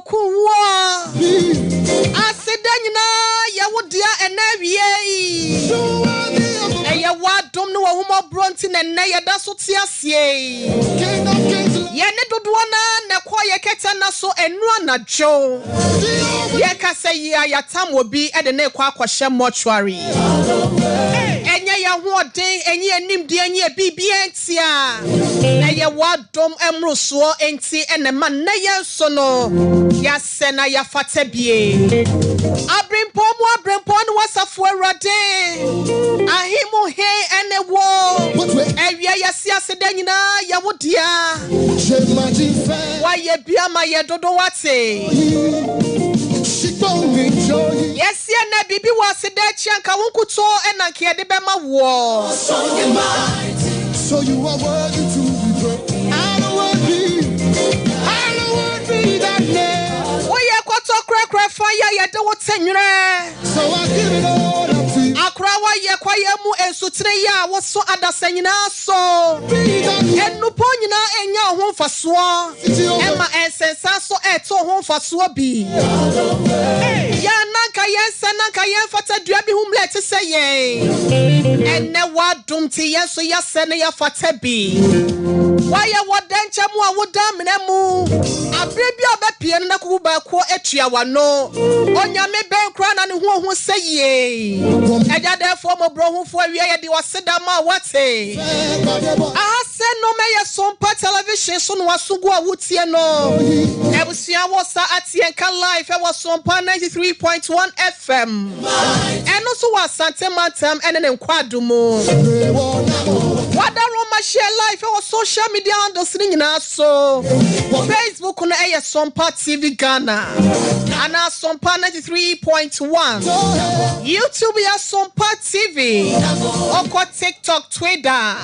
wɔkum woɔ. Aseda nyinaa yɛ wo dea ɛnɛ awiei. Ɛyɛ w'adom ne w'ahummɔborɔ nti na ɛnnɛ yɛda so te aseɛ yi. Yɛne dodoɔ no ara na ɛkɔɔ yɛn kɛtɛ nna so ɛnnora anadwo. Yɛkasa yi a yɛatam obi de no rekɔ akɔhyɛ mortuary. Ɛnyɛ yɛn ahoɔden, ɛnyɛ yɛn nimdeɛ, ɛnyɛ yɛn biribiara nti a, na ɛyɛ w'adom mmorosoɔ nti na ɛma nnɛ yɛn nso no yɛasɛ na yɛafata bie. Aberempɔn mu aberempɔn ne w'asafo Awurade, ahe mu he ne wo. Awia yɛse aseda nyinaa yɛ wo dea. Woayɛ bi ama yɛ dodo wate. Yɛse ɛnɛ biribi wɔ aseda akyi anka wo nkutoo na anka yɛde bɛma woɔ. Woyɛ kɔtɔ korɛkorɛ fa yɛ a yɛde wo te nwerɛ. Akora woayɛ kwaeɛ mu nsutene yɛ a woso adasa nyinaa so. Nnupɔn nyinaa renya wo ho mfasoɔ, ɛma nsensan nso rete wo ho mfasoɔ bi. Yɛn na anka yɛnsɛ na anka yɛmfata dua bi ho mmrɛ te sɛ yɛn. Ɛnnɛ w'adom nti yɛn nso yɛasɛ na yɛafata bi. Woayɛ wɔ dɛnkyɛ mu a woda amena mu. Abere bi a wobɛpue no na kuku baako atua w'ano. Onyame bɛn koraa na ne ho ohu sɛ yei? Agya dɛɛfoɔ mmɔborɔhufoɔ awia yɛde ɔseda ma wo ate. Aha sɛ nom ɛyɛ Sompa television so na waso gu a wotie no. Abusua wɔ sa ateɛ nka live ɛwɔ Sompa 93.1 FM. Ɛno nso wɔ Asante mantam ɛne ne nkwaado mu. Wada Roma share live ɛwɔ social media handles no nyinaa so. Facebook no ɛyɛ Sompa TV Ghana anaa Sompa 93.1. YouTube yɛ Sompa TV. Ɔkɔ TikTok, Twitter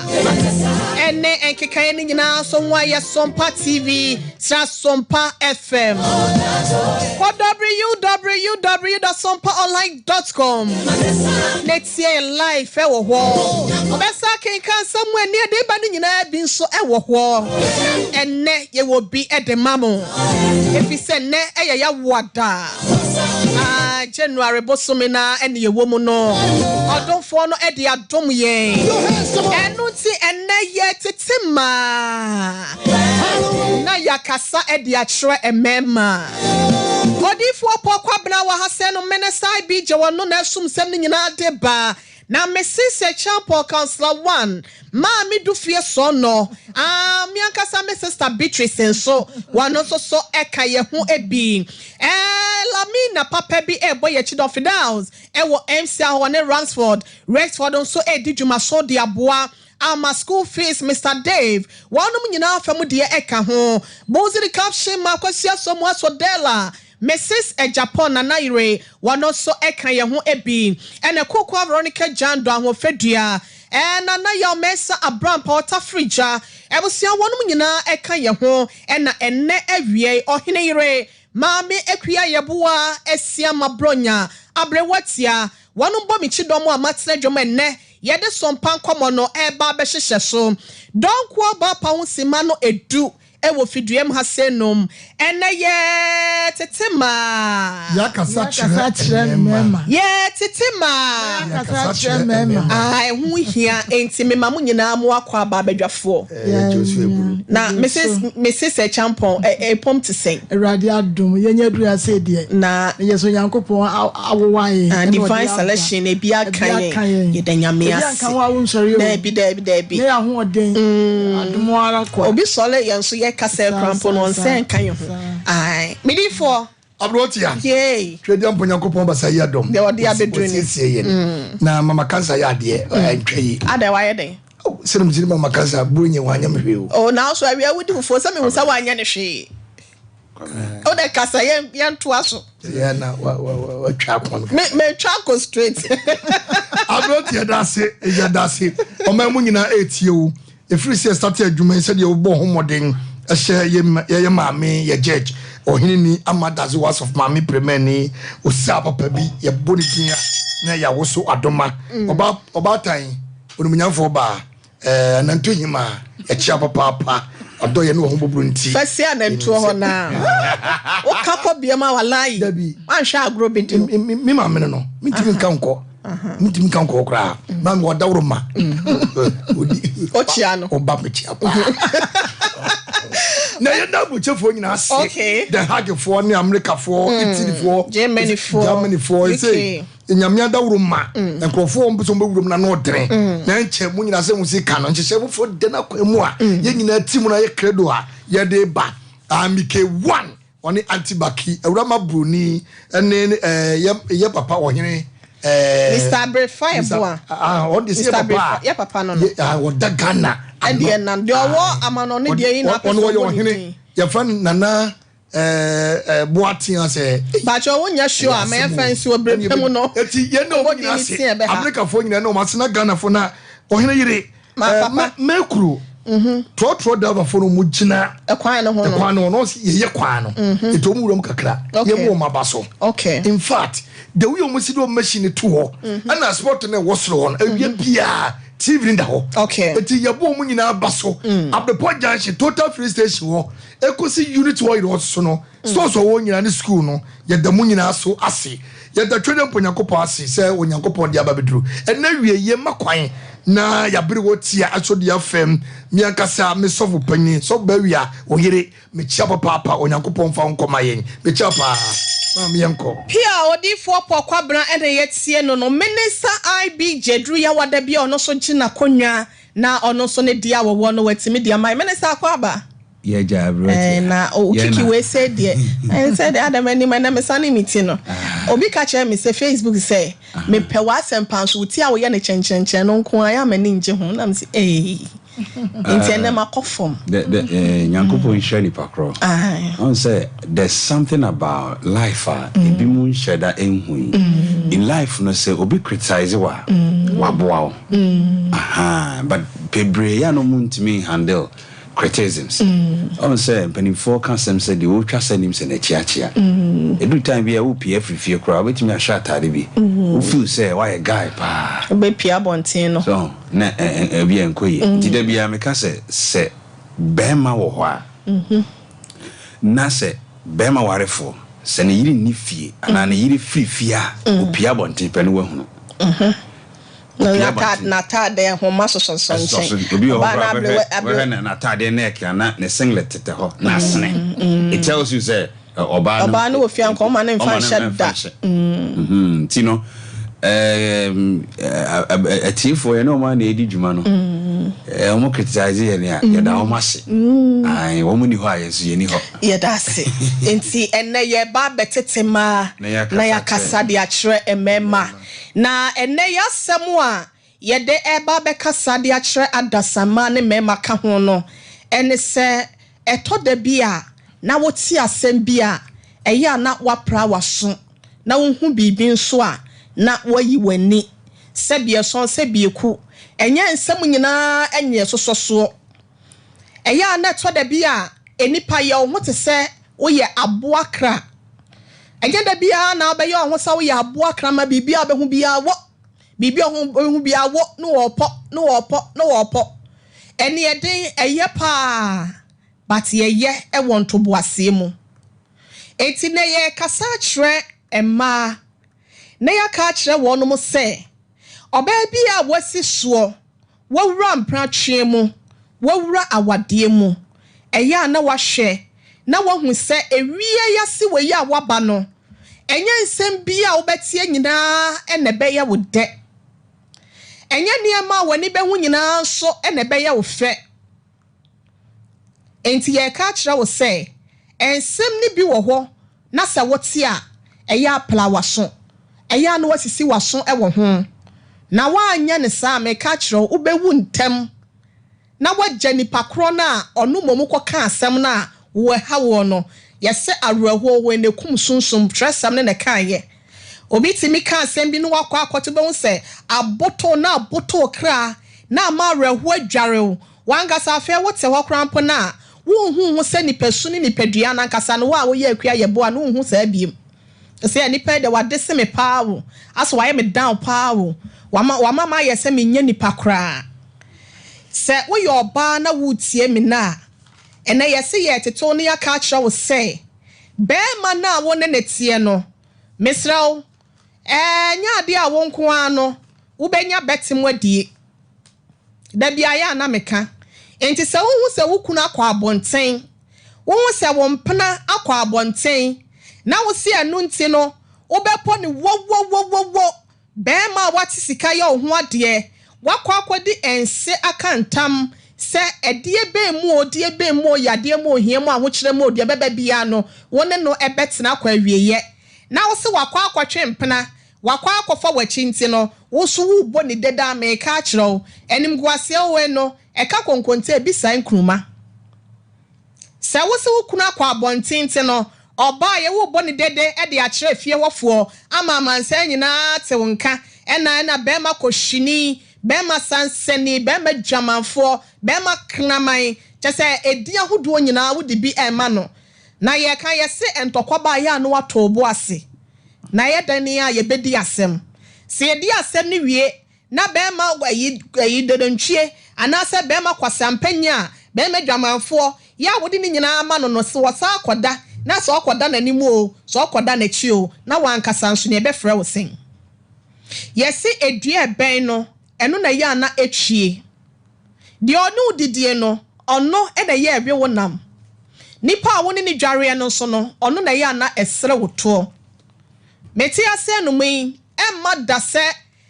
ɛne nkekaeɛ no nyinaa so ho ayɛ Sompa TV tra Sompa FM. Kɔ www.sompaonline.com na tie yɛn live ɛwɔ hɔ. Ɔbɛsa akenkan nsɛm mu ɛne ɛde ba no nyinaa bi nso ɛwɔ hɔ. Ɛnnɛ yɛwɔ bi ɛde ma mo. Ɛfiri sɛ nnɛ ɛyɛ yawoada. Ah, January bosome na ɛne yɛwɔ mu no. Ɔdomfoɔ no ɛde adom yɛn. Ɛno nti ɛnnɛ yɛ tete maa na yɛakasa ɛde akyerɛ mmarima. Odiyifoɔ Paul Kwabena wɔ ha sɛ no Minister IB gye wɔn no na ɛsom nsɛm no nyinaa de ba. Na mese sɛ Champɔn Councillor One maa me du fie sɔɔ nɔ ah me ankasa me sister Beatrice nso wɔno nso so ɛka yɛ ho bi eh Lamina papa bi ɛɛbɔ yɛ akyi dɔ Fidel's ɛwɔ MC ahɔ ne Ransford Rexford nso ɛɛdi dwuma so de aboa ama school fees Mister Dave wɔnom nyinaa fa mu deɛ ɛka ho Bonzi de caption ma Kwasi Asamoah Sodela Mrs Agyapong Nana yere wɔno nso ka yɛn ho bi. Ɛna Kokoa Veronica Gyan dɔ ahoɔfɛ dua. Ɛɛ Nana Yaw Mensah Abrampah ɔtafere gya. Abusua wɔnom nyinaa ka yɛn ho. Ɛna ɛnnɛ awiei ɔhene yere Maame Akua Yeboah Asiamah Bronya Aberewa Tia wɔnom bɔ me kyidɔm a matena dwam ɛnnɛ yɛde sompa nkɔmmɔ no ɛreba abɛhyehyɛ so. Dɔnkoa Ɔbaapa ho simma no ɛdu Ɛwɔ fiduam ha sɛ nom. Ɛnɛ yɛ tete maa. Yɛakasa kyerɛ mmarima. Yɛ tete maa. Yɛakasa kyerɛ mmarima. Ah, ɛho hia enti mema mo nyinaa mo akɔ aba abadwafoɔ. Na Mrs. Mrs. Acheampong, ɛpɔm te sɛn? Awurade adom, yɛnyɛ aduru ase deɛ. Na. Yɛ sɛ Onyankopɔn awowa yɛn. Ah, divine selection ebi aka yɛn. Yɛda Nyame ase. Ebi anka ho a wonsɔre o. Daabi, daabi, daabi. Nyɛ yɛn ahoɔden. Adom ara kwa. Obi sɔre yɛn nso yɛ kasa kura mpo no ɔnsɛ nka yɛn ho. Ae. Medifoɔ. Aberanteɛ. Yay. Twedeɛ mpo Nyankopɔn basa yi adɔm. Deɛ ɔde abɛduru ni. Wasiesie yɛn. Na mama kansa yɛ adeɛ ɛntwa yi. Adɛn wayɛ dɛn? Oh, sɛ na mesiri mama kansa buro nyɛ wanyɛ me hwee o. Oh, na nso awia wodi fufuo sɛ mehu sɛ wanyɛ ne hwee. O de kasa yɛn yɛn toa so. Yɛn na wa wa wa wa twa akɔn. Me me twa akɔ straight. Aberanteɛ da ase, yɛ da ase. Ɔman mu nyinaa ɛretie wo. Ɛfiri sɛ yɛstate adwuma yi sɛdeɛ wobɔ ho mmɔden hyɛ yɛyɛ maame yɛ judge ɔhene ni ama daze wɔ asɔfo maame premani osaa papa bi yɛbɔ ne din a na yɛawoso adoma ɔba ɔbaatan onimnyamfoɔ baa ɛɛ ananto hima yɛkyea papaapa. Ɔdɔ yɛ ne w'ahummɔborɔ nti. Fa si anantuo hɔ na woka kɔ biam a walayi. Dabi. Wanhwɛ agorɔ bɛdi wo. Me maame no no, mentumi nka nkɔ. Mentumi nka nkɔ koraa. Maame ɔdaworo ma. Ɔkyia no. Ɔba mekyia paa. Na yɛda aburokyefoɔ nyinaa ase. Okay. The Haguefoɔ ne Amerikafoɔ, Italyfoɔ, Germanyfoɔ, Germanyfoɔ, UK. Nyame adaworo ma nkurɔfoɔ wɔn pɛ sɛ wɔn bɛwura mu na na ɔdene na nkyɛ mo nyinaa sɛ mo si ka no nhyehyɛ foforɔ dɛn akwan mu a yɛn nyinaa ti mu na yɛ credo a yɛde ba Amike one ɔne Aunty Baki awurama broni ɛne ɛɛ yɛ yɛ papa ɔhene ɛɛ Mr. Abrefa Yeboah. Ah ɔde sɛ yɛ papa a yɛ papa no no yɛ ah ɔda Ghana ɛdeɛ na deɛ ɔwɔ amanɔne deɛ yi na apɛ ɔno sɛ ɔyɛ ɔbɔ ne ɔhene din. yɛfrɛ no Nana ɛɛ Boateng asɛ. Bàtchɛ wo nyɛ sure a mɛ fɛn si obere pɛ mu no. Eti yɛn na wɔn nyinaa ase Amerikafoɔ nyinaa na wɔn ase na Ghanafoɔ na ɔhene yere. Ma papa. Mɛkuro trɔtrɔ driverfoɔ no wɔn gyina. Ɛkwan no ho no. Ɛkwan no ho no yɛyɛ kwan no. Eti wɔn wura mu kakra. Yɛn mu wɔn aba so. Okay. In fact the way wɔn si de wɔn machine to hɔ ɛna sport no ɛwɔ soro hɔ no awia biara TV no da hɔ. Okay. Eti yɛbɔ wɔn nyinaa aba so. Abepɔ junction total filling station hɔ. Ekosi unit hɔ yerɛ so no, stores a ɔwɔ nyinaa ne school no, yɛda mo nyinaa so ase. Yɛda Twedeɛ mpo Nyankopɔn ase sɛ Onyankopɔn de aba abɛduru ɛnnɛ awiei. Yɛmma kwan na yɛabere wɔ tia ɛso de afɛm. Me ankasa me sɔfo panyin, Sɔfo Bawia, wo yere, mekyia papaapa. Onyankopɔn mfa wo nkɔ ma yɛn. Mekyia paa. Maame yɛnkɔ. Pia Odiyifoɔ Paul Kwabena na yɛtie no no, Minister IB Gyaduru Yawada bi a ɔno nso gye n'akonnwa na ɔno nso ne deɛ a wɔwɔ no watumi de ama yɛn. Minister Akwaaba. Yɛgya aberɛ Eh, tia. na Yɛn okiki na. wei sɛ deɛ ɛn sɛ deɛ adam anim ɛnɛ mesane me ti no obi ka kyerɛ me sɛ facebook sɛ mepɛ w'asɛmpa nso wo ti a woyɛ no kyɛnkyɛnkyɛn no nko ara yɛ a m'ani ngye ho na mese ee nti ɛnɛ makɔ fam. The, the, eh, Nyankopɔn nhyira nipa korɔ. Aye. Ɔn sɛ there's something about life a ebi mu nhyɛ da nhu yi. In life no sɛ obi criticize wo a, waboa wo. Aha, but bebree yɛ a na ɔmo ntumi handle Criticisms. Ɔhu sɛ mpanimfoɔ ka asɛm sɛ deɛ ɔretwa sɛ nim sɛ n'akyi akyea. Ɛduru time bi a wopue afiri fie koraa wobɛtumi ahyɛ ataade bi. Wo feel sɛ woayɛ guy paa. Wobɛpue abɔnten no. So na ɛbi a ɛnkɔ yie. Nti da biara meka sɛ sɛ barima wɔ hɔ a na sɛ barima warefoɔ sɛ ne yere nni fie anaa ne yere firi fie a ɔpue abɔnten pɛ no wahunu. Na n'ataade nhoma sosɔsosɔ nkyɛn. Obi wɔ hɔ koraa bɛhwɛ bɛhwɛ n'ataadeɛ neck ana ne singlet tetɛ hɔ na asene. It tells you sɛ ɔbaa no. Ɔbaa no wɔ fie anka ɔma ne nfa nhyɛ da. Nti no atiefoɔ yɛne wɔn a na ɛdi dwuma no wɔn criticize yɛn a yɛda wɔn ase. Wɔn ni hɔ a yɛn nso yɛni hɔ. Yɛda ase. Nti ɛnɛ yɛba abɛtete mmaa na yɛakasa de akyerɛ mmarima. Na ɛnnɛ yi asɛm a yɛde reba abɛkasa de akyerɛ adasamma ne mmarima ka ho no ne sɛ, ɛtɔ da bi a na wote asɛm bi a, ɛyɛ a na woapra w'aso, na wohu biribi nso a, na woayi w'ani. Sɛbi ɛsɔn, sɛbi ɛku. Ɛnyɛ nsɛm nyinaa na ɛsosɔ soɔ. Ɛyɛ a na ɛtɔ da bi a nnipa yɛ wo ho te sɛ woyɛ aboa kra. Ɛnyɛ da biara na wobɛyɛ wo ho sɛ woyɛ aboa kra ma biribi a wobɛhu biara wɔ, biribi a wobɛhu biara wɔ ne wɔpɔ, ne wɔpɔ, ne wɔpɔ. Ɛneɛden, ɛyɛ paa but yɛyɛ wɔ ntoboaseɛ mu. Enti nɛ yɛrekasa akyerɛ mmaa na yɛaka akyerɛ wɔnom sɛ ɔbaa bi a wasi soɔ Wawura mpratweɛ mu, wawura awadeɛ mu. Ɛyɛ a na wahwɛ na wahu sɛ ɛwie yi ase wei a waba no, ɛnyɛ nsɛm bi a wobɛteɛ nyinaa na ɛbɛyɛ wo dɛ. Ɛnyɛ nneɛma a w'ani bɛhu nyinaa nso na ɛbɛyɛ wo fɛ. Enti yɛreka akyerɛ wo sɛ, nsɛm no bi wɔ hɔ na sɛ wote a, ɛyɛ a pla w'aso. Ɛyɛ a na woasisi w'aso wɔ ho. Na woanyɛ no saa a, meka akyerɛ wo, wobɛwu ntɛm na woagya nipa korɔ no a ɔno mmom kɔkaa asɛm no a wo ɛha woɔ no. Yɛse awerɛhoɔ wei na ɛkum sunsum, twerɛsɛm no na ɛkaeɛ. Obi tumi ka asɛm bi na wakɔ akɔto bɛhu sɛ abotow na abotow kra na ama awerɛhoɔ adware wo. W'ankasa afei wote hɔ koraa mpo no a, wonhu wo ho sɛ nipasu ne nipadua no ankasa no, wo a woyɛ akua yɛboa no wonhu saa biom. Sɛ nipa yi deɛ wadese me paa o, asɛ wayɛ me down paa o, wama wama mayɛ sɛ menyɛ nipa koraa. Sɛ woyɛ ɔbaa na woretie me nnɛ a, Ɛnnɛ yɛse yɛretetew na yɛaka akyerɛ wo sɛ, barima no a wo ne no teɛ no, mesrɛ wo, ɛnyɛ adeɛ a wo nko ara no wobɛnya bɛte mu adie. Da bi ayɛ a na meka. Enti sɛ wohu sɛ wo kunu akɔ abɔnten, wohu sɛ wo mpena akɔ abɔnten, na wo se ɛno nti no wobɛpɔ no wowowowowo, Barima a woate sika yɛ wo ho adeɛ, woakɔ akɔdi nse aka ntam sɛ ɛdeɛ bɛn mu o, deɛ bɛn mu o, yadeɛ mu o, hia mu o, ahokyerɛ mu o, deɛ ɛbɛba biara no, wo ne no bɛtena akɔ awieɛ. Na wo se wakɔ akɔtwe mpena, wakɔ akɔfa w'akyi nti no, wo nso worebɔ ne dede a, mereka akyerɛ wo, animguaseɛ wei no, ɛka konkonte a, ɛbi sae nkruma. Sɛ wo se wo kunu akɔ abɔnten nti no, ɔbaa yɛ wo bɔ ne dede de akyerɛ fie hɔ foɔ ama amansan nyinaa ate wo nka, ɛna ɛna bɛɛma kɔhwini, bɛɛma sansani, bɛɛma dwamanfoɔ, bɛɛma kraman, kyɛ sɛ edin ahodoɔ nyinaa wo de bi ɛma no. Na yɛ ka yɛ se ntɔkwa baa yɛ a na wato wo bo ase. Na ɛyɛ dɛn a yɛ bɛdi asɛm. Sɛ yɛ di asɛm no wie Na bɛɛma ayi ayi dodɔntwie, anaasɛ bɛɛma kwaseampanyin a, bɛɛma dwamanfoɔ, yɛ a wode ne nyinaa ama no no, se ɔsan akɔda, na sɛ ɔkɔda n'anim oo, sɛ ɔkɔda n'akyi oo, na w'ankasa nso nea ɛbɛfrɛ wo sen. Yɛse edua ɛbɛn no, ɛno na ɛyɛ a na etwie. Deɛ ɔne wo didie no, ɔno na ɛyɛ ɛwe wo nam. Nipa a wo ne no dwareɛ no nso no, ɔno na ɛyɛ a na ɛsere wo toɔ. Mete ase anum yi, ɛmma da sɛ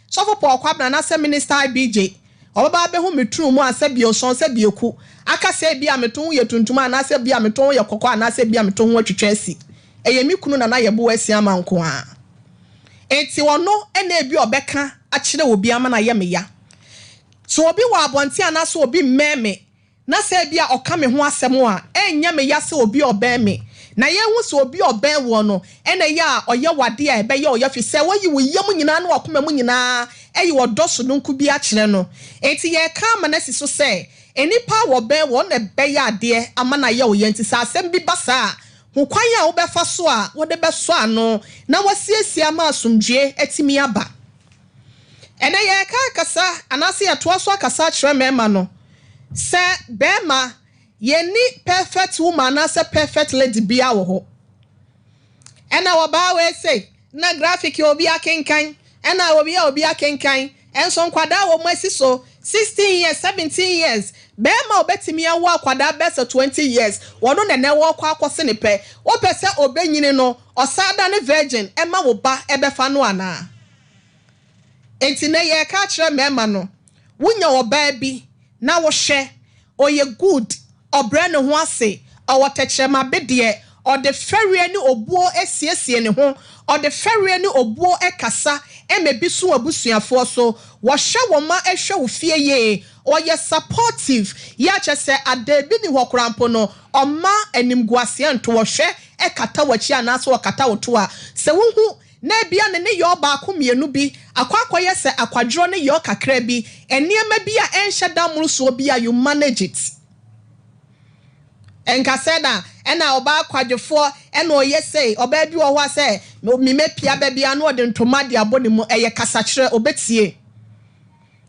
Sɔfo Paul Kwabena anaasɛ Minister IBJ, ɔbɛba abɛhu me tunu mu a sɛ bi osɔn, sɛ bi eku, aka sɛ ebia me to ho yɛ tuntum anaasɛ ebia me to ho yɛ kɔkɔɔ anaasɛ ebia me to ho atwitwa asi. Ɛyɛ me kunu Nana Yeboah Asiamah nko ara. Enti ɔno na ebia ɔbɛka akyerɛ obi ama no ayɛ me ya. Sɛ obi wɔ abɔnten anaasɛ obi mmɛn me na sɛ ebia ɔka me ho asɛm a, ɛrenyɛ me ya sɛ obi a ɔbɛn me. Na yɛahu sɛ obi a ɔbɛn woɔ no na ɛyɛ a ɔyɛ wo adeɛ a ɛbɛyɛ wo ya, ɛfiri sɛ wayi wo yam nyinaa ne w'akoma mu nyinaa ayi ɔdɔ sononko bi akyerɛ no. Enti yɛreka ama no asi so sɛ, nnipa a wɔbɛn woɔ na ɛbɛyɛ adeɛ ama no ayɛ wo ya. Enti sɛ asɛm bi ba saa a, hu kwan a wobɛfa so a wode bɛsɔ ano na woasiesie ama asomdwoeɛ atumi aba. Ɛnnɛ yɛreka akasa anaasɛ yɛtoa so akasa akyerɛ mmarima no sɛ barima yɛnni perfect woman anaasɛ perfect lady biara wɔ hɔ. Ɛna ɔbaa wei sei na graphic obi akenkan ɛna obi a obi akenkan ɛnso nkwadaa wɔ mu asi so 16 years 17 years barima a obetumi awo akwadaa bɛyɛ sɛ 20 years wɔno na ɛnɛ wɔkɔ akɔse ne pɛ wopɛ sɛ obenyini no ɔsan da ne virgin ɛma wo ba ɛbɛfa no anaa? Enti nɛ yɛreka akyerɛ mmarima no, wonya ɔbaa bi na wohwɛ, ɔyɛ good, ɔbrɛ ne ho ase, ɔwɔ tɛkyerɛma bedeɛ, ɔde fɛreɛ ne obuo siesie ne ho, ɔde fɛreɛ ne obuo kasa ma bi so w'abusuafoɔ so, wɔhwɛ wo mma hwɛ wo fie yie, ɔyɛ supportive, yɛ a kyerɛ sɛ adaa bi nni hɔ koraa mpo no ɔmma animguaseɛ nto, ɔhwɛ kata w'akyi anaasɛ ɔkata wo to a, sɛ wohu Na ebia ne nneyɔɔ baako mmienu bi akɔ akɔyɛ sɛ akwadworɔ nneyɔɔ kakra bi, nneɛma bi a ɛnhyɛ da mmoro soɔ bi a you manage it. Ɛnka sɛ na ɛna ɔbaa kwadwofoɔ ɛna ɔyɛ sei, ɔbaa bi wɔ hɔ a sɛ me mɛpia ba biara na ɔde ntoma de abɔ ne mu, ɛyɛ kasakyerɛ, ɔbɛtie.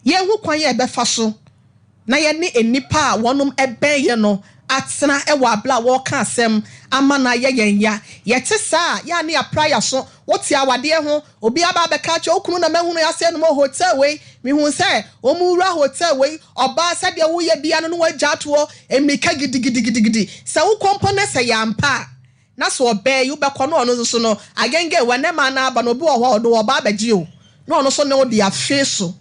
Yɛnhu kwan a ɛbɛfa so na yɛne nnipa a wɔnom bɛn yɛn no atena wɔ abere a wɔreka asɛm ama no ayɛ yɛn ya. Yɛte saa a, yɛ a ne yɛapra yɛn aso. Wote awadeɛ ho, obi aba abɛka akyerɛ wo kunu na mahunu asɛe nom wɔ hotel wei, mehuu sɛ wɔn wura hotel wei, ɔbaa sɛdeɛ woyɛ biara no na wagya ato hɔ mmirika gidigidigidigidi. Sɛ wokɔ mpo na sɛ ɛyɛ ampa a, Na sɛ ɔbaa yi wobɛkɔ na ɔno nso so no agengee wɔ ne ma no aba no obi wɔ hɔ a ɔde ɔba abɛgye o na ɔno nso ne wo de afee so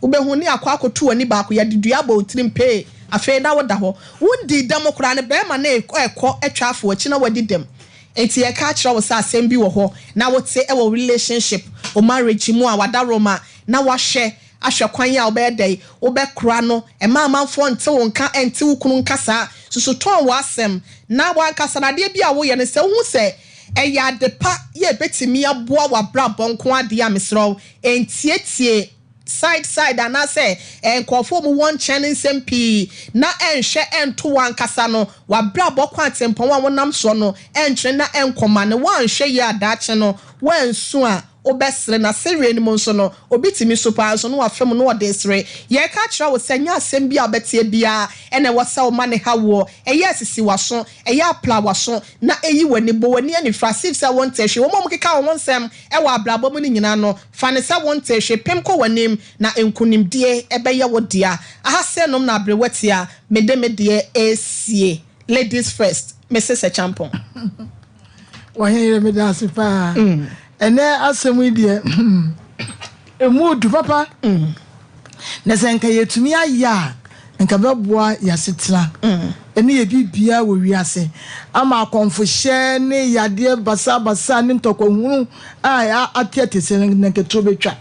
wobɛhu ne akɔ akɔto w'ani baako yɛde dua abɔ wo tirim pee afei na woda hɔ wondii dɛm koraa no bɛrima no ɛkɔ atwa afa w'akyi na wadi dɛm nti yɛka akyerɛ wo sɛ asɛm bi wɔ hɔ na wote wɔ relationship wo marriage mu a wadaworoma na wahwɛ Ahwɛ kwan a wobɛyɛ dɛn wobɛkora no mma amanfoɔ nte wo nka nte wo kunu nka saa. Susu tɔn w'asɛm na w'ankasa no adeɛ bi a woyɛ no sɛ wohu sɛ ɛyɛ ade pa yɛ ɛbɛtumi aboa w'abrabɔ nko ara deɛ a mesrɛ wo ntietie side side anaasɛ nkurɔfoɔ a wɔwɔ nkyɛn no nsɛm pii na ɛnhwɛ ɛnto w'ankasa no w'abrabɔ kwan atempɔn a wonam soɔ no ɛntwene na ɛnkɔma no woanhwɛ yie a daakye no woansu a. wobɛsere, na sereɛ no mu nso no, obi tumi su paa nso na wafa mu na ɔde resere. Yɛreka akyerɛ wo sɛ, ɛnyɛ asɛm bi a wobɛteɛ biara na ɛwɔ sɛ woma no ha woɔ. Ɛyɛ a sisi w'aso, ɛyɛ a pra w'aso, na yi w'ani, bɔ w'ani anifira, as if sɛ wontee hwee. Wɔn a wɔkeka wɔn ho nsɛm wɔ abrabɔ mu no nyinaa no, fa no sɛ wontee hwee. Pem kɔ w'anim, na nkonimdie bɛyɛ wo dea. Aha sɛ nom na aberewa tia, mede me deɛ resie. Ladies first, Mrs. Acheampong. Ɔhene yere meda ase paa. Ɛnɛ asɛm yi deɛ ɛmu odu papa. Na sɛ nka yɛtumi ayɛ a nka bɛboa yɛasetena ɛne yɛ biribiara wɔ wiase ama akɔmfohyɛ ne yadeɛ basabasa ne ntɔkwahunu a ateɛte sɛ na nketewa bɛtwa.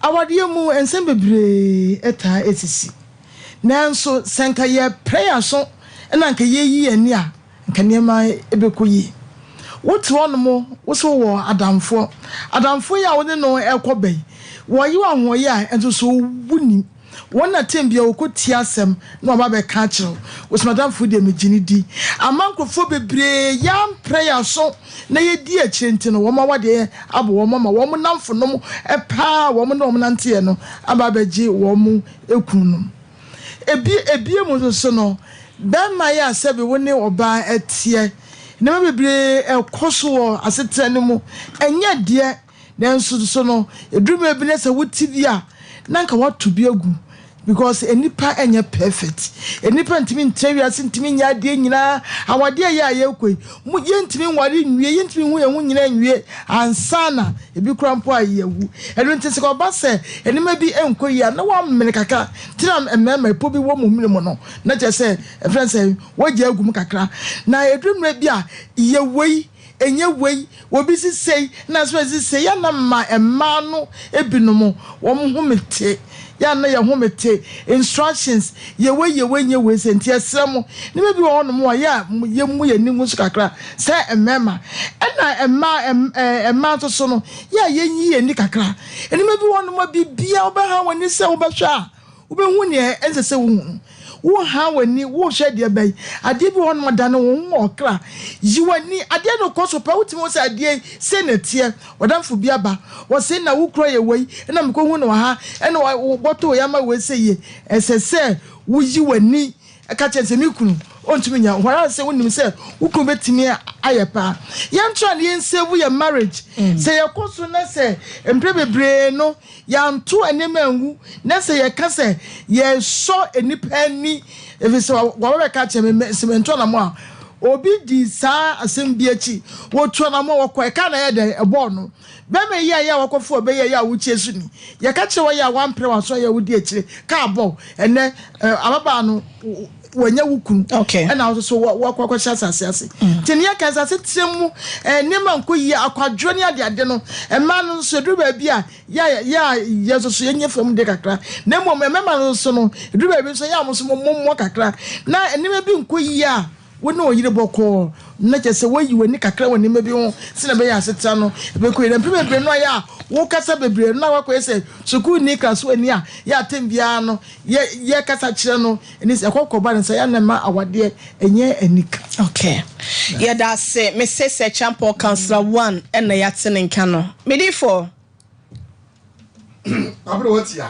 Awadeɛ mu nsɛm bebree taa sisi. Nanso sɛ nka yɛpere yɛn aso na nka yɛyi yɛn ani a, nka nneɛma bɛkɔ yie. Wote hɔnom, wo se wowɔ adamfoɔ. Adamfoɔ yi a wo ne no rekɔ ba yi, wɔye wo ahoɔyɛ a, nso so wonnim. Wɔn na tɛm biara wɔkɔtie asɛm na wɔaba abɛka akyerɛ wo. Wo se m'adamfo yi deɛ megye no di. Ama nkurɔfoɔ bebree yɛampere yɛn aso na yɛdi akyire nti no, wɔn awadeɛ abɔ wɔn ama wɔn nnamfonom paa a wɔn ne wɔn nanteɛ no aba abɛgye wɔn kununom. Ebi ebiem nso so no, bɛrima yɛ a sɛbe wo ne ɔbaa teɛ. Nneɛma bebree ɛkɔ so wɔ asetena no mu. Ɛnyɛ deɛ, nanso so no, ɛduru mmerɛ bi na sɛ wote bi a, na anka woato bi agu because nnipa nyɛ perfect. Nnipa ntumi ntena wiase ntumi nyɛ adeɛ nyinaa. Awadeɛ a ɛyɛ a yɛrekɔ yi, mo yɛntumi nware nwie, yɛntumi nhu yɛn ho nyinaa nwie ansa na ebi koraa mpo a yɛawu. Ɛno nti sɛ ɔba sɛ nneɛma bi nkɔ yie a, na woamene kakra. Nti na mmarima ɛpɔ bi wɔ mo mene mu no, na kyerɛ sɛ ɛfrɛ no sɛ woagya agu mu kakra. Na ɛduru mmerɛ bi a, yɛ wei, ɛnyɛ wei, obi si sei, na nso ɛsi sei, yɛ na ma mmaa no ebinom wɔn home te, yɛ na yɛ home te, instructions, yɛ wei, yɛ wei, nyɛ wei sɛ, nti yɛsrɛ mo, nneɛma bi wɔ hɔnom a yɛ a yɛmmu yɛn ani ngu so kakra sɛ mmarima, ɛna mmaa, mmaa nso so no, yɛ a yɛnyi yɛn ani kakra, nneɛma bi wɔ hɔnom a biribiara wobɛha w'ani sɛ wobɛhwɛ a, Wobɛhu nea ɛnsɛ sɛ wohu no. Woha w'ani, wohwɛ deɛ bɛn? Adeɛ bi wɔ hɔnom a, dane wo ho wɔ ɔkra. Yi w'ani. Adeɛ no kɔ so pɛ, wotumi hu sɛ adeɛ yi, sei na ɛteɛ. W'adamfo bi aba, ɔse na wo kura yɛ wei, ɛna mekɔhu no wɔ ha, ɛna wɔtoo yɛ ama wei sɛ yie. Ɛsɛ sɛ woyi w'ani ka kyerɛ no sɛ, me kunu, ɔntumi nyɛ. Whereas sɛ wonim sɛ wo kunu bɛtumi ayɛ paa. Yɛntra na yɛnsave yɛn marriage. Sɛ yɛkɔ so na sɛ mprɛ bebree no, Yɛanto nneɛma angu, na sɛ yɛka sɛ yɛresɔ nnipa ani, efisɛ wɔaba bɛka akyerɛ me sɛ mentu anammɔn a, obi dii saa asɛm bi akyi, wɔtu anammɔn, wɔkɔe, kaa na ɛyɛ dɛn? Ɛbɔɔ no. Bɛrima yi a ɛyɛ a wakɔfo ɔbɛ yi a ɛyɛ a wokyia so ni. Yɛka kyerɛ wo yɛ a woampere w'aso a ɛyɛ a wodi akyire, kaa bɔ wo. Ɛnnɛ, ababaa no, wanya wo kunu, ɛna wo nso so woakɔ akɔhyɛ asase ase. Nti nea ɛka sɛ asetena mu nneɛma nkɔ yie, akwadworɔ ne adeade no, mmaa no nso ɛduru baabi a, yɛ a yɛ a yɛ nso so yɛnyɛ fam de kakra. Na mmom mmarima no nso no, ɛduru baabi nso yɛ a mo nso mommɔ kakra. Na nneɛma bi nkɔ yie a, wo ne ɔyere bɔkɔɔ, na kyerɛ sɛ woayi w'ani kakra wɔ nneɛma bi ho sɛnea ɛbɛyɛ a asetena no bɛkɔ yie. Na mpɛn bebree no a yɛ a wokasa bebree no na woakɔyɛ sɛ sukuuni krasoani a yɛ a tɛm biara no yɛ yɛkasa kyerɛ no ne sɛ ɛkɔ kɔba no sɛ yɛ na ɛma awadeɛ ɛnyɛ anika. Okay. Yɛda ase. Mese sɛ Champɔ Councillor one ɛna yɛate ne nka no. Medifo. Abere wɔ tia.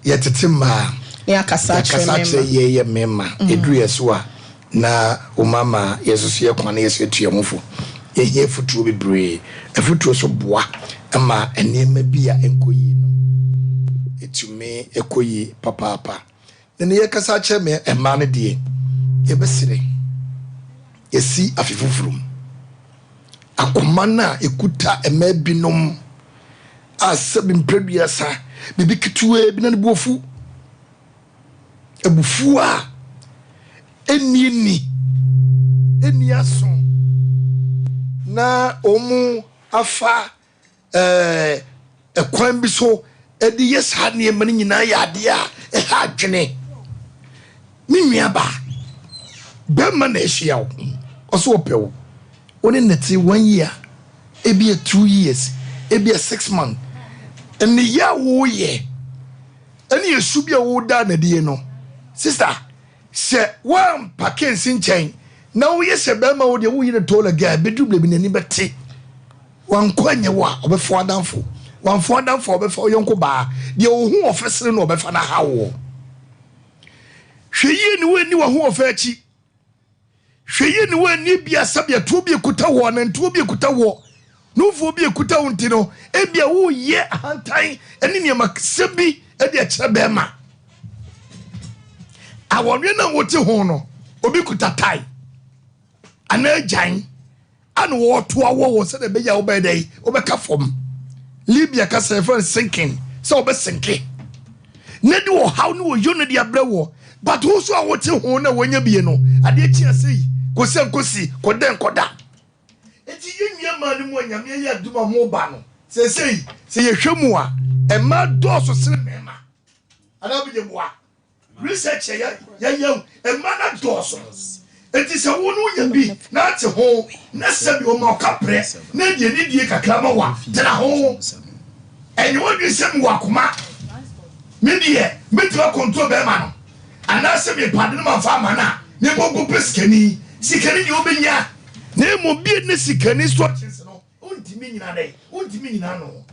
Yɛtete mmaa. Ne akasa akyerɛ mmarima. Yɛkasa akyerɛ yɛyɛ mmarima. Ɛduru yɛ so a na wɔn ama yɛsoso yɛ kwan na yɛso atu yɛn ho fo. Yɛhia afutuo bebree. Afutuo so boa ma nneɛma bi a ɛnkɔ yie no ɛtumi kɔ yie papaapa. Na nea yɛkasa akyerɛ me mmaa no deɛ, yɛbɛsrɛ, yɛsi afe foforɔ mu. Akoma no a ɛkuta mmaa binom a sɛbi mprɛduasa, biribi ketewaa bi na ne bo afu. Abufuo a ɛnni ani, ɛnni aso, na wɔn afa ɛɛ ɛkwan bi so de yɛ saa nneɛma no nyinaa yɛ adeɛ a ɛha adwene. Me nuabaa, bɛrima na ahyia wo, ɔsɛ ɔpɛ wo, wo ne no te one year, ebia 2 years, ebia 6 months. Nneyɛɛ a woyɛ ɛne esu bi a woda no adie no, sister, sɛ woampa nsi nkyɛn na woyɛ sɛ bɛrima wo deɛ woyi no tola gɛ, bɛduru baabi n'ani bɛte. Wankɔ anyɛ wo a, ɔbɛfa w'adamfo. Wamfa w'adamfo a, ɔbɛfa wo yɔnko baa. Deɛ ɔhu ɔfɛ sene no, ɔbɛfa no ahaw woɔ. Hwɛ yie ne woanni w'ahoɔfɛ akyi. Hwɛ yie ne woanni ebia sɛbea tuo bi ekuta woɔ anaa ntuo bi ekuta woɔ, nufoɔ bi ekuta wo nti no, ebia woreyɛ ahantan ne nneɛma sɛ bi de akyerɛ bɛrima. Awɔnwe no a wote ho no, obi kuta tae anaa agyan. Ana wɔreto awɔ wɔ sɛdeɛ ɛbɛyɛ a wobɛyɛ dɛn wobɛka fam. Libya kasa yɛfrɛ no sinking, sɛ wobɛsinke na de ɔhaw ne ɔyɔ no de abrɛ wɔ, but wo nso a wote ho na woanya bie no, adeɛ kye a sei, kɔsi a nkɔsi, kɔda nkɔda. Enti yɛn nua mmaa no mu a Nyame ayɛ adom a moba no, seesei sɛ yɛhwɛ mu a, mmaa dɔɔso sene mmarima. Anaa wobɛgye boa? Research a yɛayɛ hu, mma no adɔɔso. Enti sɛ wo no wonya bi na ate ho na sɛbi ɔma ɔkaprɛ na ɛde anidie kakra ma wo a, tena ho. Ɛnyɛ w'adwene sɛ mewɔ akoma, me deɛ mɛtumi akɔntrol bɛrima no anaasɛ mepɛ ade no mamfa ama no a, mekɔ nkɔpɛ sikani. Sikani deɛ wobɛnya na mmom bi ne sikani instructions no Wontumi nnyina dɛn? Wontumi nnyina ano.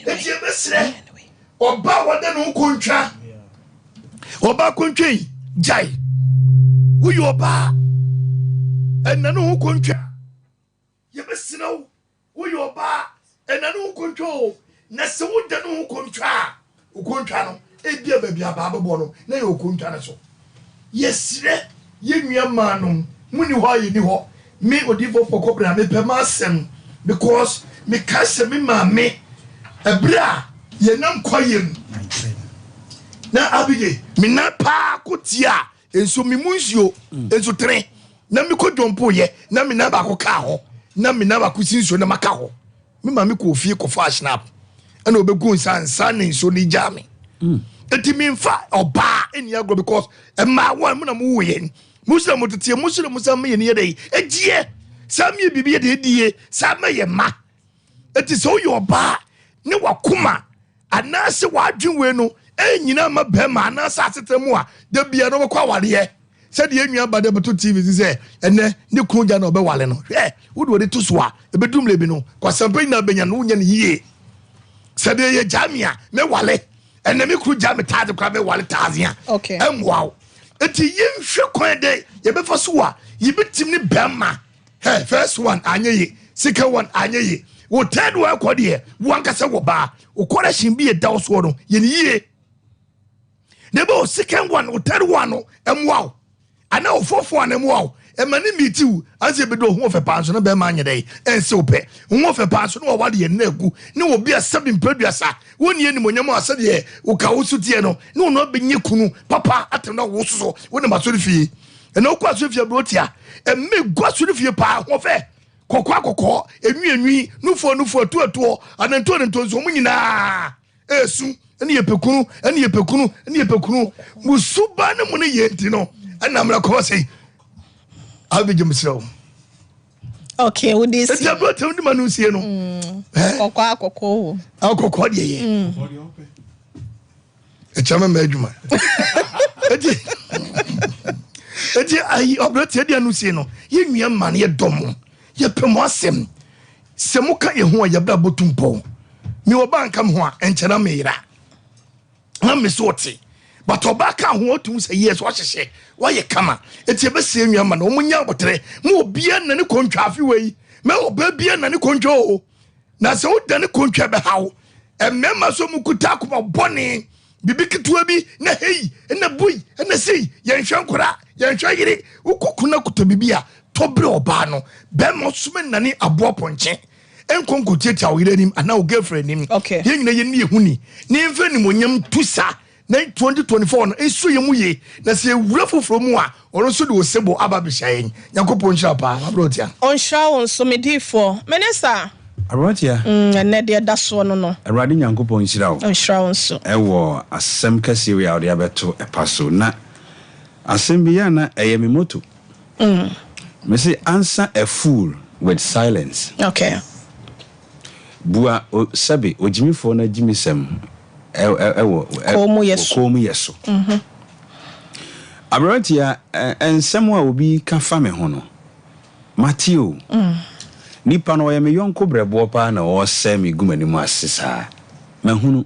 Enti yɛbɛsrɛ ɔba a wɔde ne ho kontwa, ɔba kontwa yi, gyae. Woyɛ ɔbaa, ɛnna ne ho kontwa. Yɛbɛsrɛ wo, woyɛ ɔbaa, ɛnna ne ho kontwa o. Na sɛ woda ne ho kontwa a, Okontwa no, ebia baabi a abaa bɛbɔ no, na ɛyɛ okontwa no so. Yɛsrɛ yɛn nua mmaa nom, mo nni hɔ a yɛnni hɔ. Me Odiyifoɔ Paul Kɔbena, mepɛ m'asɛm because mekae sɛ me maame, ɛberɛ a yɛnam kwaeɛ mu, na Abigail, me nan paa ko tia nsuo, me mu nsuo, nsutene, na mekɔ dwompoeɛ, na me nan baako kaa hɔ, na me nan baako si nsuo na maka hɔ. Me maame kɔɔ fie kɔfaa snap ɛna ɔbɛgu nsa nsa ne nsuo no gyaa me. Eti memfa ɔbaa ɛni agorɔ because mmaa wɔn mo na mo wo yɛn mo sɛ mo teteɛ mo sɛ mo sɛ mo yɛ ne yɛ dɛ ɛgyeɛ saa mi yɛ biribi yɛ de ɛdie saa ma yɛ ma eti sɛ woyɛ ɔbaa ne wakoma Anaasɛ w'adwen wei no ɛnyina mma bɛrima anaasɛ asetena mu a da bia no wobɛkɔ awareɛ sɛdeɛ yɛn nua ba de bɛto TV so sɛ ɛnɛ ne kunu gya na ɔbɛwale no hwɛ wode wɔde to so a ɛbɛduru mmerɛ bi no kwasampa nyinaa bɛnya no wonya no yie sɛdeɛ yɛ gyaa me a mɛwale ɛnɛ me kunu gyaa me taase koraa mɛwale taase a ɛmmoa wo nti yɛnhwɛ kwan dɛ yɛbɛfa so a yɛbɛtim ne bɛrima Hey, first one anyɛ ye, second one anyɛ ye, wo third one kɔ deɛ, wo ankasa wɔ baa, wo correction bi ɛda wo soɔ no, yɛ ne yie. Na ebe wo second one, wo third one no, ɛmoa wo. Ana wo fourth one ɛmoa wo. Ɛma ne meet wo, ansa ebedu ho ɔfɛ paa nso na bɛrima anyɛ dɛ, ɛnse wo pɛ. Ho ɔfɛ paa nso na wawale yɛ nna agu, ne obi a sɛbi mprɛduasa, wonni animonyam a sɛdeɛ wo ka wo so teɛ no, ne ɔno abɛnyɛ kunu papa atena na wo soso, wo nam asɔre fie. Ɛna wokɔ asɔrefie aburoo tia ɛmɛ gu asɔrefie paa ho fɛ kɔkɔɔ akɔkɔɔ enwi enwi nufoɔ nufoɔ atu atuɔ anantu anantu nso wɔn nyinaa esu ɛne yɛ pekunu ɛne yɛ pekunu ɛne yɛ pekunu mo suba ne mo ne yɛ nti no ɛna mmerɛ kɔba sɛ abigye mesrɛ wo. Okay, wo de si. Eti aburo tem de ma no nsie no. Mm. Kɔkɔɔ akɔkɔɔ wɔ. Akɔkɔɔ deɛ yɛ. Ɛkyɛ mɛmɛ adwuma. Eti eti ayi ɔbrɛ tie deɛ no sie no yɛ nua mma no yɛ dɔ mo yɛ pɛ mo asɛm sɛ mo ka yɛ ho a yɛ bra bɔ tu mpɔw mi wɔ ba nka mo ho a ɛnkyɛ na me yera na me so ɔte but ɔbaa ka ho ɔtum sɛ yes wahyehyɛ wayɛ kama eti ɛbɛsɛ nua mma no wɔn nya abotere mo obia na ne kɔntwa afi wei mɛ ɔbaa bia na ne kɔntwa o. Na sɛ wodane kontwa ɛbɛha wo. Mmarima nso mu kuta akoma bɔne, biribi ketewa bi na hei na bui na sei, yɛnhwɛ nkora, yɛnhwɛ yere. Wokɔ ko na kuta biribi a, tɔ berɛ ɔbaa no. Bɛrima nso mɛnane aboa pɔnkye nkɔ nkɔtiatia wo yere anim anaa wo girlfriend anim. Okay. Yɛn nyinaa yɛnni yɛn ho ni na yɛmfa animuonyam ntu sa na 2024 no nso yɛ mu ye na sɛ yɛwura foforɔ mu a ɔno nso de osebɔ aba abɛhyia yɛn. Nyankopɔn nhyira wo paa m'aberantea. Ɔnhyira wo nso me diifoɔ. Minister. Aberantea. Mm, ɛnnɛ deɛ ɛda soɔ no no. Awurade Nyankopɔn nhyira wo. Ɔnhyira wo nso. Ɛwɔ asɛm kɛseɛ wei a wode abɛto ɛpa so. Na asɛm bi yɛ a na ɛyɛ me motto. Mese answer a fool with silence. Okay. Bua o, sɛbe ogyimifoɔ no agyimisɛm ɛ, ɛ, ɛwɔ, ɛ, Komm yɛ so. wɔ komm yɛ so. Aberanteɛ, ɛ, nsɛm a obi ka fa me ho no, mate o. Nipa no ɔyɛ me yɔnko brɛboɔ paa na ɔresɛe me gu m'anim ase saa. Mahunu.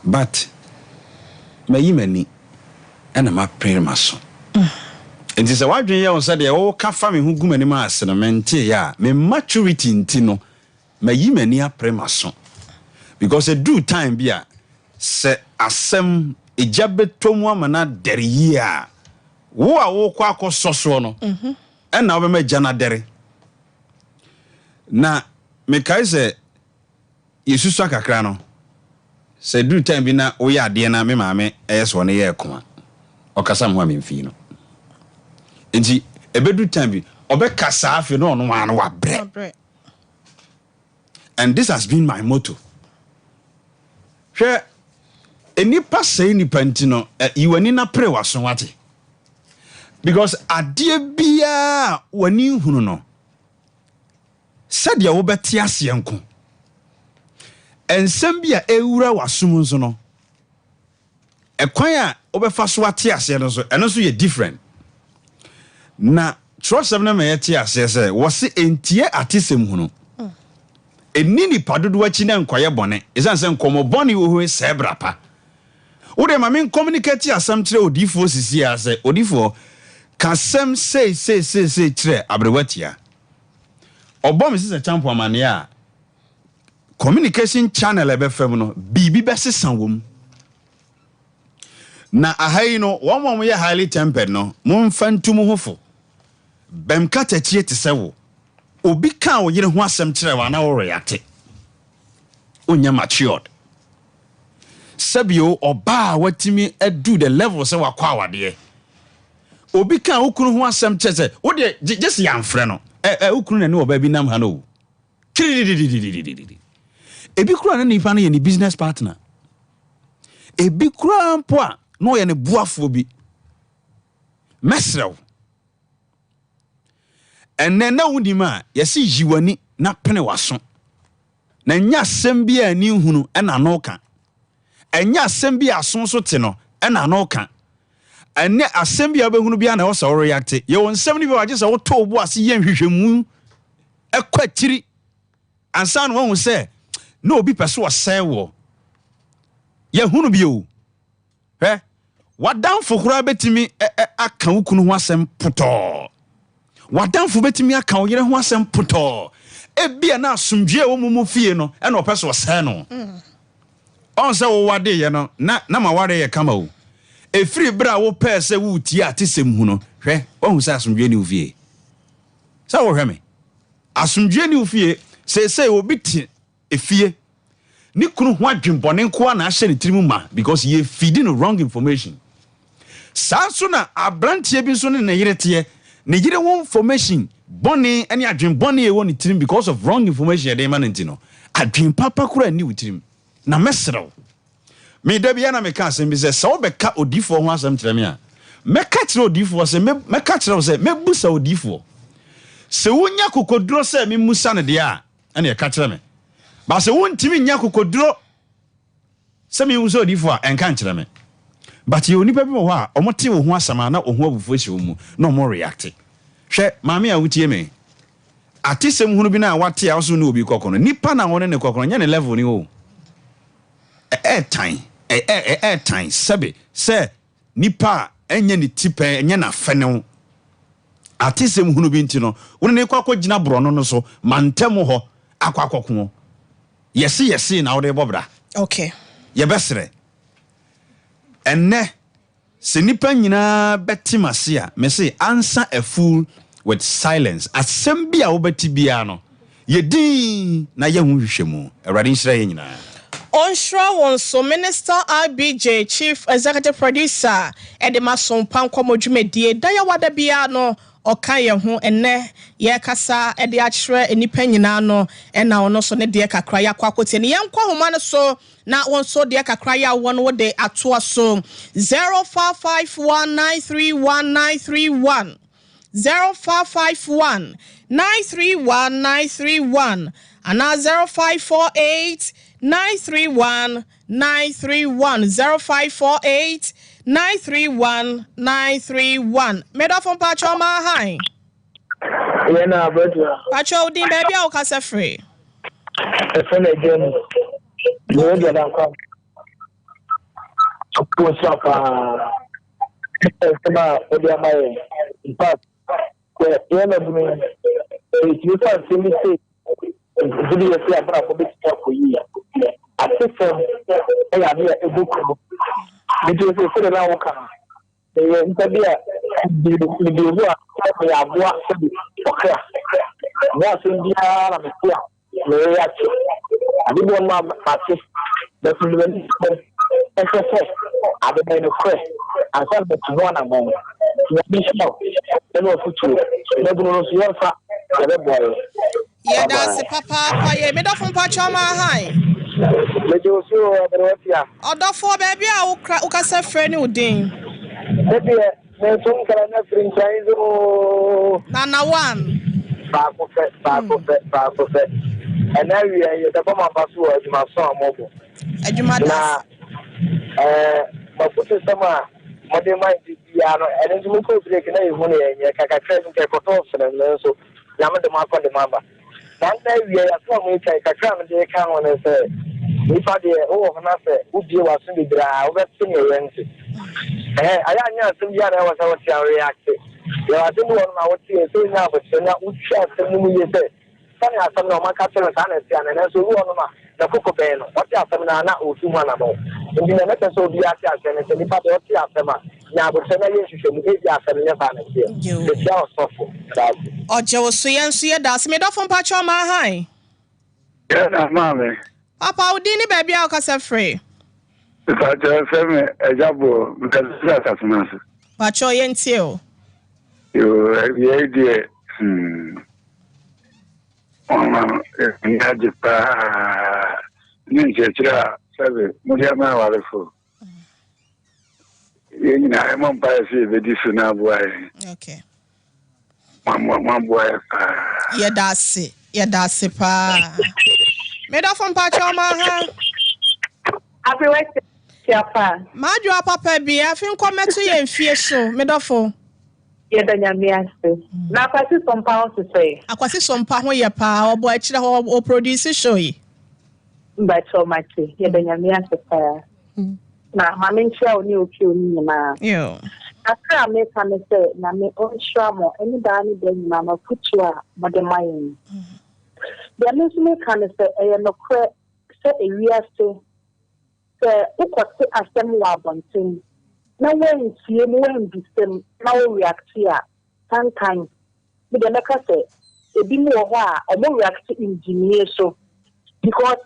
But mayi m'ani ɛna mapere m'aso. Nti sɛ w'adwene yɛ wo sɛ deɛ woka fa me ho gu m'anim ase no menteeɛ a, me maturity nti no mayi m'ani apere m'aso. Because ɛduru time bi a sɛ asɛm, egya bɛtɔ mu ama no adɛre yie a, wo a worekɔ akɔsɔ soɔ no ɛna wobɛma gya no adɛre. Na mekae sɛ yɛsusua kakra no, sɛ ɛduru time bi na woyɛ adeɛ na me maame ɛyɛ sɛ ɔne yɛ ɛko a, ɔkasa me ho a memfii no. Nti ɛbɛduru time bi, ɔbɛka saa afei na ɔno ara no wabrɛ. And this has been my motto. Hwɛ, nnipa sɛe nnipa nti no, yi w'ani na pere w'aso wate. Because adeɛ biara a w'ani nhunu no, sɛdeɛ wobɛte aseɛ nko. Nsɛm bi a ɛwura w'asom nso no, Ɛkwan a wobɛfa so ate aseɛ no nso, ɛno nso yɛ different. Na twerɛsɛm no ma yɛte aseɛ sɛ, wɔse ntie atesɛm hunu. Ɛnni nipa dodoɔ akyi na nkɔyɛ bɔne, ɛsiane sɛ nkɔmmɔ bɔne wɔ hɔ yi sɛe bra pa. Wo deɛ ma me nkɔmunikati asɛm kyerɛ odiyifoɔ sisi ara sɛ, odiyifoɔ, ka asɛm sei sei sei sei kyerɛ aberewa tia. Ɔbɔ me sisa kyampo amaneɛ a, Communication channel a ɛbɛfa mu no, biribi bɛsesa wɔ mu. Na aha yi no, wɔn a wɔyɛ highly tempered no, momfa ntu mo ho fo. Bɛm katakyie te sɛ wo. Obi kaa wo yere ho asɛm kyerɛ wo a na wo reacte. Wonyɛ matured. Sɛbio ɔbaa a watumi adu the level sɛ wakɔ awadeɛ. Obi kaa wo kunu ho asɛm kyerɛ sɛ wo deɛ gye sɛ yɛamfrɛ no. Ɛ ɛ wo kunu na ne ɔbaa bi nam ha no o. Kirididididididi. Ebi koraa na nipa no yɛ ne business partner. Ebi koraa mpo a na ɔyɛ ne boafoɔ bi. Mɛsrɛ wo. Ɛnnɛ na wonim a yɛse yi w'ani na pene w'aso. Na nyɛ asɛm bi a ani nhunu ɛna ano ka. Ɛnyɛ asɛm bi a aso nso te no ɛna ano ka. Ɛnyɛ asɛm bi a wobɛhunu biara na ɛwɔ sɛ woreacte. Yɛwɔ nsɛm no bi wɔ hɔ a gye sɛ wotɔ wo bo ase yɛ nhwehwɛmu kɔ akyiri ansa na wahu sɛ na obi pɛ so ɔsɛe woɔ. Yɛhunu bi o. Hwɛ, w'adamfo koraa bɛtumi aka wo kunu ho asɛm potɔɔ. W'adamfo bɛtumi aka wo yere ho asɛm potɔɔ. Ebia na asomdwoeɛ a ɛwɔ mo mu fie no ɛna ɔpɛ so ɔsɛe no. Ɔn sɛ wowadeeɛ no na na ma ware yɛ kama o. Ɛfiri berɛ a wopɛɛ sɛ woretie atesɛm hu no, hwɛ, woahu sɛ asomdwoeɛ ni wo fie. Sɛ wohwɛ me. Asomdwoeɛ nni wo fie. Seesei obi te efie, ne kunu ho adwenbɔne nko ara na ahyɛ ne tirim ma because yɛ feedi no wrong information. Saa nso na abranteɛ bi nso ne ne yere teɛ, ne yere ho information bɔne ne adwenbɔne a ɛwɔ ne tirim because of wrong information yɛde ma no nti no, adwen papa koraa nni wo tirim. Na mɛsrɛ wo, Me, da biara na meka asɛm bi sɛ, sɛ wobɛka odiyifoɔ ho asɛm kyerɛ me a, mɛka kyerɛ odiyifoɔ sɛ, mɛka kyerɛ wo sɛ, mɛbusa odiyifoɔ. Sɛ wonya akokoduro sɛ memmusa no deɛ a, ɛnneɛ ka kyerɛ me. Ba sɛ wontumi nnya akokoduro sɛ memmusa odiyifoɔ a, ɛnka nkyerɛ me. But yɛwɔ nnipa bi wɔ hɔ a, wɔte wo ho asɛm a, na wɔn ho abufuo hyɛ wɔn mu, na wɔn reacte. Hwɛ, maame a wotie me, atesɛm hunu bi no a woate a wo so ne obi kɔko no, nipa na wo ne no kɔko no, nyɛ ne level ni o. Ɛɛtan, ɛɛtan, sɛbe, sɛ nipa a ɛnyɛ ne ti pɛ, ɛnyɛ n'afɛ ne wo. Atesɛm hunu bi nti no, wo ne no rekɔ akɔgyina borɔno no so, mantam hɔ akɔ akɔko. Yɛse yɛse na wode rebɔ bra. Okay. Yɛbɛsrɛ. Ɛnnɛ, Sɛ nnipa nyinaa bɛte m'ase a, mese answer a fool with silence. Asɛm bi a wobɛte biara no, yɛ dinn na yɛ ho nhwehwɛmu. Awurade nhyira yɛn nyinaa. Ɔnhyira wo nso Minister IBJ Chief Executive Producer de ma Sompa Nkɔmmɔ dwumadie da yɛwɔ da biara no ɔka yɛn ho ɛnnɛ yɛrekasa de akyerɛ nnipa nyinaa no ɛna ɔno nso ne deɛ kakra yɛakɔ akɔtie no yɛnkɔ ahoma no so Na wo nso deɛ kakra yi a wowɔ no wode atoa so. 0551 931 931 0551 931 931 anaa 0548 931 931 0548 931 931. Medɔfo mpakyɛw ma hann. Yɛn na abɛdua. Pakyɛ wo din baabi a wokasa firi. Ɛfɛ na ɛgya mu. Meyɛ deɛ dankwa. Ɔpo nhyira paa. Ɛsɛm a wode ama yɛn. In fact, sɛ yɛn na bunu yi, ɛtumi fa nsɛm bi sei, nti de yɛsi abrabɔ bɛtumi akɔ yie. Ase fam ɛyɛ ade a ɛbɔ kuro. Nti sɛ sɛdeɛ na woka no, Meyɛ nipa bi a mede obu a meyɛ aboa sɛbi ɔkra. Nyɛ asɛm biara na mete a mereyɛ ate. Ade bi wɔ hɔ a mate, but mede m'ani si fam hwɛ sɛ ade no yɛ nokorɛ ansa na matu ho anammɔn. Nti Nyame nhyira wo ne w'afotuo. Mmabunu no nso yɛmfa yɛbɛboa yɛn. Yɛda Bye ase bye. papaapa yei. Me dɔfo mpakyɛw ma hann. Megye wo so o, aberewa tia. Ɔdɔfoɔ, baabi a wokra wokasa frɛ ne wo din. Me deɛ, me nso nkra na firi nkran yi oo. Nana one. Baako pɛ, baako pɛ, baako pɛ. Ɛnɛ awia yi, yɛbɛbɔ mo aba so wɔ adwumaso a mobɔ. Adwuma da Na ase. ɛɛ, m'afotusɛm a mode ma de biara no, ɛno nso mokɔɔ break na yɛhu no yɛnyɛ kakra bi nka ɛkɔtɔɔ sene nanso Nyame de mo akɔ de mo aba. Na ndɛ awia yi asɛm a moretwa yi, kakra a mede reka ho ne sɛ, nipa deɛ wowɔ hɔ na sɛ wobue w'aso bebree a, wobɛte neɛ yɛnte. Ɛhɛn, ayɛ a nyɛ asɛm biara na ɛwɔ sɛ wote a woreacte. Yɛwɔ asɛm bi wɔ hɔnom a wote a, ɛsɛ sɛ wonya aboterɛ na wotwa asɛm no mu yie sɛ sɛnea asɛm no a wɔaka akyerɛ no saa na ɛte anaa. Nanso obi wɔ hɔnom a, ne koko bɛn no, ɔte asɛm no a na ɔretu ho anamɔn. Nti nea mɛpɛ sɛ obiara te aseɛ ne sɛ, nipa deɛ ɔte asɛm a, Nya aboterɛ na yɛ nhwehwɛmu, ebia asɛm no nyɛ saa na ɛteɛ. Mekyia ɔsɔfo. Meda ase. Ɔgye wo so yɛn nso yɛda ase. Me dɔfo mpakyɛw ma hann. Yɛ na maame. Papa wo din ne baabi a wokasa firi. Mepakyɛw yɛfrɛ me Agya Boɔ, mekasa firi Asasema so. Pakyɛw yɛntie o. Yoo awia yi deɛ hmm mama ani agye paa ne nkyerɛkyerɛ a sɛbe mode ama awarefo. Yɛn nyinaa yɛmmɔ mpaeɛ sɛ yɛbɛdi so na aboa yɛn. Okay. Moaboa yɛ paa. Yɛda ase, yɛda ase paa. Medɔfo mpakyɛ ɔma ha. Aberewa tia paa. M'adwoa papa bi, afe nkɔ mɛto yɛn fie so, medɔfo. Yɛda Nyame ase. Na Akwasi Sompa ho te sɛn? Akwasi Sompa ho yɛ paa, ɔbɔ akyire hɔ, ɔproduce show yi. Mpakyɛw mate, yɛda Nyame ase paa. Na ma menkyia wo ne Okio no nyinaa. Kakra a meka ne sɛ Nyame ɔnhyira mo ɛne daa ne daa nyinaa no afutuo a mode ma yɛn. Deɛ me nso meka ne sɛ ɛyɛ nokorɛ sɛ ewiase sɛ wokɔte asɛm wɔ abɔnten na woantie mu woambisa mu na wo react a sometimes me deɛ mɛka sɛ ebinom wɔ hɔ a wɔn react ngyimie so because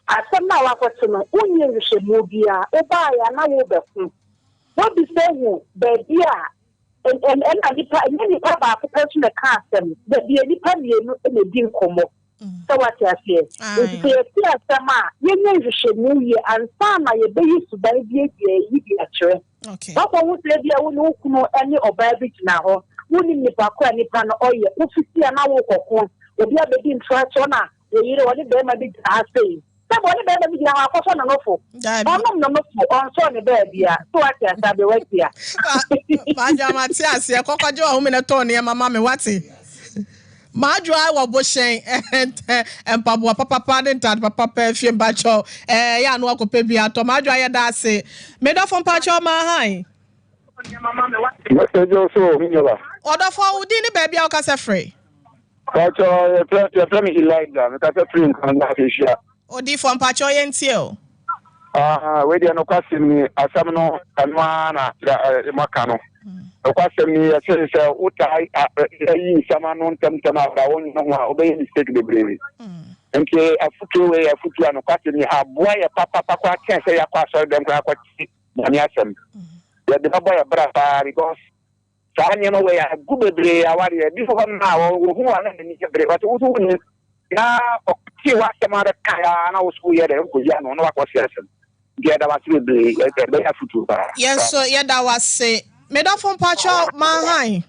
asɛm no a wakɔte no wonyɛ nhwehwɛmuo biara wobaeɛ a na wobɛko wobisa hu baabi a ɛna nipa ɛnyɛ nipa baako pɛ nso na ɛka asɛm dabi nipa mmienu na ɛdi nkɔmmɔ sɛ wate aseɛ nti sɛ yɛte asɛm a yɛnyɛ nhwehwɛmu yie ansa na yɛbɛyi suban bi adi ayi bi akyerɛ. Woakɔhu sɛ ebia wo ne wo kunu ne ɔbaa bi gyina hɔ, wonnim nipa ko a nipa no ɔyɛ, wofiti a na worekɔko, obi abɛdi ntrakyɛw na wo yere ɔne barima bi gyina ha sei. Sɛ ɔne barima bi gyina hɔ a, akɔsɔ ne nofo. Ɔnom ne nofo, ɔnsɔɔ ne baabia. So wate aseɛ, aberewa tia. Madwoa mate aseɛ, kɔkɔgye w'ahome na tɔn nneɛma ma me, wate? M'adwoa wɔ bohyɛn mpaboa papapa ne ntaade papapa afie mpakyɛw ɛɛ yɛ ano akɔpɛ bi atɔ m'adwoa yɛ da ase me dɔfo mpakyɛw ma han. Mɛsɛ so me nyaba. Ɔdɔfo wo din ne baabi a wokasa firi. Mpakyɛw yɛfrɛ me Elijah mekasa firi Nkwanta Ahyia. Odiyifoɔ mpakyɛw yɛntie o. Ah, wei deɛ nokwasɛm ni, asɛm no ɛno ara na moaka no. Nokwasɛm ni, yɛse sɛ wotaa yi nsɛm ano ntɛmntɛm a bra wonyene ho a, wobɛyɛ mistake bebree. Nti afotuo wei yɛ afotuo a nokwasɛm ni, aboa yɛ papapa koraa kyɛn sɛ yɛakɔ asɔre dɛm koraa akɔte Nyame asɛm. Yɛde bɛbɔ yɛ bra paa because Saa nneɛma wei agu bebree awareɛ. Bi wɔ hɔ nom a wɔhu a na n'ani bere. Wɔte wo so wonni na ɔte w'asɛm ara bɛka ya na wo so woyɛ dɛ wokɔyi ano na wakɔse asɛm. Nti yɛda wo ase bebree. Ɛbɛyɛ afotuo paa. Yɛn nso yɛda wo ase. Me dɔfo mpakyɛw manhan.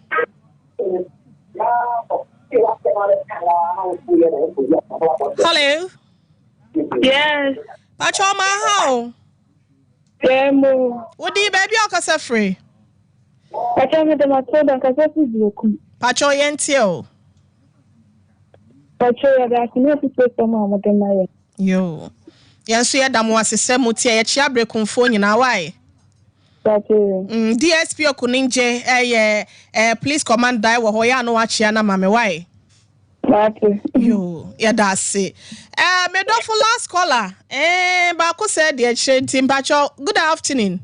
Hello. Yes. Pakyɛw manha o. Yɛn mo. Wo din baabi a ɔkasa firi. Pakyɛw mede Matilda nkasa firi Berekum. Pakyɛw yɛn tie o. Pakyɛ yɛda ase ne afutuo sɛm a mode ma yɛn. Yoo. Yɛn nso yɛda mo ase sɛ motie. Yɛkyea Berekumfoɔ nyinaa. Why? Pakyɛ. DSP Okuningye ɛyɛ police commander wɔ hɔ yɛ ano akyea na maame why? Mate. Yoo, yɛda ase. Medɔfo last caller. Baako sɛ deɛ kyerɛ nti mpakyɛw. Good afternoon.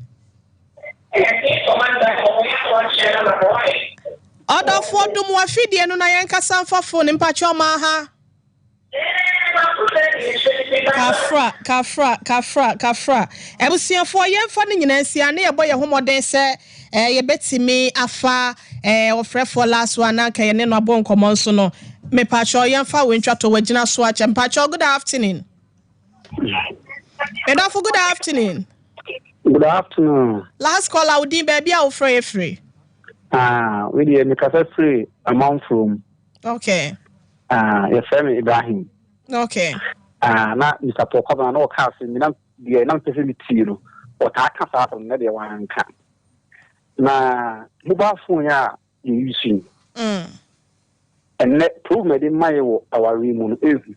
Ɔdɔfoɔ dum wafidie no na yɛnkasa mfa phone mpakyɛw ma ha. Kafra, kafra, kafra, kafra. Abusuafoɔ yɛmfa no nyinaa nsia ne yɛbɔ yɛn ho mmɔden sɛ yɛbɛtumi afa ɔfrɛfoɔ last one na nka yɛne no abɔ nkɔmmɔ nso no. Mepakyɛw yɛmfa wo ntwa to wagyina so akyɛ. Mpakyɛw good afternoon. Medɔfo good afternoon. Good afternoon. Last caller wo din baabi a wofrɛ yɛ firi. Ah, we deɛ mekasa firi amanfoɔ mu. Okay. Ah, yɛfrɛ me Ibrahim. Okay. Ah, na Mr. Paul Kwabena na ɔka ase mi na deɛ na mpɛ sɛ metie no, ɔtaa ka saa asɛm no na deɛ wanka. Na mobile phone a yɛyi yi, ɛnnɛ problem a ɛde ma yɛ wɔ awareɛ mu no ɛhu.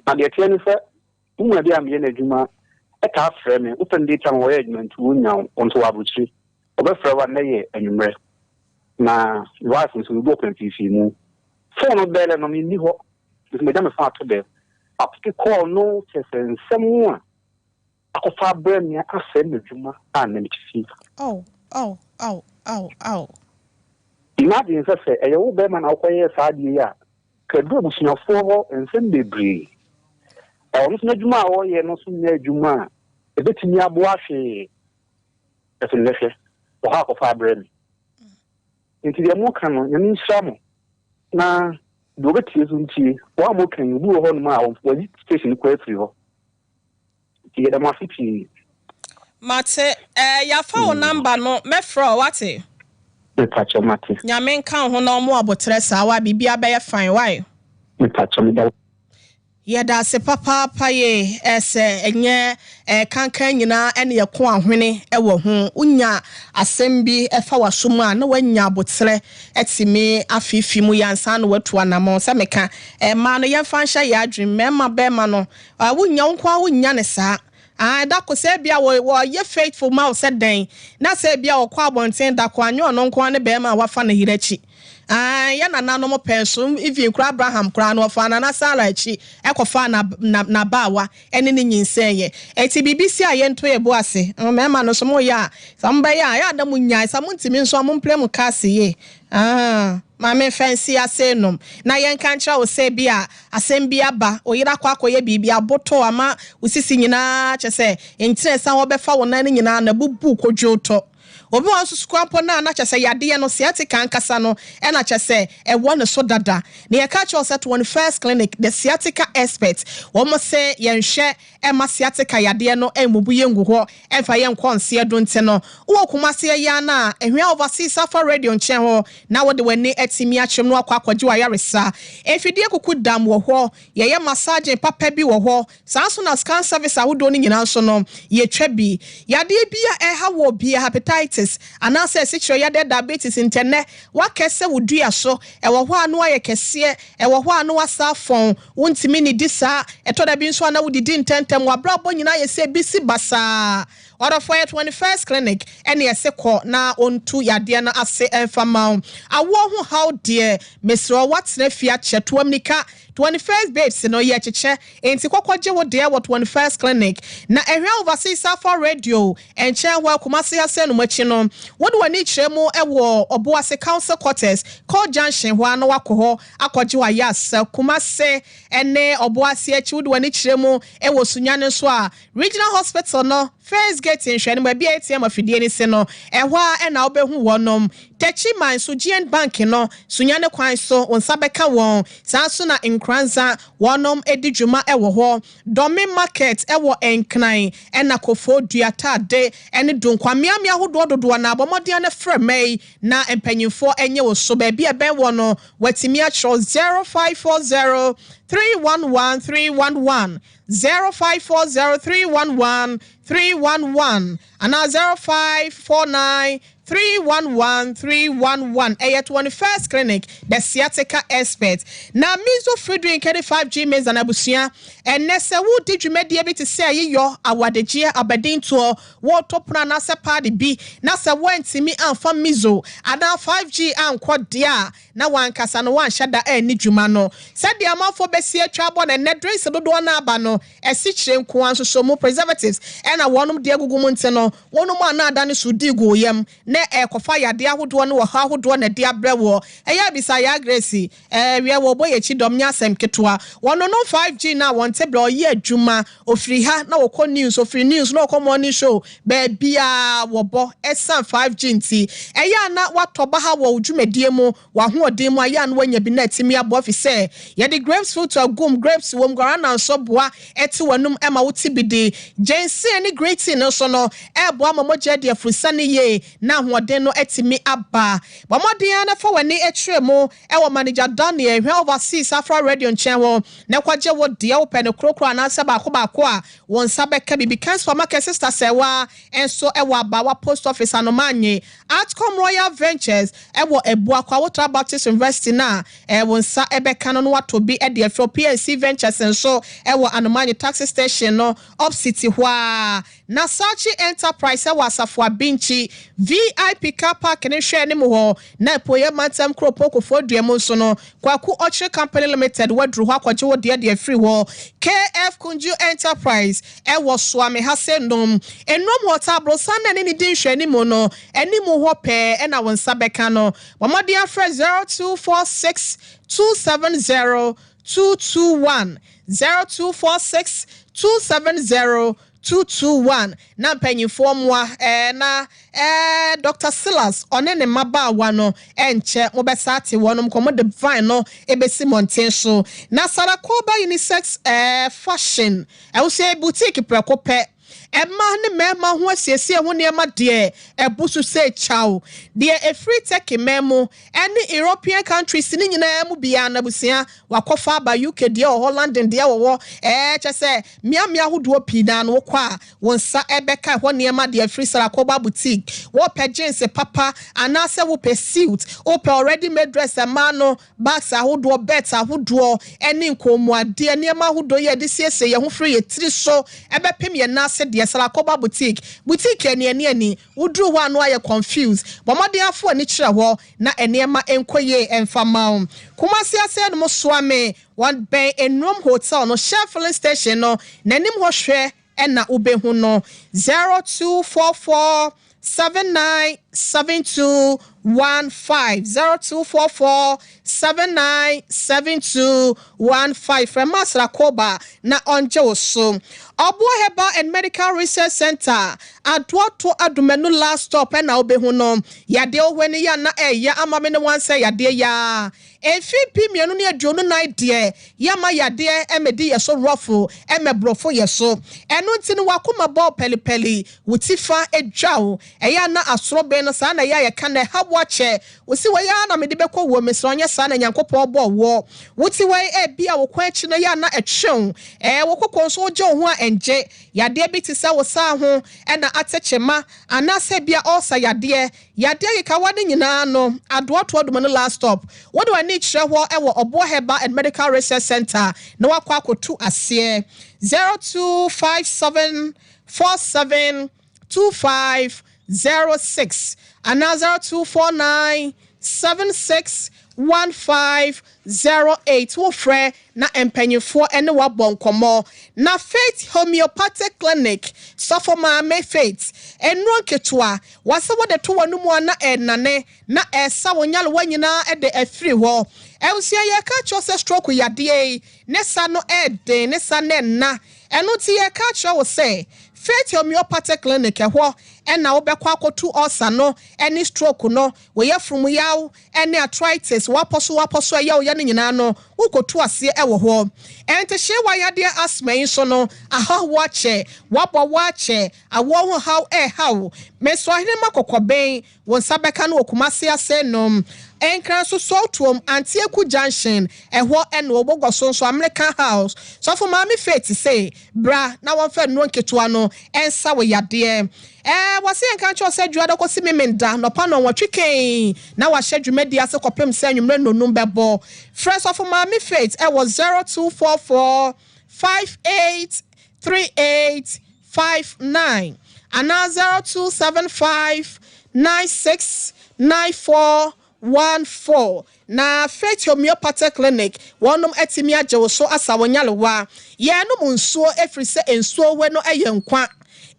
Na deɛ teɛ ne sɛ, wo mu ade a meyɛ n'adwuma ɛtaa frɛ me, wopɛ no data ma wɔyɛ adwuma nti wonya wo nso wɔ aburokyire. Ɔbɛfrɛ wo a nnɛ yɛ anwummerɛ. Na wife nso mebu ɔkwan fiifii mu. Phone no bɛɛlɛ no menni hɔ. Nti magya me phone ato dɛm. Apeke call no kyerɛ sɛ nsɛm a akɔfa abrɛ me asɛe m'adwuma a nnɛ mete fie. Oh, oh, oh, oh, oh. Imagine sɛ ɛyɛ wo bɛrima na wokɔyɛɛ saa adeɛ yi a, kadu abusuafoɔ hɔ nsɛm bebree. Ɔno nso n'adwuma a ɔreyɛ no nso nyɛ adwuma a ɛbɛtumi aboa hwee. Ɛso nnɛ hwɛ, ɔhɔ akɔfa abrɛ me. Nti deɛ moka no, Nyame nhyira mo. Na deɛ wɔbɛtie so ntie. Wɔn a moka yi, obi wɔ hɔnom a wɔyi station kɔ afiri hɔ. Nti yɛda mo ase pii. Mate, yɛafa wo number no, mɛfrɛ wo wate. Mepakyɛ mate. Nyame nka wo ho na ɔmo abotrɛ saa wa biribia bɛyɛ fine why? Mepakyɛ meda. Yɛda ase papaapa ye ɛsɛ ɛnyɛ kankan nyinaa ɛne yɛko ahwene ɛwɔ ho. Wonya asɛm bi ɛfa w'aso mu a na woanya abotrɛ ɛtumi afiifi mu yɛansa na watu anammɔn sɛ meka mmaa no yɛmfa nhyɛ yɛ adwene mmarima bɛrima no wonya wo nko a wonya ne saa. Ah, da ko sɛ bia wɔyɛ faithful ma wo sɛ dɛn na sɛ bia wɔkɔ abɔnten da ko anyɛ ɔno nko a ne bɛrima a wafa ne yere akyi. Ah, yɛ nananom pɛn so even kora Abraham kora no ɔfa nana Sarah akyi ɛkɔfa na n'abaawa ɛne ne nyinsɛn yɛ. Eti biribi si a yɛnto yɛ bo ase. Mmarima no so mo yɛ a sɛ mo bɛyɛ a yɛ ada mo nyae sɛ mo ntumi nso a mo mplɛ mo kaase yie. Ah, maame fɛnsi ase nom na yɛnka nkyerɛ wo sɛ bi a asɛm bi aba oyere akɔ akɔyɛ biribi aboto ama wo sisi nyinaa kyɛ sɛ nkyerɛ san wɔbɛfa wo nan no nyinaa na bubu kodwo tɔ. Obi wɔ nso sukuu mpo na na kyɛ sɛ yadeɛ no sciatica ankasa no ɛna kyɛ sɛ ɛwɔ ne so dada. Na yɛka kyerɛ sɛ 21st Clinic the sciatica expert wɔn sɛ yɛnhwɛ ɛma sciatica yadeɛ no ɛmmubu yɛn ngu hɔ ɛmfa yɛn nkɔ nseɛ do nti no wowɔ Kumase ɛyɛ ana Ehwia Overseas Safa Radio nkyɛn hɔ na wode w'ani atumi akyerɛm no akɔ akɔgye w'ayaresa. Mfidie kuku dam wɔ hɔ, yɛyɛ massaging papa bi wɔ hɔ, saa nso na scan service ahodoɔ no nyinaa nso no yɛtwa bi. Yadeɛ bi a ɛha wɔ bia hepatitis anaasɛ asikyire yadeɛ diabetes ntɛnɛ wakɛsɛ wo dua so ɛwɔ hɔ a no ayɛ kɛseɛ, ɛwɔ hɔ a no asa afɔn, wontumi ne di saa, ɛtɔ da bi nso a na wodidi ntɛntɛm, w'abrabɔ nyinaa yɛ sɛ bi si basaa. Ɔdɔfoɔ yɛ 21st Clinic ɛne ɛsɛ kɔ na ɔntu yadeɛ no ase ɛmfa ma wo. Awoɔ ho haw deɛ mesrɛ woatena fie akyɛ toa mmirika 21st Babes no yɛ kyekyɛ enti kɔkɔ gye wo deɛ wɔ 21st Clinic na Ɛhwɛ Overseas Safa Radio nkyɛn hɔ Kumase ase no akyi no wode w'ani kyerɛ mu ɛwɔ Ɔboase Council Quarters Court Junction hɔ a na wakɔ hɔ akɔgye w'ayɛ asa. Kumase ɛne Ɔboase akyi wode w'ani kyerɛ mu ɛwɔ Sunyani nso a Regional Hospital no First Gate nhwɛ no baabi a ATM afidie no si no ɛhɔ a ɛna wobɛhu wɔnom. Techiman nso GN Bank no Sunyani kwan so wo nsa bɛka wɔn. Saa nso na Nkranza wɔnom edi dwuma ɛwɔ hɔ. Dɔme Market ɛwɔ Nkran ɛna Kofo Duatade ɛne Dunkwa mmeammea ahodoɔ dodoɔ na abɔmmɔden no frɛ mɛyi na mpanyinfoɔ ɛnyɛ wɔ so baabi a ɛbɛn wɔ no wɔatumi atwerɛ 0540 311 311 0540 311 311 anaa 0549. 311 311 Ɛyɛ 21st Clinic, the sciatica expert. Na Mizo free drink ne 5G maize and abusua. Ɛnnɛ sɛ woredi dwumadie bi te sɛ ayiyɔ, awadegyeɛ, abadintoɔ, woreto pono anaasɛ paade bi na sɛ woantumi amfa Mizo anaa 5G ankɔ deɛ a, na w'ankasa no woanhyɛ da anni dwuma no. Sɛdeɛ amanfoɔ bɛsi atwa abɔ no ɛnnɛ drinks dodoɔ no aba no, asikyire nko ara nso mu, preservatives, na wɔnom de agugu mu nti no, wonom a na adane so di gu wo yam na ɛrekɔfa yadeɛ ahodoɔ ne ɔhaw ahodoɔ na ɛde abrɛ woɔ. Ɛyɛ a bisa Yaa Grace, ɛɛ wiɛ wɔbɔ yɛn akyi dɔm nyɛ asɛm ketewa. Wɔnonom 5G no a wɔnte berɛ ɔyɛ adwuma, ɔfiri ha na ɔkɔ news, ɔfiri news na ɔkɔ morning show, baabiara wɔbɔ ɛsiane 5G nti. Ɛyɛ a na woatɔ baha wɔ wo dwumadie mu, w'ahoɔden mu a, ɛyɛ a na woanya bi na atumi aboa efisɛ yɛde grapes fruit agu mu, grapes wɔ mu, guarana nso boa ɛte w'anum ma wote bi di. Ginseng ne green tea no nso no ɛreboa ma mogya adi afurusane yie na ahoɔden no atumi aba. Bɔ mmɔden ara na fa w'ani kyerɛ mu wɔ Manager Daniel Hwɛ Overseas Afra Radio nkyɛn hɔ na kɔgye wo deɛ wopɛ no korokoro anaasɛ baako baako a wo nsa bɛka bi. Bikan Supermarket Sister Sɛwa nso wɔ Abawa Post Office Anomanye. Artcom Royal Ventures wɔ Abuakwa Wotra Baptist University no a wo nsa bɛka no na woatɔ bi de afiri hɔ. PNC Ventures nso wɔ Anomanye Taxi Station no opsite hɔ ara. Na Sachi Enterprise wɔ Asafo Abinkyi VIP Car Park no nhwɛɛ anim hɔ. Na Apueeɛ Mantam Kuropɔn Kofoɔ mu nso no, Kwaku Ɔkyere Company Limited woaduru hɔ akɔgye wo deɛ de afiri hɔ. KF Kunju Enterprise wɔ Suame ha sɛ nom. Nnom hɔ ta aborosan no a ɛne ne di nhwɛanimu no anim hɔ pɛɛ na wo nsa bɛka no. Bɔ mmɔden afrɛ 0246 270 221, 0246 270 221 na mpanyinfoɔ mmoa ɛɛ na ɛɛ Doctor Silas ɔne ne mmabaawa no ɛnkyɛ mobɛsa ate wɔnom nkɔmɔ de vine no ɛbɛsi mmɔnten so na Sarakoba Unisex ɛɛ fashion ɛwosɛ boutique prɛko pɛ Mmaa ne mmarima ho asiesie ho nneɛma deɛ ɛbu so sɛ kyaw. Deɛ ɛfiri Turkey man mu ne European countries no nyinaa mu biara no abusua wakɔfa aba. UK deɛ wɔ hɔ, London deɛ wɔ hɔ, ɛɛ kyɛ sɛ mmeammea ahodoɔ pii naa no wokɔ a wo nsa ɛbɛka ɛhɔ nneɛma deɛ ɛfiri Sarakoba Boutique. Wopɛ jeans papa anaasɛ wopɛ suit, wopɛ already made dress mmaa no Bags ahodoɔ, bɛɛt ahodoɔ ne nkɔnmuadeɛ, nneɛma ahodoɔ yi a yɛde siesie yɛn ho firi yɛn tiri so bɛpem yɛn nan ase deɛ, Salakoba Boutique, boutique aniani ani, woduru hɔ a na woayɛ confused. Bɔ mmɔden ara fa w'ani kyerɛ hɔ na nneɛma nkɔ yie mfa mma wo. Kumasi Aseɛnom Soame, wɔbɛn Ennrom Hotel no, Shell Filling Station no n'anim hɔ hwɛ na wobɛhu no 0244 79 72 15 0244 79 72 15 Frɛ Masra Koba na ɔngye wo so. Ɔboɔ Herbal and Medical Research Centre, Adoato Adumanu last stop na wobɛhu no. Yadeɛ wɔ hɔ ani yɛ a na ɛyɛ ama me ne wansɛ yadeɛ yi ara. Mfe 2024 deɛ, yɛmma yadeɛ mmɛdi yɛ so rɔfo, mmɛborɔfo yɛ so. Ɛno nti no w'akoma bɔ pɛlipɛli, wo ti fa dwa wo. Ɛyɛ a na asoroben no, saa na ɛyɛ a yɛka no, ɛha wo akyɛ. Wo se wei ara na mede bɛkɔ wuo, mesrɛ wo nyɛ saa na Nyankopɔn bɔɔ woɔ. Wo te wei, ebia wo kɔn akyi no ɛyɛ a na ɛtwe wo. Ɛɛ, wo koko nso wogye wo ho a ɛngye. Yadeɛ bi te sɛ wo saa ho na ate kyema, anaasɛ ebia ulcer yadeɛ. Yadeɛ nkekawa no nyinaa no, adoɔtoɔ doma no last stop. Wode w'ani kyerɛ hɔ wɔ Ɔboɔ Herbal and Medical Research Centre na woakɔ akɔtu aseɛ. 0257 47 25 06 anaa 0249 76 15 08. Wofrɛ na mpanyimfoɔ ne wo abɔ nkɔmmɔ. Na Faith Homeopathic Clinic sɔfo maame Faith, nnuro nketewa, wɔse wode to w'anomu a na ɛrenane, na ɛresa wo nyarewa nyinaa de afiri hɔ. Abusua yɛreka akyerɛ wo sɛ stroke yadeɛ yi, ne sa no ɛreden, ne sa no ɛnna. Ɛno nti yɛreka akyerɛ wo sɛ Faith Homeopathic Clinic ɛhɔ na wobɛkɔ akɔtu ulcer no ne stroke no, wo yafunu mu yaw ne arthritis, w'apɔso w'apɔso a ɛyɛ wo ya no nyinaa no, worekɔtu aseɛ wɔ hɔ. Ɛntehyeewa yadeɛ asthma yi nso no, ahaw wo akyɛ, w'abɔ wo akyɛ, awoɔ ho haw ɛreha wo. Mesoahene ma kɔkɔben, wo nsa bɛka no wɔ Kumasi ase nom. Nkran nso Sowutuom, Antieku Junction, ɛhɔ na wɔbɔ gua so nso, American House. Sɔfo Maame Faith se, bra na wɔmfa nnuro nketewa no nsa wo yadeɛ. Ɛɛ, wɔse yɛnka nkyerɛ wo sɛ Dwoada kɔsi Memenda nɔpa nnɔnwɔtwe kɛn na wɔahyɛ dwumadie ase kɔpem sɛ anwummerɛ nnɔnum bɛbɔ. Frɛ Sɔfo Maame Faith wɔ 0244 58 38 59 anaa 0275 96 94 14. Na Faith Homeopathic Clinic wɔnom atumi agye wo so asa wo nyarewa. Yɛnom nsuo ɛfiri sɛ nsuo we no yɛ nkwa.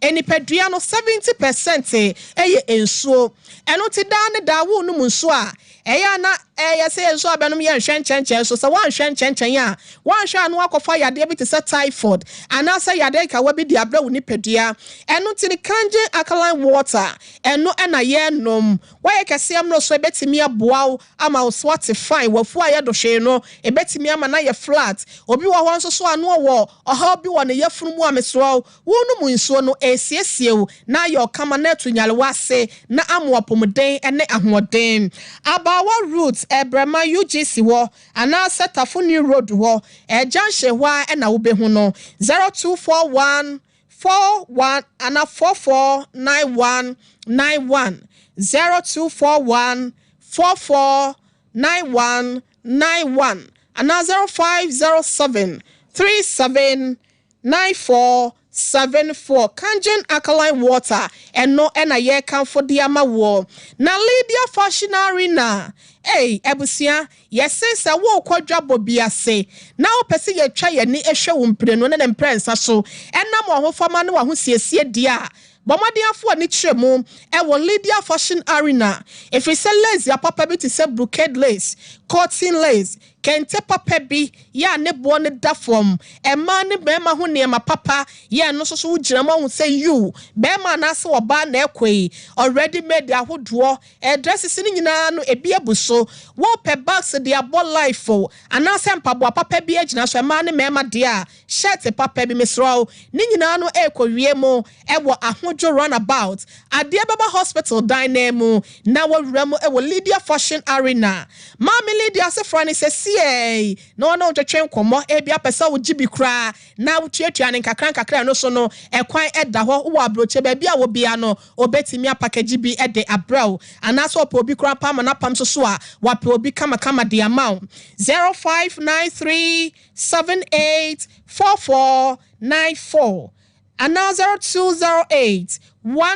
Nipadua no 70 percent yɛ nsuo. Ɛno nti daa ne daa worenom nsuo a, ɛyɛ a na ɛyɛ sɛ yɛn nso abɛnom yɛnhwɛ nkyɛnkyɛn so. Sɛ woanhwɛ nkyɛnkyɛn a, woanhwɛ a na woakɔfa yadeɛ bi te sɛ typhoid anaasɛ yadeɛ nkawa bi de abrɛ wo nipadua. Ɛno nti no Kangen Alkaline Water, ɛno na yɛnom. Woayɛ kɛseɛ mmoroso, ɛbɛtumi aboa wo ama wo so ate fine. W'afu ayɛ dohwee no, ɛbɛtumi ama no ayɛ flat. Obi wɔ hɔ nso so a na ɔwɔ ɔhaw bi wɔ ne yafunu mu a, mesrɛ wo, worenom nsuo no, ɛresiesie wo na ayɛ wo kama na atu nyarewa ase na ama wo apɔmuden ne ahoɔden. Abaawa Ruth, Ɛbrɛma, UGC hɔ anaasɛ Tafo New Road hɔ, junction hɔ ara na wobɛhu no. 0241 41 anaa 44 91 91, 0241 44 91 91 anaa 0507 37 94 74. Kangen Alkaline Water, ɛno na yɛrekamfo de ama woɔ. Na Lydia Fashion Arena, ei, abusua, Yɛse sɛ worekɔ dwabɔ bi ase na wopɛ sɛ yɛtwa yɛn ani hwɛ wo mprenu ne ne mprɛnsa so ɛnam w'ahofama ne w'ahosiesie deɛ a, bɔ mmɔden afa w'ani kyerɛ mu wɔ Lydia Fashion Arena ɛfiri sɛ lace apapa bi te sɛ brocade lace, cotton lace, kente papa bi yɛ a ne boɔ no da fam, mmaa ne mmarima ho nneɛma papa yɛ ɛno nso so wogyina mu ahu sɛ yiw, barima anaasɛ ɔbaa na ɛrekɔ yi, already made ahodoɔ Dresses no nyinaa no ebi abu so. Wopɛ bags de abɔ life o, anaasɛ mpaboa papa bi agyina so, mmaa ne mmarima deɛ a, shirt papa bi, mesrɛ wo. Ne nyinaa no ɛrekɔwie mu wɔ Ahodwo run about. Adeɛ bɛba hospital dan no ara mu na wawura mu wɔ Lydia Fashion Arena. Maame Lydia asefra no sɛsiɛi na ɔne wo ntwetwe nkɔmmɔ, ebia pɛ sɛ wogye bi koraa na wotuatua no nkakra nkakra, ɛno so no ɛkwan da hɔ. Wowɔ abrɔkyire, baabi a wɔ biara no, Obetumi apakagyi bi de abrɛ wo, anaasɛ ɔpɛ obi koraa mpo ama no apam so so a, wapɛ obi kamakama de ama wo. 0593 78 4494 anaa 0208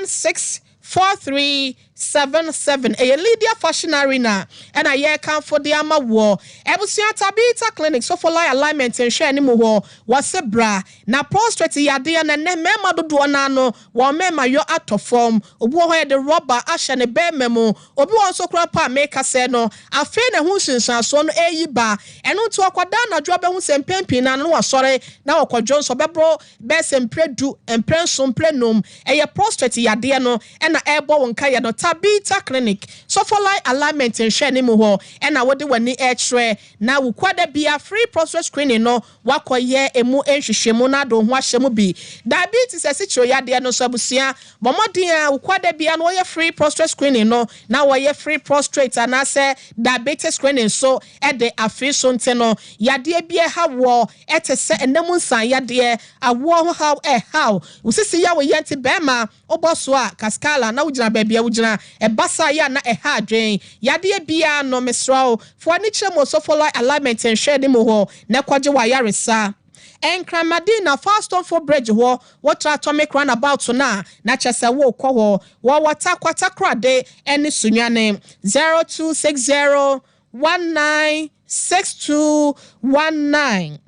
16 4377. Ɛyɛ Lydia Fashion Arena na yɛrekamfo de ama woɔ. Abusua Tabitha Clinic, Sofolai Alignment nhwɛanimu hɔ, wɔse bra na prostrate yadeɛ no ɛnnɛ mmarima dodoɔ no ara no Wɔn mmarima yɔ atɔ fam. Obi wɔ hɔ a yɛde rɔba ahyɛ ne barima mu. Obi wɔ hɔ nso koraa mpo a meka sɛɛ no, afei na ɛho nsunsuansoɔ no reyi ba. Ɛno nti ɔkɔda anadwo a wobɛhu sɛ mpɛn pii no ara no na wasɔre na ɔkɔdwo nso ɔbɛboro bɛyɛ sɛ mprɛ du, mprɛ nson, mprɛ num. Ɛyɛ prostrate yadeɛ no na ɛrebɔ wo nkaeɛ no. Tabitha Clinic, Sofolai Alignment nhwɛanimu hɔ na wode w'ani rekyerɛ. Na Wukuada biara free prostrate screening no Woakɔyɛ emu nhwehwɛmu na ade wo ho ahyɛ mu bi. Diabetes, asikyire yadeɛ no nso abusua, bɔ mmɔden a wo kwada biara no wɔyɛ free prostrate screening no na wɔyɛ free prostrate anaasɛ diabetes screening nso de afiri so nti no yadeɛ bi ɛha woɔ ɛte sɛ ɛna mu nsan yadeɛ, awoɔ ho haw ɛhaw wo sisi ya wo yɛ nti bɛɛma Wobɔ so a, Kaskala, na wogyina baabi a wogyina. Ɛba saa yɛ a na ɛha adwen. Yadeɛ biara no, mesrɛ wo, fa w'ani kyerɛ Mosofoloi Alignment nhwɛani mu hɔ na kɔgye w'ayaresa. Nkran Madina, fa Stonefo Bridge hɔ, wotra Atomic Runabout no a, na kyerɛ sɛ worekɔ hɔ. Wɔwɔ Tarkwa Takoradi ne Sunyani. 0260 19 6219.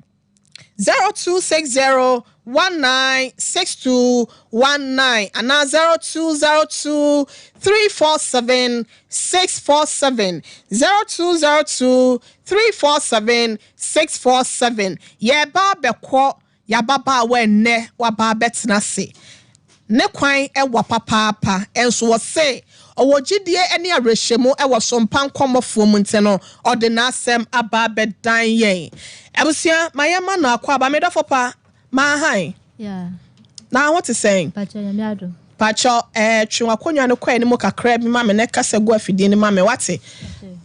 0260 19 6219 anaa 0202 347 647, 0202 347 647. Yɛreba abɛkɔ y'ababaawa ɛnnɛ, waba abɛtena ase. Ne kwan wa papaapa, nso ɔse ɔwɔ gyidie ne awerɛhyɛmu wɔ Sompa nkɔmmɔfoɔ mu nti no ɔde n'asɛm aba abɛdan yɛn. Abusua, ma yɛmma no akwaaba. Me dɔfo pa, Maahan, Yeah. na ho te sɛn? Pacho, Nyame adom. Pakyɛ eh, twe w'akonnwa no kɔ anim kakraa bi ma me na kasa gu afidie no ma me, wate?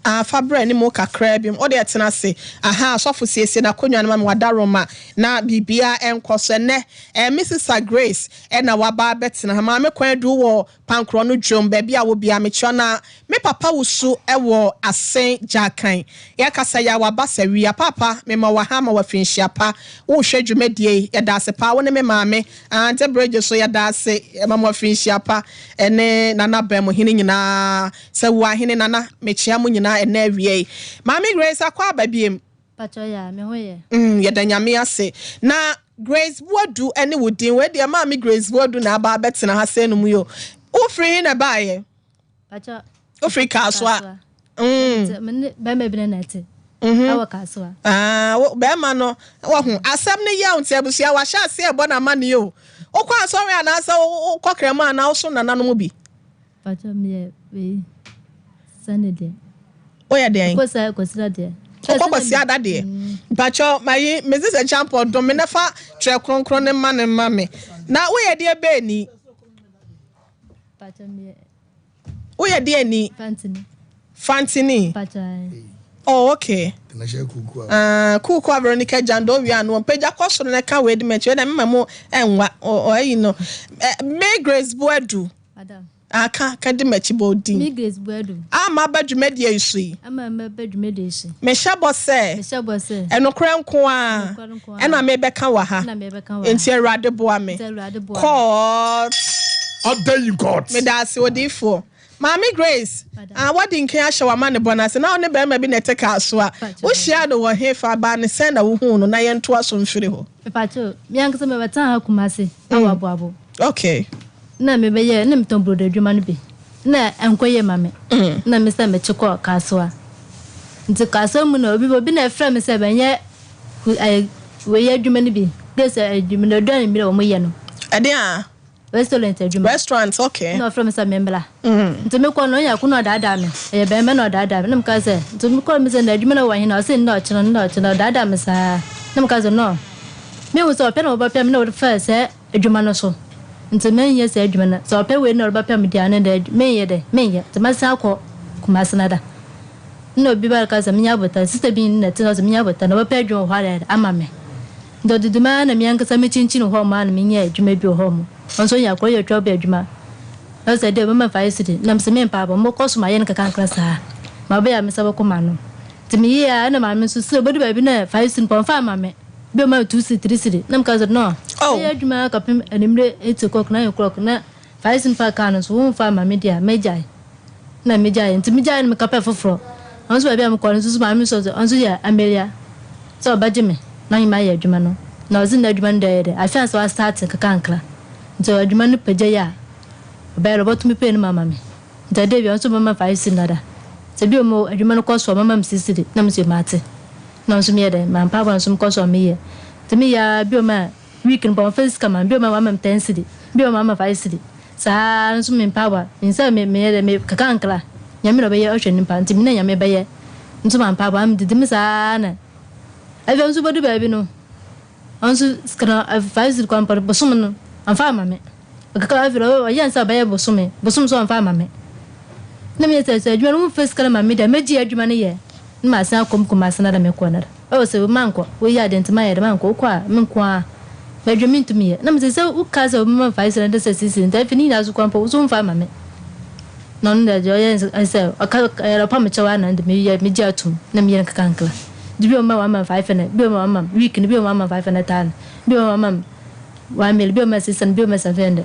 Ah, fa brɛ anim kakraa bi. Wo deɛ tena ase. Aha, sɔfo siesie n'akonnwa no ma me, wadaroma na biribiara ɛnkɔ so. Ɛnnɛ, eh, me sista Grace ɛna waba abɛtena ha. Maame Kwan Adu wɔ Pankorɔ no dwom, baabi a wɔ biara mekyerɛ na me papa wusu wɔ Asen Gyakan. Yɛkasa yi a waba sɛ wia. Paapa, mema wo aha ma wo afirinhyia pa. Wohwɛ dwumadie yi, yɛda ase paa. Wo ne me maame, Auntie Bridget so yɛda ase. Yɛma mo afirinhyia pa. Ɛne Nana Bɛnmuhene nyinaa. Sawuahene Nana, mekyea mo nyinaa ɛnnɛ awia yi. Maame Grace, akɔ aba biem. Pakyɛ yaa, me ho yɛ. Mm, yɛda Nyame ase. Na Grace Boadu ne wo din. Wei deɛ Maame Grace Boadu na aba abɛtena ha sɛn no mu yi o. Wofiri he na ɛbaeɛ? Pakyɛ. Wofiri Kasoa? Mm. Me ne bɛrima bi na na ɛte. Mhm. Ɛwɔ Kasoa. Ah, bɛrima no, wahu. Asɛm no yɛ nti abusua wahyɛ aseɛ ɛbɔ n'amanneɛ o. Wokɔ asɔre anaasɛ wokɔ krɛmo anaa wosom nananom bi? Pacho meyɛ wei Sunday deɛ. Woyɛ deɛn? Kɔ sɛ Kwasida deɛ. Wokɔ Kwasiada deɛ. Mpacho mayi Mrs. Acheampong dom me na fa twerɛ kronkron no ma no ma me. Na woyɛ deɛ bɛɛ ni? Pacho meyɛ. Woyɛ deɛ ni? Fantini. Fantini. Pacho ayi. Oh okay. Ah, kuku a Veronica Jando wia no mpagya kɔ soro na ka wei di m'akyi wei na mema mu ɛnwa ɔyi no. Me Grace Boadu. Madam. Ah, ka, ka di m'akyi bɔ odin. Me Grace Boadu. A maba dwumadie yi so yi. Ama maba dwumadie yi so. Mehyɛ bɔ sɛ. Mehyɛ bɔ sɛ. Ɛnokorɛ nko ara. Ɛnokorɛ nko ara. Ɛna mebɛka wɔ ha. Ɛna mebɛka wɔ ha. Enti Awurade boa me. Enti Awurade boa me. Court. Order in court. Meda ase odiyifoɔ. Maame Grace, ah, woadi nkan ahyɛ w'amanebɔ no ase. Na wo ne barima bi na ɛte kaa so a. Wohyiaa no wɔ he fa? Baa no sɛn na wohuu no? Na yɛntoa so mfiri hɔ. Mepakyɛw, me ankasa mebɛtenaa ha Kumasi, ɛwɔ Aboabo. Okay. Na mebɛyɛ na metɔn brodo adwuma no bi. Na ɛnkɔ yie ma me. Na me sɛ mekye kɔ Kasoa. Nti Kasoa mu na obi obi na ɛfrɛ me sɛ bɛnyɛ wei adwuma no bi. Gye sɛ adwuma no aduane bi na wɔn yɛ no. Ɛdeɛn a? Restaurant adwuma. Restaurant, okay. Na ɔfrɛ me sɛ memmra. Nti mekɔ no ɔnya ko na ɔdaadaa me. Ɛyɛ bɛrima na ɔdaadaa me. Na meka sɛ nti mekɔ no mesɛ na adwuma no wɔ he na ɔse nnɛ ɔkyena nnɛ ɔkyena ɔdaadaa me saa. Na meka sɛ no. Mehu sɛ ɔpɛ na wɔbɛpɛ me na wɔde faa sɛ adwuma no so nti menyɛ saa adwuma no sɛ ɔpɛ wei na ɔrebɛpɛ me deɛ a ne deɛ menyɛ dɛ menyɛ nti mɛsan akɔ Kumasi no da na obi ba ka sɛ menyɛ abotan sista bi na ɛte hɔ sɛ menyɛ abotan na ɔbɛpɛ adwuma wɔ hɔ ayɛ ama me nti ɔdidi mu ara na me ankasa mekyinkyin hɔ mu ara na menyɛ adwuma bi wɔ hɔ mu ɔno nso ɔyɛ akɔyɛ yɛ twɛ bɛ adwuma na ɔsɛ dɛ ɔbɛma fa ayɛ sidi na mesɛ mempa abɔ mɔkɔ so ma yɛ no kakrankra saa ma ɔbɛyɛ a mesa bɛkɔ ma no nti meyɛ a ɛna maame nso sɛ ɔbɛdu baabi na fa ayɛ sidi mpo ɔmfa ama me Bi ɔma me 2 cedi 3 cedi na meka sɛ no mɛyɛ adwuma ara kɔpem anwummere 8 o'clock 9 o'clock na 5 cedi mfa kaa no nso womfa mma me deɛ a mɛgyae na megyae nti megyae no mekɔpɛ foforɔ ɔno nso baabi a mekɔ no nso so maame nso ɔno nso yɛ Amelia sɛ ɔbɛgye me na ɔnye me ayɛ adwuma no na ɔdze n'adwuma no deɛ ɔyɛ dɛ afei ansa wastate nkakrankra nti adwuma no pagya yi a ɔbɛyɛ dɛ ɔbɔto me pay no mu ama me nti ɛda bi a ɔno nso ɔbɛma me 5 cedi nada sɛ bi ɔmo adwuma no kɔ so a ɔbɛma me 6 cedi na me nso mate. Na nso meyɛ dɛn? Mampa aba nso mekɔ so a meyɛ. Nti meyɛ ara bio ma week no mpo wɔmfa sika ma me, bio ma wɔama me ten cedi, bio ma wɔama me five cedi. Saa ara nso mempa aba. Menim sɛ me meyɛ dɛn, me kakrankra, Nyame na ɔbɛyɛ ɔhwɛ nipa nti me ne Nyame bɛyɛ. Nso mampa aba, medidi me saa ara na afei nso bɛdu baabi no, ɔno nso sika no five cedi koraa mpo no bosome no ɔmfa amma me. Ɔkeka afei no ɔyɛ sɛ ɔbɛyɛ bosome, bosome nso ɔmfa amma me. Na meyɛ sɛ sɛ adwuma no womfa sika no ma me deɛ mɛgye adwuma no yɛ na masan akɔ me Kumasi no na mekɔ no da. Oh sɛ mankɔ, woyɛ adeɛ nti mayɛ dɛ mankɔ, wokɔ a me nko ara m'adwuma mentumi yɛ. Na mesɛ sɛ woka sɛ wobɛma me five cedi na sɛ six cedi nti afei ne nyinaa so koraa mpo wo so womfa mma me. Na ɔno deɛ deɛ ɔyɛ ne sɛ ɔka ɛyɛ ɔpa me kyɛw ara na ɔno deɛ meyɛ megye atom na meyɛ no nkakrankra. Nti bi wɔ hɔ ma wama me 500, bi wɔ hɔ ma wama me week no bi wɔ hɔ ma wama me 500 thousand, bi wɔ hɔ ma wama me 1 mil, bi wɔ hɔ ma 600, bi wɔ hɔ ma 700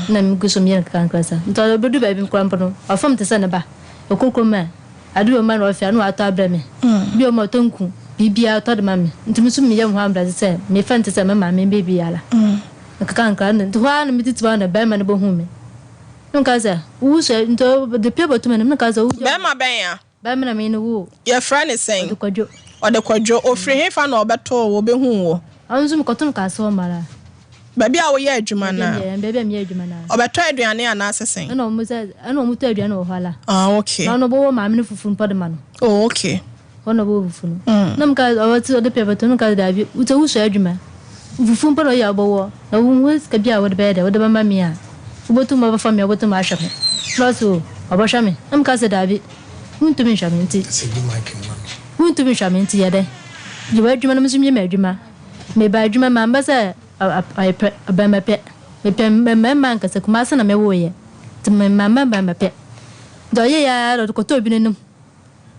na megu so meyɛ no nkakrankra saa. Nti ɔbɛdu baabi koraa mpo no ɔfa me te sɛ ne ba. Ɔkɔ kurom a ade wɔ mu a na ɔhwɛ a na watɔ abrɛ me. Bi wɔ hɔ ma ɔtɔ nku, biribiara ɔtɔ de ma me. Nti me nso meyɛ me ho abrɛdze sɛ mefa no te sɛ me maame biribiara. Nkakrankra nti hɔ ara na metete hɔ ara na barima no bɛhuu me. Na ɔka sɛ, Wo sɛ, nti ɔde pia bɛto m'anim, na ɔka sɛ, Wo. Bɛrima bɛn a? Bɛrima na me ne wo. Yɛfrɛ no sɛn? Ɔde Kwadwo. Ɔde Kwadwo. Ɔfiri hefa na ɔbɛtoo wo, ɔbɛhuu wo? Ɔno nso mekɔto no Kasoa Mmara. Baabi a woyɛ adwuma no a? Baabi a meyɛ adwuma no a. Ɔbɛtɔ aduane anaasɛ sɛn? Ɛna wɔn sɛ, ɛna wɔn tɔ aduane wɔ hɔ ala. Ah, okay. Na ɔno ɔbɛwɔ maame no fufu mpo de ma no. Oh, okay. Hɔ na ɔbɛwɔ fufu no. Na meka ɔte ɔde pɛ bɛtɔ no meka daabi wosɛ wosua adwuma fufu mpo na ɔyɛ a wobɛwɔ na wohu sika bi a wode bɛyɛ dɛ wode bɛma me a. Wobotum ɔbɛfa me a obotum ahwɛ me? Na ɔse o, ɔbɔhwɛ me. Na meka se daabi, wonntum nnhwɛ me ntsi, wonntum nnhwɛ me ntsi yɛ dɛn? Yɛ w'edwuma na me so menyɛ m'edwuma. Mebaa edwuma mu, mammbɛ sɛ ɔyɛ ɔbɛrima pɛ. Mepɛ mmarima ankasa, Kumase na mewooeɛ, ntsi mammbɛ mmarima pɛ. Ntsi ɔyɛe ara na ɔdze kɔtɔɔ bi n'anomu.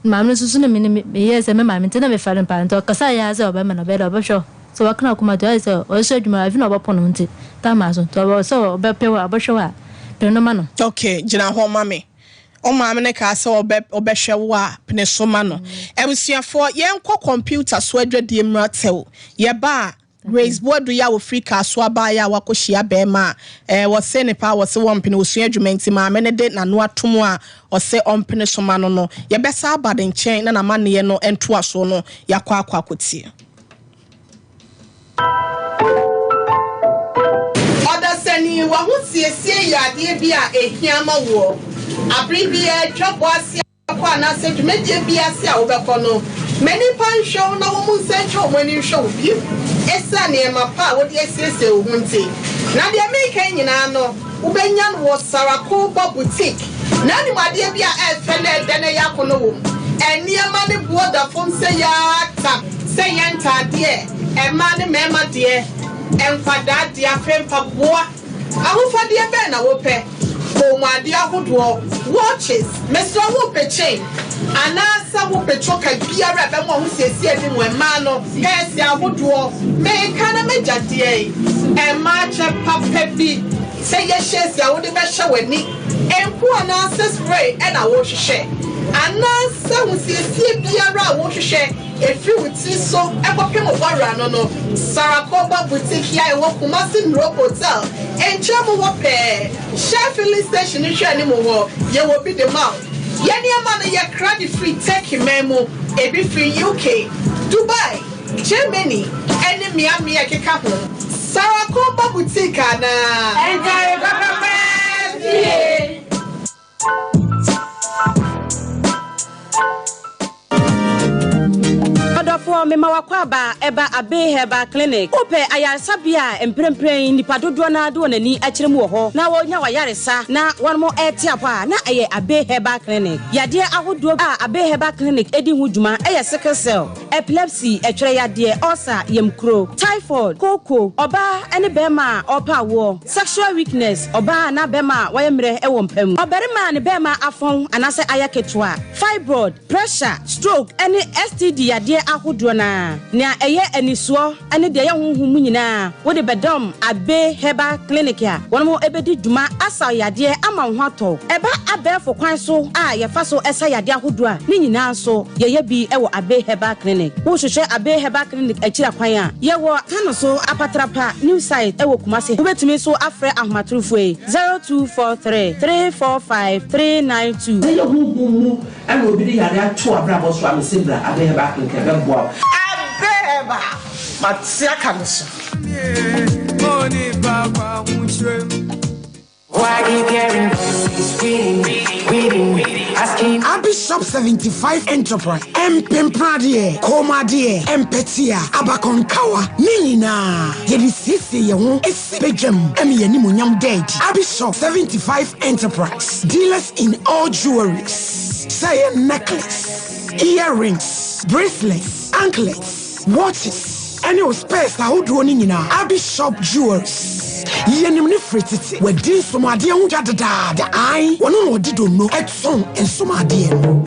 Maame no nso so na me ne meyɛɛ sɛ me maame nti na mefɛre no paa nti ɔkasaeɛ ara sɛ ɔbɛma no ɔbɛyɛ dɛ ɔbɛhwɛ wo sɛ waka n'akoma to ayɛ sɛ ɔresɔ adwuma afei na ɔbɛpɔn wo nti taa maa so nti ɔbɛ sɛ ɔbɛpɛ wo a ɔbɛhwɛ wo a pene no ma no. Ok gyina hɔ ma me. Wo maame no kaa sɛ ɔbɛ ɔbɛhwɛ wo a pene so ma no. Abusuafoɔ yɛnkɔ computer so adwadie mmra tɛw. Yɛba a Grace Boadu yi a ɔfiri Kasoa baeɛ a wakɔhyia barima a eh, wɔse ne paa wɔse wɔmpene, ɔsua adwuma nti maame no de n'ano atom a ɔse ɔmpene so ma no no, yɛbɛsa aba ne nkyɛn na n'amanneɛ no ntoasoɔ no yɛakɔ akɔ akɔtie. Ɔdasani, w'ahosiesie yɛ adeɛ bi a ɛhia ma woɔ. Abere biara dwabɔ ase. Kɔ anaasɛ dwumadie bi ase a wobɛkɔ no, ma nnipa nhwɛ wo na wɔn nsa ntwa wɔn ani nhwɛ wo bio ɛsiane nneɛma pa a wode asiesie wo ho nti. Na deɛ mereka yi nyinaa no, wobɛnya no wɔ Sarakoba Boutique. Na anim adeɛ bi a ɛyɛ fɛ na ɛdɛ na ɛyɛ akɔnnɔ wɔ mu. Nneɛma no boɔ da fam sɛ yaata, sɛ ɛyɛ ntaadeɛ, mmaa ne mmarima deɛ, nkwadaa deɛ, afei mpaboa. Ahofadeɛ bɛn na wopɛ? Kɔnmuadeɛ ahodoɔ, watches, mesrɛ wo wopɛ chain anaasɛ wopɛ choker biara a ɛbɛma w'ahosiesie adi mu, mmaa no, pɛɛse ahodoɔ, meka na m'agya deɛn? Mmaa kyɛ papa bi sɛ yɛ hyɛɛsi a wode bɛhyɛ w'ani, nku anaasɛ spray na wohwehwɛ? Anaasɛ ahosiesie biara a wohwehwɛ? Ɛfiri wo tiri so kɔpem wo bɔwerɛ ano no, Sarakoba Boutique yi a ɛwɔ Kumasi Nuro Hotel nkyɛn mu hɔ pɛɛ, Shell filling station no hwɛ anim hɔ, yɛwɔ bi de ma wo. Yɛn nneɛma no yɛkra de firi Turkey man mu, ebi firi UK, Dubai, Germany ne mmeammea a ɛkeka ho. Sarakoba Boutique anaa? Ntare papa paa fie. Ɔdɔfoɔ, mema w'akwaaba ɛba Abbey Herbal Clinic. Wopɛ ayaresabea a mprempren nnipa dodoɔ no ara de wɔn ani akyerɛ mu wɔ hɔ na wɔnya w'ayaresa na wɔn rete apɔ a, na ɛyɛ Abbey Herbal Clinic. Yadeɛ ahodoɔ a Abbey Herbal Clinic di ho dwuma yɛ sickle cell, epilepsy, ɛtwerɛ yadeɛ, ulcer, yamkuro, typhoid, kooko, ɔbaa ne barima a ɔrepɛ awoɔ, Sexual weakness, ɔbaa anaa bɛrima a wayɛ mmerɛ wɔ mpa mu, ɔbarima a ne bɛrima afɔn anaasɛ ayɛ ketewa, fibroid, pressure, stroke ne STD yadeɛ ahodoɔ no ara. Nea ɛyɛ anisoɔ ne deɛ ɛyɛ honhom mu nyinaa wode bɛdɔm Abbey Herbal Clinic a wɔn bɛdi dwuma asa wo yadeɛ ama wo ho atɔ wo. Ɛba abɛɛfo kwan so a yɛfa so sa yadeɛ ahodoɔ a, ne nyinaa nso yɛyɛ bi wɔ Abbey Herbal Clinic. Wohwehwɛ Abbey Herbal Clinic akyiri akwan a, yɛwɔ Tano so Apatrapa New Site wɔ Kumasi. Wobɛtumi nso afrɛ ahomatorofoɔ yi, 0243 345 392. Sɛ ɛyɛ honhom mu na obi de yare ato w'abrabɔ so a, mese bra Abbey Herbal Clinic ɛbɛboa wo. Abbey Herbal, mate aka me so. Abishop 75 Enterprise, Mpempradeɛ, Kɔnmuadeɛ, Mpɛtea, Abakɔnkawa, ne nyinaa yɛde siesie yɛn ho si badwam ma yɛn animuonyam da adi. Abishop 75 Enterprise, dealers in all jewelries, sɛ ɛyɛ necklace, earrings, bracelets, anklets, watches, Ɛne wo spɛɛs ahodoɔ no nyinaa. Abi Shop Jewelries. Yɛnim no firi tete. Wadi nsomadeɛ ho dwa dedaada. Ae, ɔno na ɔde donno tɔn nsomadeɛ no.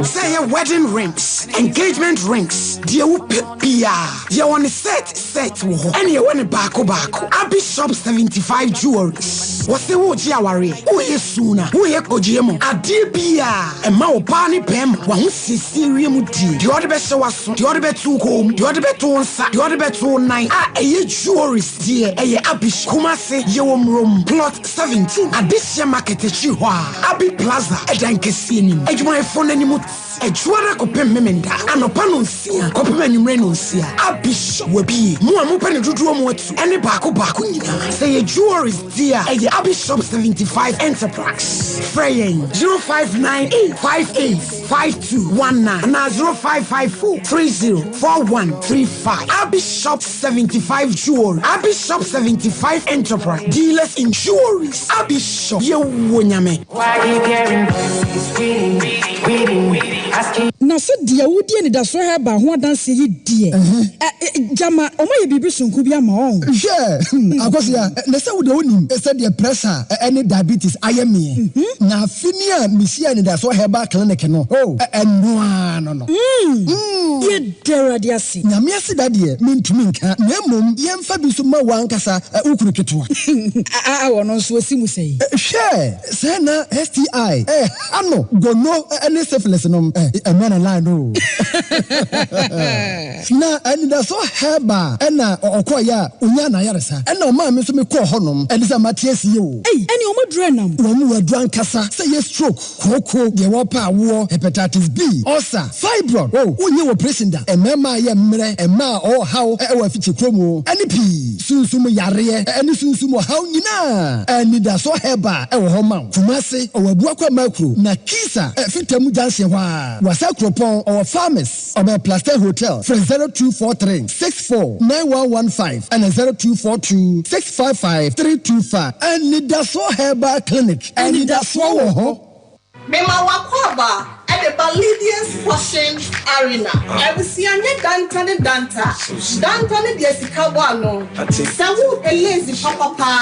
Sɛ ɛyɛ wedding rings, engagement rings, deɛ wopɛ biara, yɛwɔ no set set wɔ hɔ, ɛne yɛwɔ no baako baako. Abi Shop 75 Jewelries. Wɔse woregye awareɛ, woreyɛ Suna, woyɛ kogyeɛ mu adeɛ biaa ɛma ɔbaa ne bɛɛma w'ahosiesie wiem die, deɛ ɔde bɛhyɛ w'aso, deɛ ɔde bɛto wo kɔn mu, deɛ ɔde bɛto wo nsa, deɛ ɔde bɛto wo nan a ɛyɛ jewelries deɛ ɛyɛ Abish, Kumasi, yɛwɔ Murom, plot 17, Adehyeɛ market akyiri hɔ a, Abi Plaza ɛdan kɛseɛ nim, adwumayɛfoɔ no anim Adwuada kɔpem Memenda anɔpa nonsia kɔpem anwummere nonsia. Abishop wabie. Mo a mopɛ no dodoɔ mu atu ɛne baako baako nyinaa. Sɛ ɛyɛ jewelries deɛ a, ɛyɛ. Abi Shop 75 Enterprise. Frɛ yɛn 0598 58 5219 anaa 0554 30 4135. Abi Shop 75 Jewelry, Abi Shop 75 Enterprise, dealers in jewelries. Abi Shop, yɛwɔ Nyame. Na sɛ deɛ wodi anidasoɔ herbal ho adanseɛ yi deɛ, ɛ, gyama wɔayɛ biribi sononko bi ama wɔn. Hwɛ, Akosua, na sɛ wo deɛ wonim sɛdeɛ pressure ne diabetes ayɛ meɛ. Na afe ni a mehyiaa Anidasoɔ Herbal Clinic no, oh, ɛno ara no no. Yɛda Awurade ase. Nyame aseda deɛ mentumi nka, na mmom yɛmfa bi nso ma wo ankasa wo kunu ketewa. Aa, ɔno nso ɔsi mu sɛn? Hwɛ! Sɛɛ na STI ɛha no, gono ne syphilis nom, ɛmɛ na line no o. Na anidasoɔ herbal ɛna ɔkɔɔyɛ a ɔnyaa n'ayaresa, ɛna ɔmaa me nso me kɔɔ hɔ nom, ɛne sɛ mate asie o. Ei, ɛneɛ wɔn aduru ɛnam. Wɔn wɔ aduru ankasa, sɛ ɛyɛ stroke, kooko, deɛ wɔpɛ awoɔ, hepatitis B, ulcer, fibroid, oh, wonyɛ operation da, mmarima a yɛ mmerɛ, mmaa a ɔwɔ haw ɛwɔ afikyire kurom o, ɛne pii. Sunsum yareɛ ne sunsum ɔhaw nyinaa, Anidasoɔ Herbal wɔ hɔ ma wo. Kumasi, ɔwɔ Abuakwa Makuro, na Kisa, Fitamu Junction hɔ ara. Wassa Kuropɔn, ɔwɔ Farmers, ɔbɛn Plaster Hotel. Frɛ 0243 64 9115 ɛna 0242 655 325. Anidasoɔ Herbal Clinic, anidasoɔ wɔ hɔ. Mema w'akwaaba de ba Lydia's Fashion Arena. Abusua nyɛ danta ne danta. Danta ne deɛ sika bɔ ano. Sɛ worepɛ lace papa paa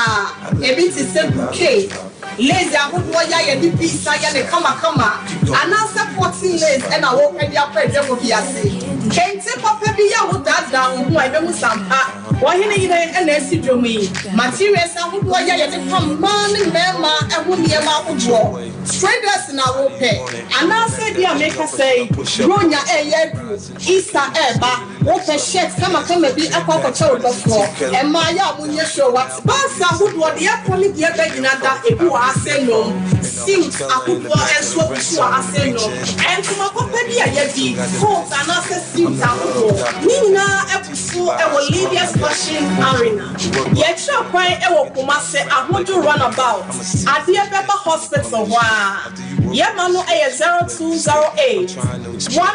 a, ebi te sɛ bouquet lace ahodoɔ yi a yɛde beads ayɛ no kamakama, anaasɛ cotton lace na worepɛ de akɔ adwabɔ bi ase. Kente papa bi a wodaadaa wo ho a, ɛbɛhu sɛ ampa Ɔhene yere na asi dwom yi. Materials ahodoɔ yi a yɛde pam mmaa ne mmarima ho nneɛma ahodoɔ. Traders na wopɛ? Anaasɛ ebia mekasa yi, Buronya reyɛ aduru, Easter reba, wopɛ shirt kamakama bi akɔ akɔkyɛ wo dɔfoɔ? Mmaa yɛ a monyɛ sure wate. Bags ahodoɔ, deɛ ɛkɔ ne deɛ ɛba nyina da ebi wɔ ha sɛ nom, suits ahodoɔ nso abu so wɔ ha sɛ nom, ntoma papa bi a yɛadi, coat anaasɛ suit ahodoɔ, ne nyinaa abu so wɔ Lydia's Fashion Arena. Yɛkyerɛ kwan wɔ Kumasi Ahodwo Runabout, adeɛ bɛba hospital hɔ ara. Yɛma no yɛ 0208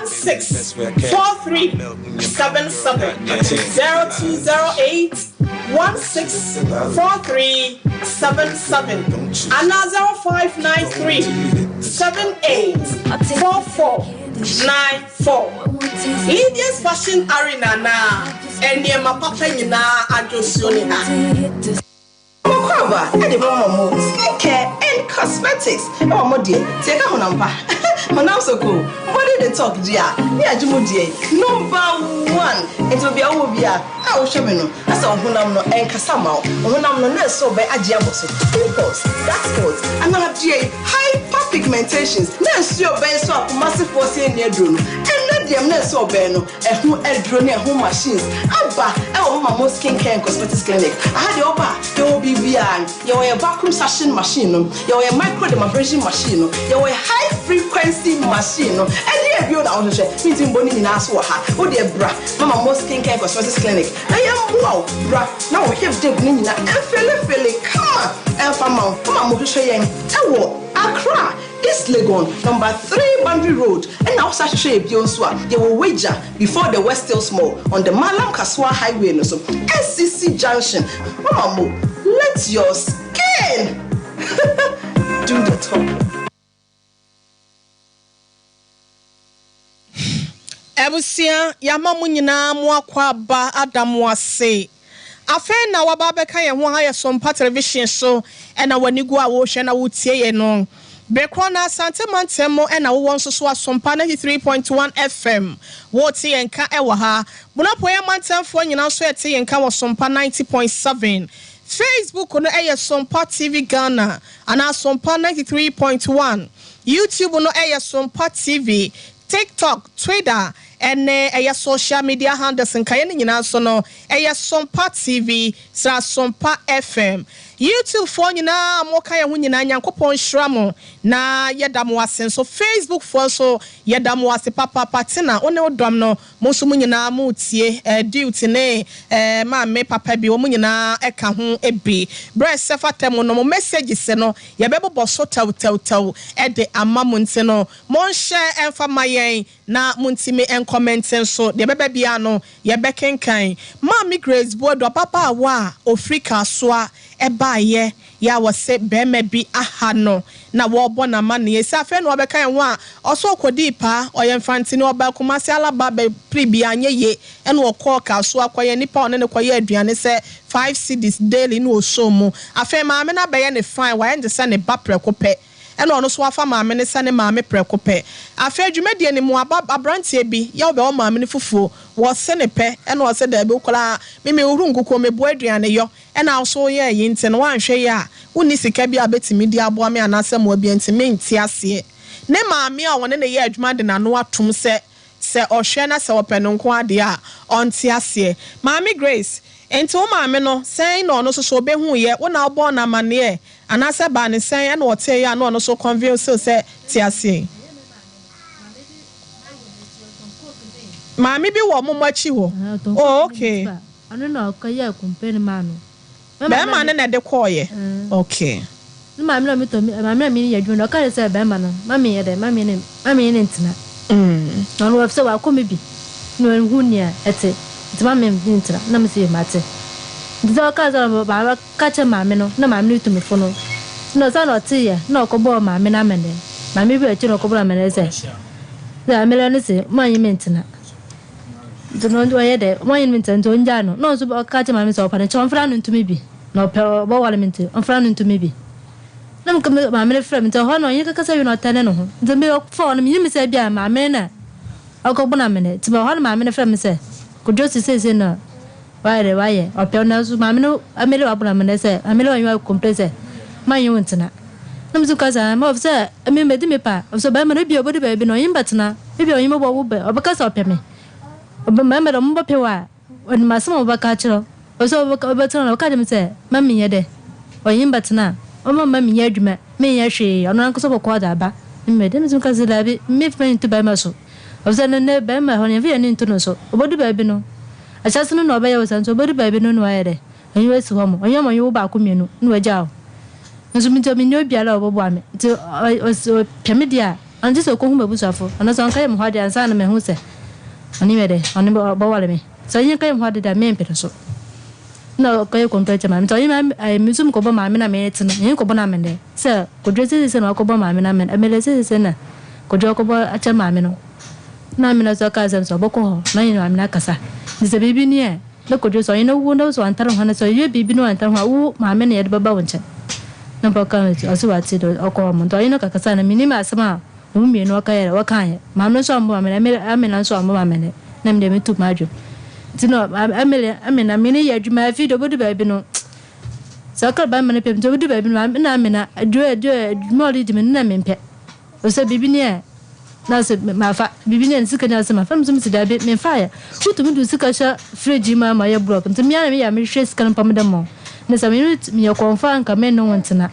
16 43 77, 0208 16 43 77 anaa 0593 78 44 94. Lydia's Fashion Arena na nneɛma papa nyinaa adwosuo ne ha. Mokɔ aba de ma mo skin care and cosmetics ɛwɔ mo deɛ sɛ yɛka honam pa honam soko body de talk gye a ne agye mu deɛ number one nti baabi a wowɔ bi a a wohwɛ me no na sɛ wo honam no ɛnkasa ma wo wo honam no na ɛsɛ ɔbɛ agye abɔ so pimples dark spots anaa deɛ hyper pigmentations na nsuo ɔbɛn so a Kumasefoɔ sɛ ɛnni aduro no ɛnɛ deɛ na ɛsɛ ɔbɛn no Ɛho aduro ne ɛho machines aba wɔ Mama Mo Skin Care and Cosmetics Clinic. Aha deɛ woba a, yɛwɔ biribiara. Yɛwɔ yɛn vacuum suction machine no, yɛwɔ yɛn microdermabrasion machine no, yɛwɔ yɛn high frequency machine no. Ɛdeɛn bio na wohwehwɛ? Mentumi mbɔ ne nyinaa so wɔ ha. Wo deɛ bra Mama Mo Skin Care and Cosmetics Clinic na yɛmmoa wo. Bra na wo hip dip no nyinaa mfelefele kama ɛmfa mma wo. Mama Mo hwehwɛ yɛn wɔ Accra. East Legon, Number 3 Boundary Road, ɛna wo san hwehwɛ yɛ bio nso a, yɛwɔ Weija before the West Hills Mall on the Mallam Kasoa Highway no so, SCC Junction. Mama Mo, let your skin do the talking. Abusua, yɛama mo nyinaa mo akwaaba ada mo ase. Afei na waba abɛka yɛn ho ha yɛ Sompa Television so na w'ani gu a worehwɛ na woretie yɛn no. Bere korɔ no Asante mantam mu na wowɔ nso so a Sompa 93.1 FM worete yɛn nka wɔ ha. Bono Apueɛ mantamfoɔ nyinaa nso rete yɛn nka wɔ Sompa 90.7. Facebook no yɛ Sompa TV Ghana anaa Sompa 93.1. YouTube no yɛ Sompa TV. TikTok, Twitter, ne ɛyɛ social media handles nkaeɛ no nyinaa nso no, ɛyɛ Sompa TV sra Sompa FM. YouTube foɔ nyinaa a moka yɛn ho nyinaa Nyankopɔn nhyira mo na yɛda mo ase nso. Facebook foɔ nso yɛda mo ase papaapa. Tina wo ne wo dɔm no mo nso mo nyinaa moretie eh, Duty ne eh, maame papa bi wɔn nyinaa ɛka ho bi. Berɛ a ɛsɛ fata mu no mo messages no yɛbɛbobɔ so tɛwtɛwtɛw de ama mo nti no monhyɛ mfa ma yɛn Na montumi nkɔmɛnte nso, deɛ ɛbɛba biara no yɛbɛkenkan. Maame Grace Boadu, ababaawa a ɔfiri Kasoa baeɛ yɛ a wɔse barima bi aha no na wɔrebɔ no amaneɛ sɛ afei na wabɛka yɛn ho a, ɔse ɔkɔdii paa, ɔyɛ Mfanteni, ɔbaa Kumasi Alaba bɛpere bi anyɛ yie ɛna ɔkɔɔ Kasoa kɔyɛ nipa a ɔne no kɔyɛ aduane sɛ five cedis daily na ɔsɔɔ mu. Afei maame no abɛyɛ no fine, wayɛ no te sɛ ne ba prɛko pɛ. Ɛna ɔno nso wafa maame no sɛ ne maame prɛko pɛ. Afei dwumadie no mu aba abranteɛ bi yɛ ɔbɛwɔ maame no fufuo, wɔse ne pɛ, ɛna ɔse daabi wo koraa me me huru nkukuo me boa aduane yɔ, ɛna wo nso woyɛɛ yi nti no woanhwɛ yie a wonni sika bi a bɛtumi de aboa me anaasɛ mmoa bi nti mente aseɛ. Ne maame a ɔne no yɛ adwuma de n'ano atom sɛ Sɛ ɔhwɛ na sɛ ɔpɛ no nko ara deɛ a, ɔnte aseɛ. Maame Grace, Enti wo maame no, sɛn na ɔno nso so ɔbɛhuiɛ? Wo na wobɔɔ no amanneɛ? Anaasɛ ɛbaa no sɛn na ɔteeɛ a na ɔno nso convince wo sɛ te aseɛ? Maame bi wɔ mo akyi hɔ? Oh, okay. Ɔno na ɔkɔyɛɛ complain maa no. Bɛɛma no na ɛde kɔɔeɛ? Okay. Ne maame na ɔmetɔ me maame na mene yɛ adwuma no ɔka kyerɛ sɛ bɛɛma no ma menyɛ dɛ ma mene ma mene ne ntena. Na ɔno ɔfisɛ wakɔ me bi na wahu nea ɛte nti ma me ne ntena na mese yo mate. Nti sɛ ɔka sɛ maame ɔka kyerɛ maame no na maame no tu me fo no na ɔsan na ɔteeɛ na ɔkɔbɔɔ maame no amɛnɛ maame bi wɔ akyire na ɔkɔbɔɔ no amɛnɛ sɛ sɛ amɛnɛ no se mo anyi me ntena. Nti no ɔyɛ dɛ wɔnye no ntsena ntsi onngyaa no. Nna ɔno so ɔka kyerɛ maame sɛ ɔpɛ no nkyɛ ɔmfra no nto me bi na ɔpɛ ɔbɔwar me ntsi ɔmfra no nto me bi. Nna meka me maame no frɛ me ntsi ɔhɔ no ɔnye kɛkɛsɛ wie na ɔtɛne no ho ntsi me ɔfa hɔ no minyim sɛ bi a maame no na ɔkɔbona me no ntsi ɔhɔ no maame no frɛ me sɛ Kojo se seisei na ɔayɛ dɛ ɔayɛ ɔpɛ wo naaso maame no amele ɔabona me no sɛ amele ɔnye wo complain sɛ mannye wo nntsena. Na medze ka sɛ ma ɔfisɛ emi medzi me pɛ a ɔfisɛ ɔbarima no ebia obodu beebi no ɔnye me bɛtsena ebia ɔnye me bɔwo bɛ ɔbɛka sɛ ɔpɛ me ɔbɛ mmarima dɛ ɔmo bɛpɛ wo a ɔnim asɛm a ɔbɛka akyerɛ wo ɔfisɛ ɔbɛka ɔbɛtsena no ɔka kyerɛ me sɛ ma menyɛ dɛ ɔnye me bɛtsena a ɔmma mma mennyɛ adwuma mennyɛ hwee ɔno ankasa ɔbɔkɔ ɔdze aba me dɛ medze ka sɛ daabi me mfa nto barima so ɔfisɛ no ndɛ barima hɔ no yɛmfa yɛn ani nto no so obodu beebi no ahyɛse no na ɔbɛyɛ wo saa nso obodu beebi no na ɔayɛ dɛ Ɔnye wo esi hɔ ma ɔnye ma ɔnye wo baako mienu na oegyaa wo. Nso me ntsi minnyi obiara a ɔbɔboa me. Ntsi ɔpɛ me deɛ a, ɔno gyesɛ okohu m'ebusuafo anaasɛ ɔnkɛyɛ mo hɔ ade ansaana mehu sɛ ɔnye me dɛ ɔno ɔbɔwar me. Sɛ ɔnye kɛyɛ mo hɔ ade de a, memmpɛ no so. Nna ɔkɔyɛ complain kyerɛ maame ntsi ɔnye me me so mokɔbɔ maame na metse no, menye no kɔbɔ no amandzɛɛ sɛ Kodwo sesei na ɔakɔbɔ maame no amandzɛɛ, amandzɛɛ sesei na Kodwo akɔbɔ akyerɛ maame no. Nna maame no so ɔkaa asɛm sɛ ɔbɔkɔ hɔ na ɔnye maame no akasa ntsi sɛ biribi nye a Na Kojo sɛ ɔnye no wo na sɛ ɔanntar ho anaa sɛ ɔyɛ biribi na ɔanntar ho a, wo maame na yɛde bɛba wo nkyɛn. Na mpo ɔkaa no ɔse ɔatse do ɔkɔ hɔ mo ntsi ɔnye no kakasaa na minnyim asɛm a hɔn mienu wɔkɛyɛɛ wɔkãaɛ. Maame no so ammbɔ maame no Amina so ammbɔ maame no na emi dɛ metuu m'adwen. Ntsi na Amina menye no yɛ edwuma afei de obodu beebi no sɛ ɔkɛr barima no pɛ ntsi obodu beebi no nna Amina edwuma a ɔdze dzi me no nna memmpɛ. Ɔsɛ biribi ni ɛ, na ɔsɛ mafa, biribi ni ɛ, ne sika ni ɛ, ɔsɛ mafa, na mese daabi, memfaeɛ. Wotumi de wo sika hyɛ fridge mu ama ayɛ block, nti me ara na meyɛ a mehwehwɛ sika no mpo mede ma wo. Na sɛ me meyɛ kɔmfo a anka me ne wo ntena.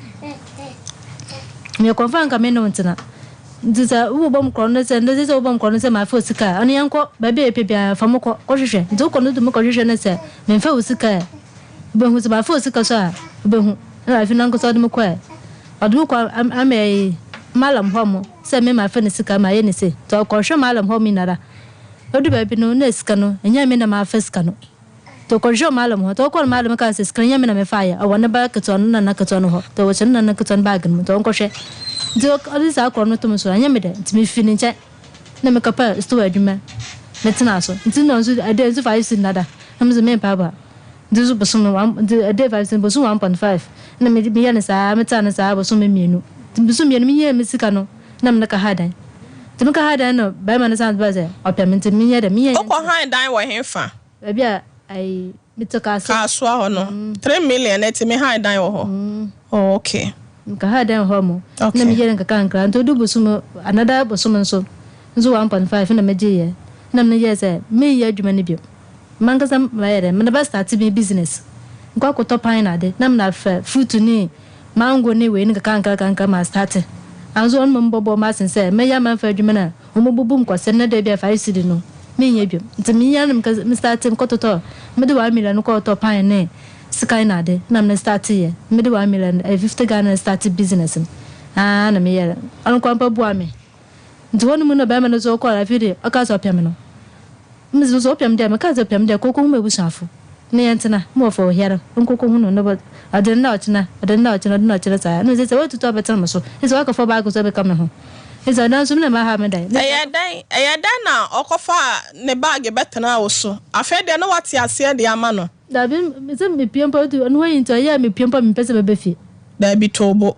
Meyɛ kɔmfo a anka me ne wo ntena. Nti sɛ wobobɔ me korɔ no sɛ, ndɛ sɛ wobɔ me korɔ no sɛ mafa wo sika a, ɔno yɛnkɔ baabi a yɛpɛ biara fa mo kɔ, kɔhwehwɛ. Nti wokɔ no wotumi kɔhwehwɛ no sɛ memfa wo sika ɛ, wobɛhu. Sɛ mafa wo sika so a, wobɛhu. Ɛna afei no ankasa ɔde me kɔɛ. Ɔde me kɔ ama eyi mallam hɔ mo sɛ me ma fɛ ne sika ma yɛ ne se nti ɔkɔ hwɛ mallam hɔ mo nyinara odu baabi no na sika no ɛnyɛ me na ma fɛ sika no nti ɔkɔ hwɛ mallam hɔ nti ɔkɔ no mallam kaa sɛ sika no ɛnyɛ me na me fa yɛ ɔwɔ ne ba ketewa no nana ketewa no hɔ nti ɔwɔ hyɛ ne nana ketewa no bag no mu nti ɔnkɔ hwɛ nti ɔde saa korɔ no to me so ɛnyɛ me dɛ nti me fi ne nkyɛn na me kɔ pɛ store adwuma me tena so nti na nso ɛdɛ nso fa ayɛ si nada na me nso me mpa aba. Nti nso bosome one nti a day five nti bosome 1.5 na me meyɛ no saa me taa no saa bosome mmienu nti bosome mmienu me nyaa me sika no na me ne ka ha dan nti me ka ha dan no barima no san ba sɛ ɔpɛ me nti me nyɛ dɛ me yɛ Wokɔ han dan wɔ he fa? Baabi a ayi me te kaase. Kasoa hɔ no 3 million na ɛtumi han dan wɔ hɔ oh okay. Me ka ha dan wɔ hɔ mo na me yɛ no nkakra nkakra nti odu bosome another bosome nso nso 1.5 na me gye yɛ na me yɛ sɛ me nyɛ adwuma no bio. Mankasa mayɛ dɛn, mede bɛ starte me business. Mekɔ akɔtɔ pan na ade na mede afa fruit ne mango ne wei no nkakrankakra ma astarte. Anso ɔno mmom bɔbɔɔ m'asen sɛ mɛyɛ amanfa adwuma no a wɔbubu me kwasɛm na da bi a 5 cedi no menyɛ biom. Nti me ara na me starte mekɔtotɔɔ mede 1 million no kɔtɔɔ pan ne sekan na ade na mede starteeɛ. Mede 1 million ɛyɛ 50 Ghana na starte business no aa na meyɛɛ. Ɔno koraa mpo boaa me. Nti hɔ no mu na barima no nso kɔɔ afei deɛ ɔkaa sɛ ɔpɛ me no. Mese no sɛ ɔpɛ me deɛ mekaa sɛ ɔpɛ me deɛ kɔkɔhu m'abusuafo na yɛntena. Me wɔfa ohiara nkɔkɔhu no na ɔde no na ɔkyena ɔde no na ɔkyena ɔde no na ɔkyena saa. Na mese sɛ woatutu abɛtena me so ne sɛ woakɔfa baage so abɛka me ho ne sɛ nanso me na maha me dan. Ɛyɛ dɛn ɛyɛ dɛn na ɔkɔfaa ne baage bɛtenaa wo so? Afei deɛ na woate aseɛ de ama no. Dabi, sɛ mepue mpo a, ɔno hɔ yi nti ɔyɛ a mepue mpo a mempɛ sɛ mɛba fie. Dabi, to wo bo.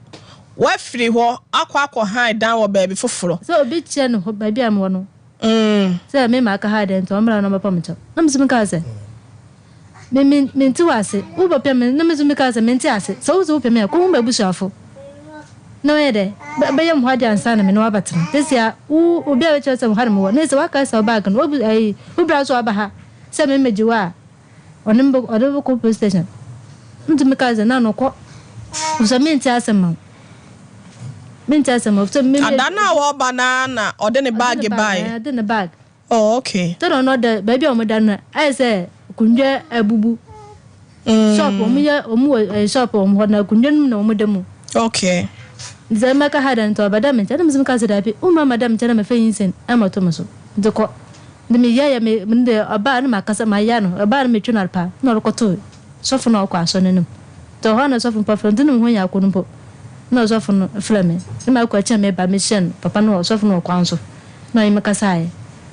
Woafiri hɔ akɔ akɔhan dan wɔ baabi foforɔ. Sɛ obi kyerɛ no hɔ baabi a mewɔ no, sɛ me maka ha dɛn nti ɔmmra na ɔmmɛpa me kyɛw. Na me nso mekaa sɛ, Me, me, mente wo ase. Wobɛpɛ me? Na me nso mekaa sɛ, Mente ase. Sɛ wo sɛ wopɛ me a, kɔhu m'abusuafo na wɔnyɛ dɛ, bɛyɛ me hɔ ade ansa na me ne wo abɛtena. Seesei a, wo, obi a bɛkyerɛ sɛ wo ha na mewɔ, na sɛ woaka sɛ wo baage no, woabu, ayi, wo bra nso aba ha sɛ me mmegye wo a, Ɔne me bɛkɔ, ɔde me bɛkɔ police station. Nti me kaa sɛ, na no kɔ. Sɛ mente asɛm ma wo. Mente asɛm ma wo. Sɛ me. Ada no a wɔreba no ara na ɔde ne baage baeɛ? Ɔde ne bag. Oh, okay. Sɛ na ɔno ɔda baabi a wɔda no ayɛ sɛ akonnwa abubu. Shop wɔn yɛ wɔn wɔ eh, shop wɔn hɔ na akonnwa no mu na wɔn da mu. Okay. Nti sɛ mɛka ha da nti ɔbɛda me nkyɛn. Ɛna me nso meka sɛ daabi, womma mɛda me nkyɛn na mɛfa nyinsɛn ɛmmɛto me so. Nti kɔ. Nti meyɛeɛ me me deɛ ɔbaa na makasa maya no ɔbaa na metwe no adepa na ɔrekɔto sɔfo no a ɔkɔ asɔre no anim nti ɔhɔ na sɔfo mpo afrɛ nti na me ho nyɛ akɔnnɔ mpo na ɔsɔfo no frɛ me na makɔ akyi na meba mehyia no papa no ɔsɔfo no wɔ kwan so na ɔne me kasaeɛ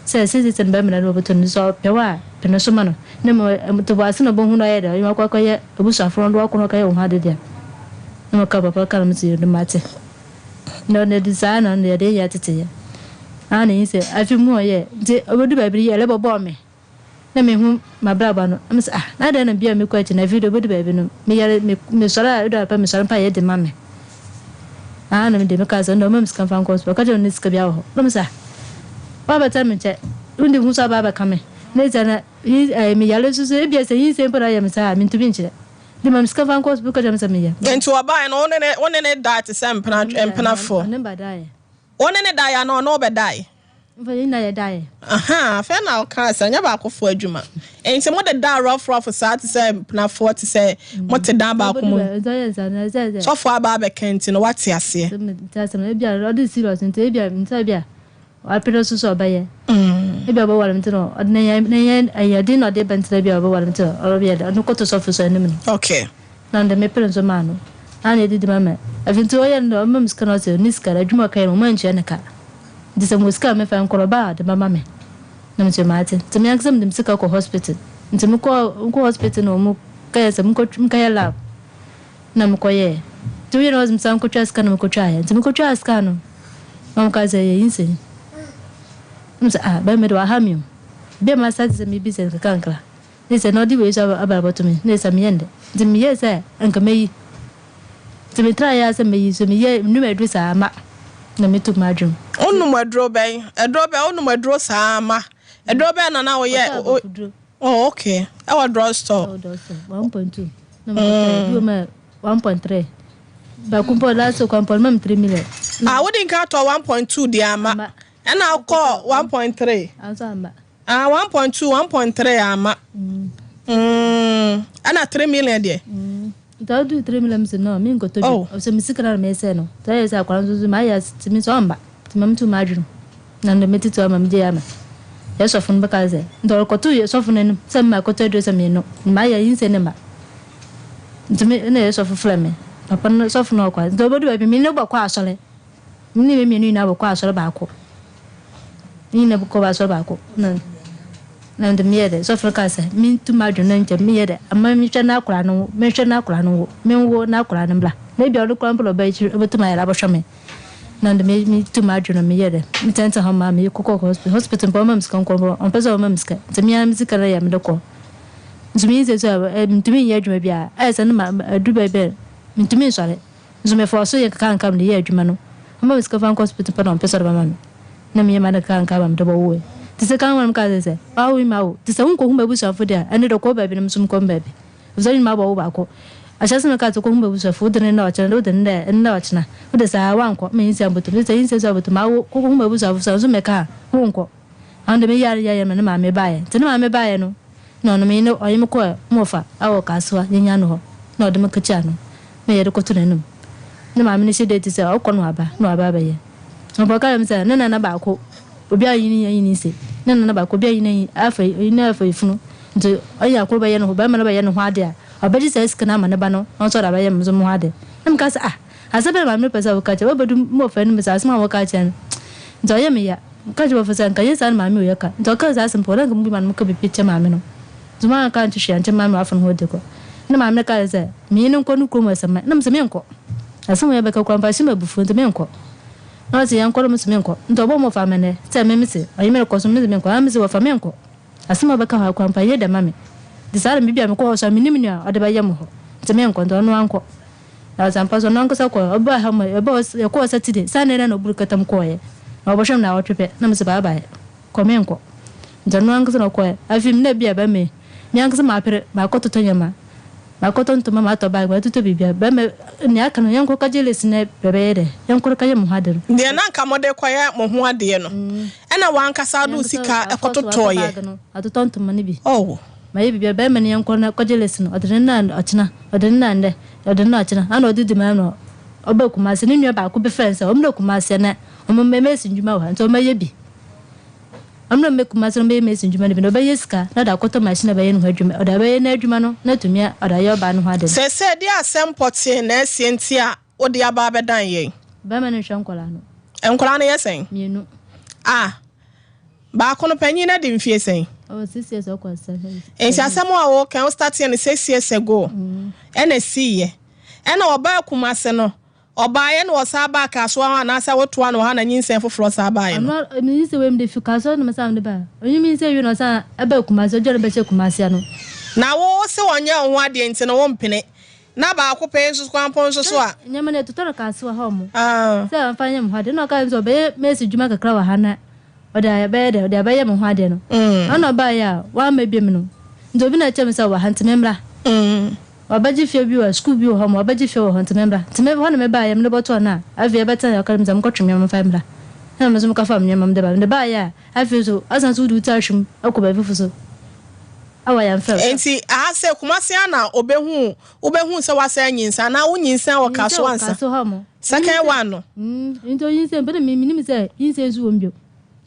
sɛ seesei sɛ ne ba mena no wɔbɛtɔ no nti sɛ ɔpɛ wo a pene so ma no na mmom ntoboase na ɔbɛhu no ɔyɛ dɛ ɔyɛ wakɔ akɔyɛ abusuafo no ɔde wakɔ no ɔkɔyɛ wo ho ade deɛ na meka papa ka na mese yɛ mate. Na ɔno de saa na ɔno yɛde yɛ tete yɛ. Aa na eyi sɛ afi mu ɔyɛ nti obedu baabi no yɛlɛ bɔbɔɔ me na mehu m'abrabɔ ano na mesɛ ah na adɛn na bia mekɔ akyi na afei de obedu baabi no meyɛre me mesɔre a edu anɔpa mesɔre mpa yɛ de ma me. Aa na mede mekaa sɛ ɔno ɔma me sika mfa nkɔ hospital ɔka kyerɛ me ne sika biara wɔ hɔ na mesɛ ah wabɛtena me nkyɛn wode hu sɛ ɔba abɛka me na sɛ na yi ɛɛ meyare nso so ebia sɛ nyinsɛn mpo na ayɛ me saa a mentumi nkyerɛ. De ma me sika fa nkɔ hospital ka kyerɛ me sɛ meyɛ. Nti ɔbaeɛ no wo ne ne wo ne ne dae te sɛ mpena mpenafoɔ? Ɔne ba daeɛ. Wo ne ne daeɛ anaa ɔne wo bɛdae? Mfa yɛn nyinaa yɛ daeɛ. Ahaa afei na wokaa sɛ ɛnyɛ baakofoɔ adwuma. Nti mo dedaa rough rough saa te sɛ mpenafoɔ te sɛ mo te dan baako mu. Sɔfoɔ aba abɛka nti no woate aseɛ. Sɛ me te asɛm no ebia ɔde serious nti ebia nti ebia Wapere so sɛ ɔbɛyɛ. Ebia ɔbɛware me nti na ɔde ne yɛ ne yɛ ɛyɛ den na ɔde ba nti na ebia ɔbɛware me nti na ɔbɛyɛ dɛ ɔde kɔto sɔfo so anim no. Okay. Na ɔde me pere nso maa no. Na na edidi ma me. Afei nti ɔyɛ no dɛ ɔma me sika na ɔse ɔnni sika adwuma a ɔkɛyɛ no ɔmo antua ne ka. Nti sɛ mewɔ sika a memfa nkɔ no ɔba a ɔde bɛma me. Na mese mate. Nti me ankasa mede me sika kɔ hospital. Nti mekɔ mekɔ hospital na ɔmo kɛyɛ sɛ menkɔ menkɛyɛ lab. Na mekɔyɛɛ. Nti woyɛ na wɔse mesan nkɔtwa sika na mekɔtwaeɛ. Nti mekɔtwaa sika no na wɔkaa sɛ ɛyɛ nyinsɛn. Na mesɛ ah bɛrima de waha me o. Bia ma start sɛ mebisa no kakrankra. Ne sɛ na ɔde wei so aba abɛto me. Ne sɛ meyɛ ndɛ. Nti meyɛɛ sɛ anka mɛyi. Nti me try ara sɛ mɛyi so meyɛ menom aduro saa ma na metu m'adwene. Wonom aduro bɛn? Aduro bɛn? Wonom aduro saa ma? Aduro bɛn na na woyɛ? Ɔtɔ abɔfoduro. Oh okay, ɛwɔ drug store. Ɛwɔ drug store, 1.2. Na mekɔtɔ ebi wɔ mu a 1.3. Baako mpo last week mpo ɔma me 3 million. Ah, wodi nka atɔ 1.2 deɛ ama. Ɛna wokɔ 1.3. Anso amma. Ah, 1.2, 1.3 ama. Mm. Ɛna 3 million deɛ. Mm. Nti ɔdu 3 million mi sɛ no, mi nkɔtɔ bi. Oh. Ɔsɛ mi sika na mi sɛ no. Tɛ yɛ sɛ akwadaa nso so ma ayɛ tumi sɛ ɔmba. Nti ma mi tu ma adwene. Na ndɛ metsetse hɔ ma megye ama yɛ sɔfo no bɛka sɛ, Nti ɔrokɔto yɛ sɔfo no enyim sɛ mma kɔtɔ edur sɛ meno, na mayɛ nyinsɛn ne mba. Ntsi me nna yɛ sɔfo frɛ me, papa no sɔfo no ɔkɔ ntsi obodu beebi menye no bɔkɔ asɔr, menye me mienu nyina bɔkɔ asɔr baako, menye no bɔkɔ asɔr baako na na ndɛ meyɛɛ dɛ sɔfo no kaa sɛ mentu m'adwen na nkyɛ meyɛ dɛ ama menhwɛ n'akora no menhwɛ n'akora no nwo menwo n'akora no mbra na ebia ɔno koraa mpo na ɔbɛyɛ ekyir obotum ayɛ dɛ abɔhwɛ me. Na ndɛ me me tu m'adwen no meyɛ dɛ me tsɛntsɛn hɔ maa me kɔkɔ hospital hospital mpo ɔmma me sika nkɔ mpo ɔmmpɛ sɛ ɔma me sika ntsi me ara me sika no yɛ mede kɔ nso menye sɛ so a menntumi nnyɛ adwuma biara ayɛ sɛ no ma adu baabi a menntumi nsɔre nso me fɔɔ so yɛ nkakrankra mede yɛ adwuma no ɔmma me sika fa nkɔ hospital mpo na ɔmmpɛ sɛ ɔde bɛma me na meyɛ m'ade nkakrankra ma mede bɔwoe ntsi sɛ kan hɔn kaa sɛ sɛ wawo yi mawo ntsi sɛ wonnkɔhu m'abusuafo de a ɛno de kɔ wo baabi na me so mekɔ me baabi. Efisɛ ɔnye me abɔ wo baako. Ahyɛse no mekaa sɛ kɔhu m'abusuafo, wode no nnɛ ɔkyena, wode no nnɛ nnɛ ɔkyena. Wode saa a, woankɔ. Ma nyinsɛn abotom. Sɛ nyinsɛn so abotom a, wo kɔhu m'abusuafo so a, nso mɛka a, wonkɔ. Ɔno de meyare yɛyɛ ma ne maame baeɛ. Nti ne maame baeɛ no, na ɔno menye no, ɔnye me kɔɔ Mofa a ɔwɔ Kasoa, yɛnyaa no hɔ, na ɔde me kɔkyiaa no, na yɛde kɔto n'anim. Ne maame no hyɛ date sɛ ɔkɔ na waba, na waba abɛyɛ. Ɔpɔ ɔka kyerɛ me sɛ ne nana baako, obi a ɔnye no anyi nse, ne nana baako, obi a ɔnye no anyi, afa, ɔnye no afa efunu, nti ɔnye akor bɛyɛ no ho, barima no bɛyɛ no ho ade a, ɔbɛgye saa sika no ama ne ba no, na ɔno nso ɔde abɛyɛ me nso mo ho ade. Na meka sɛ, ah, asɛm bɛn na maame no pɛ sɛ ɔka kyerɛ me? Ɔbɛdu Mofa anim sɛ asɛm a wɔka akyerɛ no, nti ɔyɛ me ya. Meka kyerɛɛ wɔfa sɛ anka ɛnyɛ saa na maame wei aka. Nti ɔkaa saa asɛm pɛ, na anka mubi ma no moka biribi kyerɛ maame no. Nti moanka anto hwee ankyerɛ maame wɔ afa no ho de kɔ. Ɛna maame no kae sɛ, menye no nkɔ no kurom asɛmma. Ɛna mese menkɔ. Asɛm wei abɛka koraa mpo ahyɛ me abufuo nti menkɔ. Na ɔse yɛnkɔ na mese menkɔ. Nti ɔbɔɔ me wɔfa amanneɛ sɛ me mese ɔnye me rekɔ so mese menkɔ. Ɛna mese wɔfa menkɔ. Asɛm a ɔbɛka hɔ koraa mpo ɛnyɛ dɛ ma me. Nti saa na me bi a mekɔ hɔ so a mennim nea ɔde bɛyɛ me hɔ. Nti menkɔ. Nti ɔno ankɔ. Na ɔdze ampa so ɔno ankasa kɔe. Ɔbaa ha ma yɛbɔɔ yɛkɔɔ Saturday, Sunday na na oburu katam kɔɔeɛ. Na ɔbɔhwɛ me naawɔtwe pɛ, na mese bye bye, kɔ menkɔ. Ntsi ɔno ankasa na ɔkɔɔɛ. Afei me na bi a bɛma yi, me ankasa mapere, makɔtotɔ nneɛma, makɔtɔ ntoma, matɔ bag, matotɔ biribiara. Bɛma nea aka no yɛnkɔ kɔgye list na bɛbɛyɛ dɛ, yɛnkɔ kɔyɛ mo ho ade no. Deɛ na anka mode rekɔyɛ mo ho adeɛ no, ɛna w'ankasa wode wo sika kɔtotɔeɛ. Matɔ bag no, matotɔ ntoma no bi. Oh. Mayɛ biribiara, bɛrima no yɛnkɔ na kɔgye list no, ɔde ne nna ɔkyena, ɔde ne nna nnɛ, ɔde ne nna ɔkyena, ana ɔde di ma no ɔba Kumasi, ne nua baako bi frɛ no sɛ ɔmmra Kumasi na ɔmmɛyɛ mason dwuma wɔ ha, nti ɔmmɛyɛ bi. Ɔmmra mmɛ Kumasi na ɔmmɛyɛ mason dwuma no bi na ɔbɛyɛ sika na ɔde akɔtɔ machine a ɔbɛyɛ ne ho adwuma, ɔde abɛyɛ n'adwuma no na atumi ɔde ayɛ ɔbaa no ho ade no. Seesei deɛ asɛm pɔtee na asie nti a wode aba abɛdan yɛn? Barima no nhwɛ nkwadaa no. Nkwadaa no yɛ sɛn? Mmienu. Ah, Baako no, panyin no adi mfie sɛn? Ɔwɔ six years ɔkɔ seven. Nti asɛm a woka wo starteɛ no six years ago ɛna ɛsiiɛ. Ɛna ɔbaa Kumase no, ɔbaeɛ na ɔsan baa Kasoa hɔ anaasɛ wotoa no wɔ ha na nyinsɛn foforɔ san baeɛ no? Ɔno nyinsɛn wei mede fi Kasoa na mesan mede baeɛ. Ɔnye me nyinsɛn wie na ɔsan ɛbaa Kumase, ɔgya no bɛhyɛ Kumase ano. Na wo se ɔnyɛ wo ho adeɛ nti no wompene. Na baako pɛ nso kwampɔn nso so a. Nneɛma no yɛtotɔ no Kasoa hɔ mo. Sɛ ɔmfa nyɛ me ho adeɛ na ɔka kyerɛ me sɛ ɔbɛyɛ mesi dwuma kakra wɔ ha na Ɔde ayɛ bɛyɛ dɛ, ɔde abɛyɛ me ho adeɛ no. Ɔna ɔbaeɛ a, wamma biom no, nti obi na ɛkyerɛ me sɛ ɔwɔ ha nti memmra. Wabɛgye fie bi wɔ, sukuu bi wɔ hɔ ma wabɛgye fie wɔ hɔ nti memmra. Nti me, hɔ na mebaeɛ, mede bɔtɔɔ no a, afei ɛbɛtena yɛ ɔka kyerɛ me sɛ menkɔtwe me nneɛma mfa mmra. Ɛna me nso mekɔfaa me nneɛma mede baeɛ. Mede baeɛ a, afei nso, asan nso wode wo ti ahwim kɔ baabi foforɔ so a wɔamfrɛ wo. Nti aha sɛ Kumasi ara na ɔbɛhuu, wobɛhuu sɛ woasan anyinsɛn anaa wonyinsɛn wɔ Kasoa ansa? Menyinsɛn wɔ Kasoa hɔ mo. Second one no. Mm, nti onyinsɛn mpo na me menim sɛ nyinsɛn nso wɔ mu bio.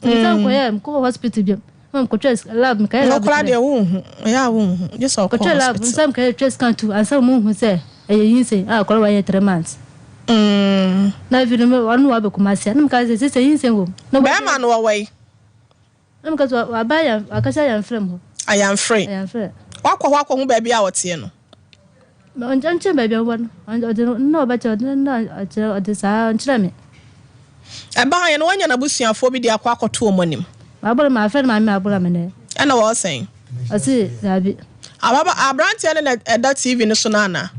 Nti mesan kɔyɛ mekɔɔ hospital bio. Ma mekɔtwa lab mekɔyɛ lab. No koraa deɛ wonhu, ɛyɛ a wonhu, gye sɛ ɔkɔ hospital. Kɔtwa lab nsa mekɔyɛ twa scan tu ansa wɔn hu sɛ ɛyɛ nyinsɛn a akɔla wayɛ 3 months. Na afei no ɔno wabɛ Kumasi a na meka sɛ sɛ nyinsɛn wɔ mu. Bɛrima no ɔwɔ yi. Na meka sɛ waba ayam wakasa ayamfrɛ mu hɔ. Ayamfrɛ. Ayamfrɛ. Wakɔ hɔ akɔhu baabi a ɔteɛ no. Ɔnkyerɛ baabi a ɔwɔ no, ɔde no na ɔbɛkyerɛ, ɔde no na ɔkyerɛ, ɔde saa ɔnkyerɛ me. Ɛbaa yɛ no wanya n'abusuafoɔ bi de akɔ akɔto wɔn anim. Maboro mafrɛ no maame maboro me nɛ. Ɛna wɔsɛn. Ɔse daabi. Ababa aberanteɛ no na ɛda TV no so no anaa?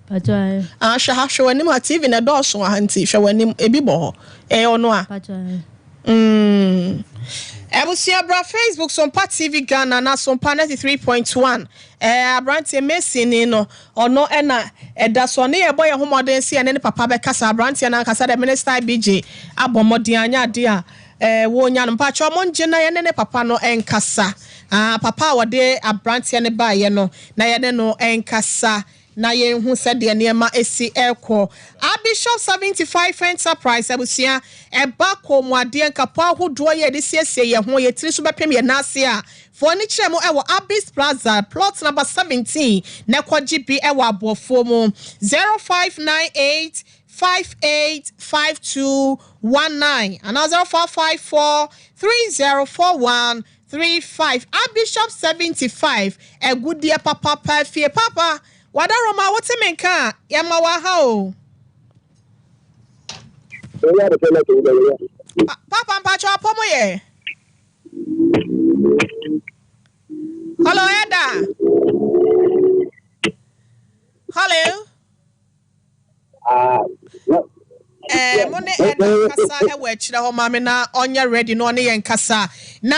Pakyɛ ae. Ah hwɛ ha hwɛ w'anim ha TV no ɛdɔɔso wɔ ha nti hwɛ w'anim ebi bɔ hɔ ɛyɛ ɔno a. Pakyɛ ae. Mm. Abusua bra Facebook Sompa TV Ghana na Sompa 93.1 eh, aberanteɛ Mason ni no ɔno ɛna ɛda so ɔne yɛbɔ yɛn ho mmɔden sɛ yɛne ne papa bɛkasa. Aberanteɛ no ankasa dɛ Minister IBJ abɔ mmɔden anyɛ adeɛ a eh, wɔnya no. Mpakyɛ ɔmo ngye na yɛne ne papa no nkasa. Ah, papa a wɔde aberanteɛ no baeɛ no na yɛne no nkasa na yɛnhu sɛdeɛ nneɛma si rekɔ. Archbishop 75 Enterprise abusua, ɛba kɔnmuadeɛ, nkapo ahodoɔ yɛ yɛde siesie yɛn ho, yɛn tiri so bɛpem yɛn nan ase a, fa w'ani kyerɛ mu wɔ Abis Plaza, plot number 17, na kɔgye bi wɔ aboɔfoɔ mu. 0598 585219 anaa 0454 3041 35 Archbishop 75 agudeɛ papapa fie papa wadaroma wote me nka a yɛma waha o. Papa mpakyɛ apɔ mo yɛ. Hello Eda. Hello. Eh, mo ne Eda kasa wɔ akyirɛ hɔ ma me na ɔnyɛ ready na ɔne yɛn kasa. Na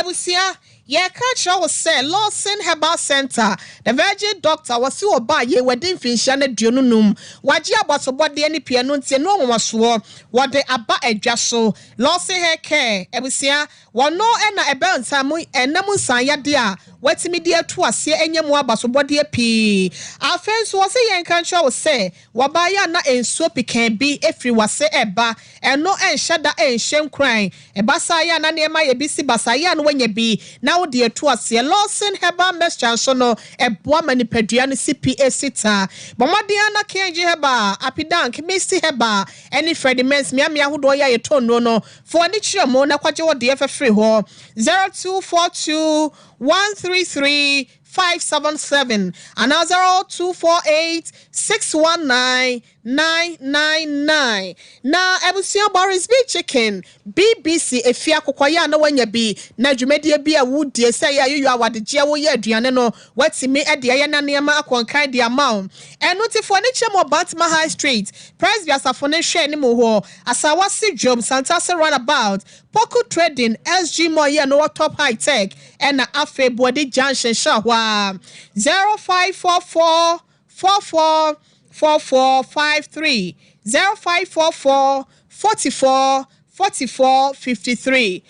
abusua. Yɛreka akyerɛ wo sɛ Lawson Herbal Centre, The Virgin Doctor, wɔse ɔbaa yei wadi mfinhyia no 25, wagye abɔsobɔdeɛ ne pii ɛno nti ɛno nwanwasoɔ wɔde aba adwa so. Lawson Hair Care abusua, wɔno na ɛbɛ nsa mu ɛna mu nsan yadeɛ a watumi de atu aseɛ anya mu abasobɔdeɛ pii. Afei nso wɔse yɛnka nkyerɛ wo sɛ Wɔbaeɛ a na nsuo pikaa bi firi w'ase reba. Ɛno nhyɛ da nhyɛ nkuran. Ɛba saa yɛ a na nneɛma ayɛ bi si basaa yɛ a na woanya bi na wode atu aseɛ. Lawson Herbal Mixture nso no, ɛboa ma nipadua no si pi si ta. Bɔ mmɔden ara na KNG Herbal, Apidank, Misty Herbal ne Freddie Mens mmeammea ahodoɔ yi a yɛtɔn nnuro no, fa w'ani kyerɛ mu na kɔgye wo deɛ fɛ firi hɔ. 0242 133 577 anaa 0248 619 999. Na abusua Boris B Chicken, BBC efie akokɔyɛ a na wanya bi na dwumadie bi a wodie sɛ ɛyɛ ayoyo awadegyeɛ woyɛ aduane no watumi de ayɛ na nneɛma akɔ nkan de ama wo. Ɛno nti fo ani kyerɛ mu wɔ Bantama High Street, Presby asafo no nhwɛɛ anim hɔ, Asawase Dwom, Santase Runabout, Poku Trading, SG Mall yɛ no wɔ Top High Tech ɛna afei Boadi Junction hyɛ hɔ ara 0544 44 44 53 0544 44 44 53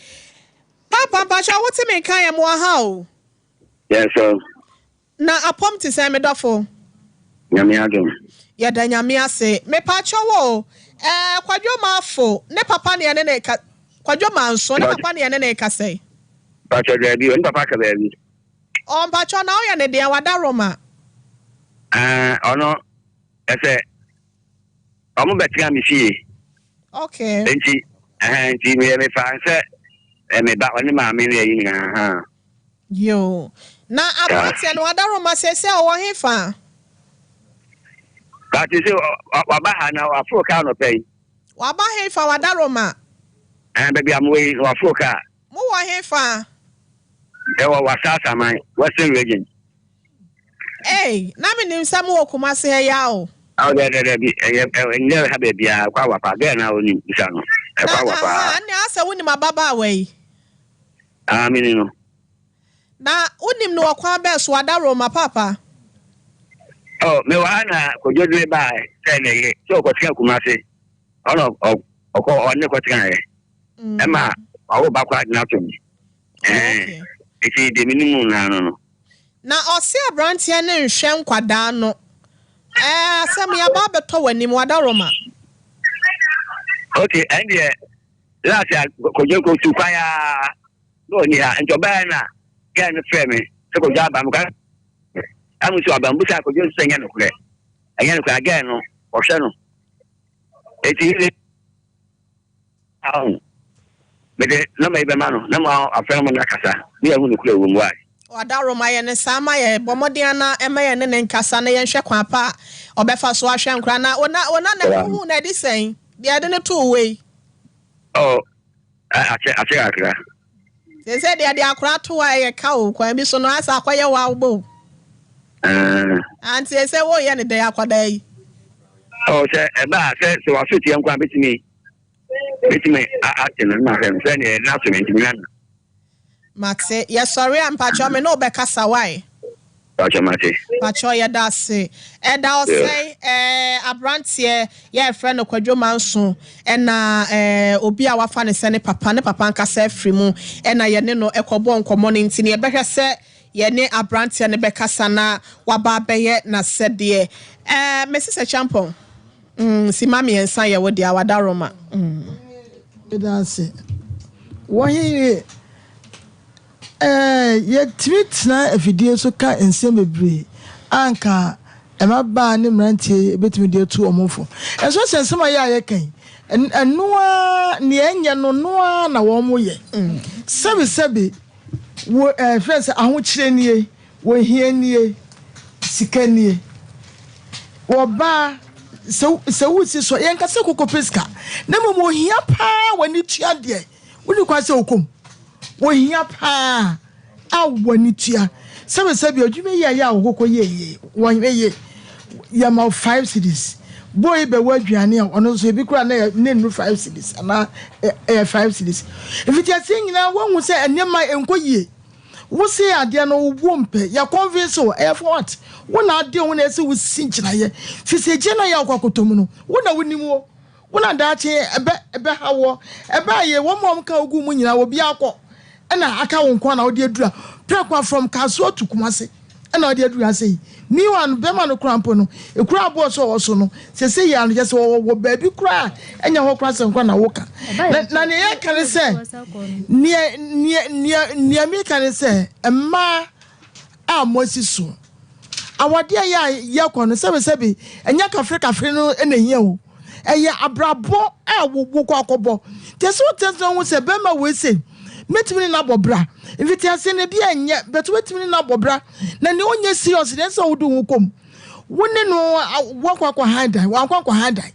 Paapa mpakyɛw wote me nka yɛ mo aha o. Yes sir. Na apɔm te sɛn me dɔfo? Nyame adom. Yɛda Nyame ase. Mepaakyɛw o, ɛɛ Kwadwo Marfo ne papa ne yɛne no reka, Kwadwo Manso ne papa ne yɛne no rekasa yi? Mpakyɛw daabi, ɔne papa aka baabi. Oh mpakyɛw na woyɛ ne deɛn, wada Roma? Ɛɛ ɔno ɛsɛ ɔmo bɛtena me fie. Okay. Nti ɛhɛn nti meyɛ mefaa sɛ me ba ɔne maame ne ayi nyinaa haa. Yoo. Na aberanteɛ no adaworoma seesei ɔwɔ he fa? But sɛ waba ha na waforo kaa nɔpɛ yi. Waba he fa wadaworoma? Ɛn baabi a mowɔ yi waforo kaa. Mowɔ he fa? Ɛwɔ Wasaasaman, Western Region. Ei, na menim sɛ mowɔ Kumasi ha yi ara o. Awo dɛ dɛ dɛbi ɛyɛ ɛnyɛ ha baabiara ɛkɔ awa paa gɛɛ na onim bisa no ɛkɔ awa paa. Na aha ɛnna asɛ wonim ababaawa yi. Ah, me ni no. Na wonim no wɔ kwan bɛn so, Adaworoma paapa? Oh, mewɔ ha na Kojo de me baa sɛ ne yere sɛ ɔkɔtena Kumasi. Ɔna ɔkɔ ɔne kɔtenaeɛ. Mm. Ɛma ɔwo ba koraa de no ato me. Oh, Nti deɛ menim mu naa no no. Na ɔse aberanteɛ no nhwɛ nkwadaa no. Ɛɛ asɛm yi aba abɛtɔ w'anim, Adaworoma. Okay, ɛndeɛ Last a Kojo kɔtu kwan ara na ɔnni ha nti ɔbaeɛ na girl no frɛ me sɛ Kojo aba meka amu sɛ ɔba mbusa Kojo nso sɛ ɛnyɛ nokorɛ ɛnyɛ nokorɛ girl no ɔhwɛ no eti ahu mede nɔmba yi bɛma no na mo afrɛ no mo no akasa ne yɛhu nokorɛ wɔ mu wae. Ɔdaworo ma yɛ ne saa ma yɛ bɔ mmɔden ara na ɛma yɛ ne ne nkasa na yɛnhwɛ kwan pa a ɔbɛfa so ahwɛ nkora na ona ona na wohu na ɛde sɛn deɛ ɛde no too wei. Oh, akyɛ akyɛ kakra. Sɛ sɛ deɛ de akora to a ɛyɛ ka o kwan bi so no asa akɔyɛ wa wobɔ o. Ante sɛ woyɛ ne dɛn akwadaa yi. Oh, sɛ ɛba a sɛ sɛ waso tiɛ nkwa betumi betumi ate no na hwɛ no sɛ neɛ ɛna so me ntumi nana. Mate. Yɛsɔre a mpakyɛw me ne wo bɛkasa wai? Mpakyɛw mate. Mpakyɛw yɛda ase. Ɛda ɔsɛe ɛɛ abranteɛ yɛfrɛ no Kwadwo Manso ɛna ɛɛ obi a wafa no sɛ ne papa ne papa ankasa afiri mu ɛna yɛne no ɛkɔbɔ nkɔmmɔ no nti no yɛbɛhwɛ sɛ yɛne abranteɛ no bɛkasa na waba abɛyɛ n'asɛdeɛ. Ɛɛ Mrs Acheampong mm sima miensa yɛ wo dea wadaroma mm. Meda ase. Wɔ he ye? Ɛɛ, yɛtumi tena afidie so ka nsɛm bebree a anka mmabaa ne mmeranteɛ yi bɛtumi de atu wɔn fo. Nso sɛ nsɛm a yɛ a yɛka yi, ɛno ara, nea ɛnyɛ no, no ara na wɔyɛ. Sɛbesɛbe, wɔ ɛɛ fɛn sɛ ahokyerɛ nie, Ohia nie, sika nie. Ɔbaa, sɛ sɛ wosi so a, yɛnka sɛ kɔkɔpɛ sika, na mmom ohia paa w'ani tua deɛ, wonni kwan sɛ wokɔ mu. Ohia paa a w'ani tua. Sɛbesɛbe adwuma yi a yɛ a wɔkɔkɔ yɛ yie, wɔhwɛ yie, yɛma wo five cedis. Boy yi bɛwɔ aduane a, ɔno nso ebi koraa na ɛyɛ na nnuru five cedis anaa ɛyɛ five cedis. Mfitiaseɛ nyinaa woahu sɛ nneɛma nkɔ yie. Wo se adeɛ no wo mpɛ, yɛ convince wo, ɛyɛ for what? Wo na adeɛ wo na ɛsɛ wo si gyinaeɛ. Firi sɛ gye na yɛ akɔ akɔtɔ mu no, wo na wonim wo. Wo na daakye ɛbɛ ɛbɛha woɔ. Ɛbɛ ayɛ wɔn a wɔn ka wo gu mu nyinaa obiara kɔ ɛna aka wo nko na wode aduru a prɛko a from Kasoa to Kumasi ɛna wode aduru ha sei. Meanwhile no bɛrima no koraa mpo no ekuro a aboɔ sɛ ɔwɔ so no sesei yi ara no kyerɛ sɛ ɔwɔ wɔ baabi koraa a ɛnyɛ hɔ koraa sɛ nkwa na woka. Na na nea yɛka ne sɛ nea nea nea nea meka ne sɛ mmaa a moasi so awadeɛ yɛ a yɛkɔ no sɛbesɛbe ɛnyɛ kafre kafre no na ehia o. Ɛyɛ abrabɔ a wokɔ akɔbɔ. Nti ɛsɛ sɛ wotena ase hu sɛ bɛrima wei sei, mɛtumi ne no abɔ bra. Mfitiaseɛ no ebi ɛnyɛ, but wobɛtumi ne no abɔ bra. Na nea ɔnyɛ serious deɛ ɛsɛ sɛ wode wo ho kɔ mu. Wo ne no woakɔ akɔhan dan, wankɔ ankɔhan dan.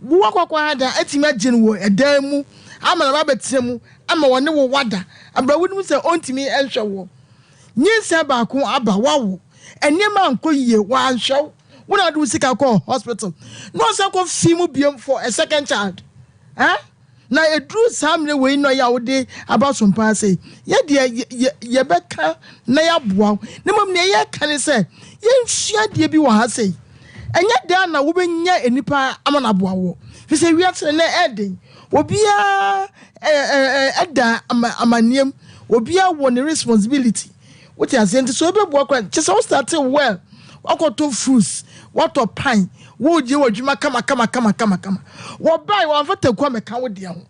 Woakɔ akɔhan dan atumi agye no wɔ ɛdan mu ama no aba abɛtena mu ama wɔne wo wada. Abrɛ wonim sɛ ɔntumi nhwɛ woɔ. Nyinsɛn baako aba, woawo. Nneɛma ankɔ yie, wanhwɛ wo. Wo na wode wo sika kɔɔ hospital na ɔsan kɔ fi mu biom for a second child eh? Na ɛduru saa mmerɛ wei na ɔyɛ a wode aba so mpaa sei, yɛ deɛ yɛbɛka na yɛaboa wo. Na mmom deɛ yɛka ne sɛ yɛnsua adeɛ bi wɔ ha sei. Ɛnyɛ daa na wobɛnya nnipa ama no aboa woɔ. Firi sɛ wiase no nɛ ɛɛden. Obiara ɛda amanneɛm, obiara wɔ ne responsibility. Wote aseɛ? Nti sɛ wobɛbua kora, kyɛ sɛ wo starte well, woakɔtɔ fruits, woatɔ pan, woregye w'adwuma kama kama kama kama kama. Wɔbae, wɔamfa taku ammɛka wo deɛ ho.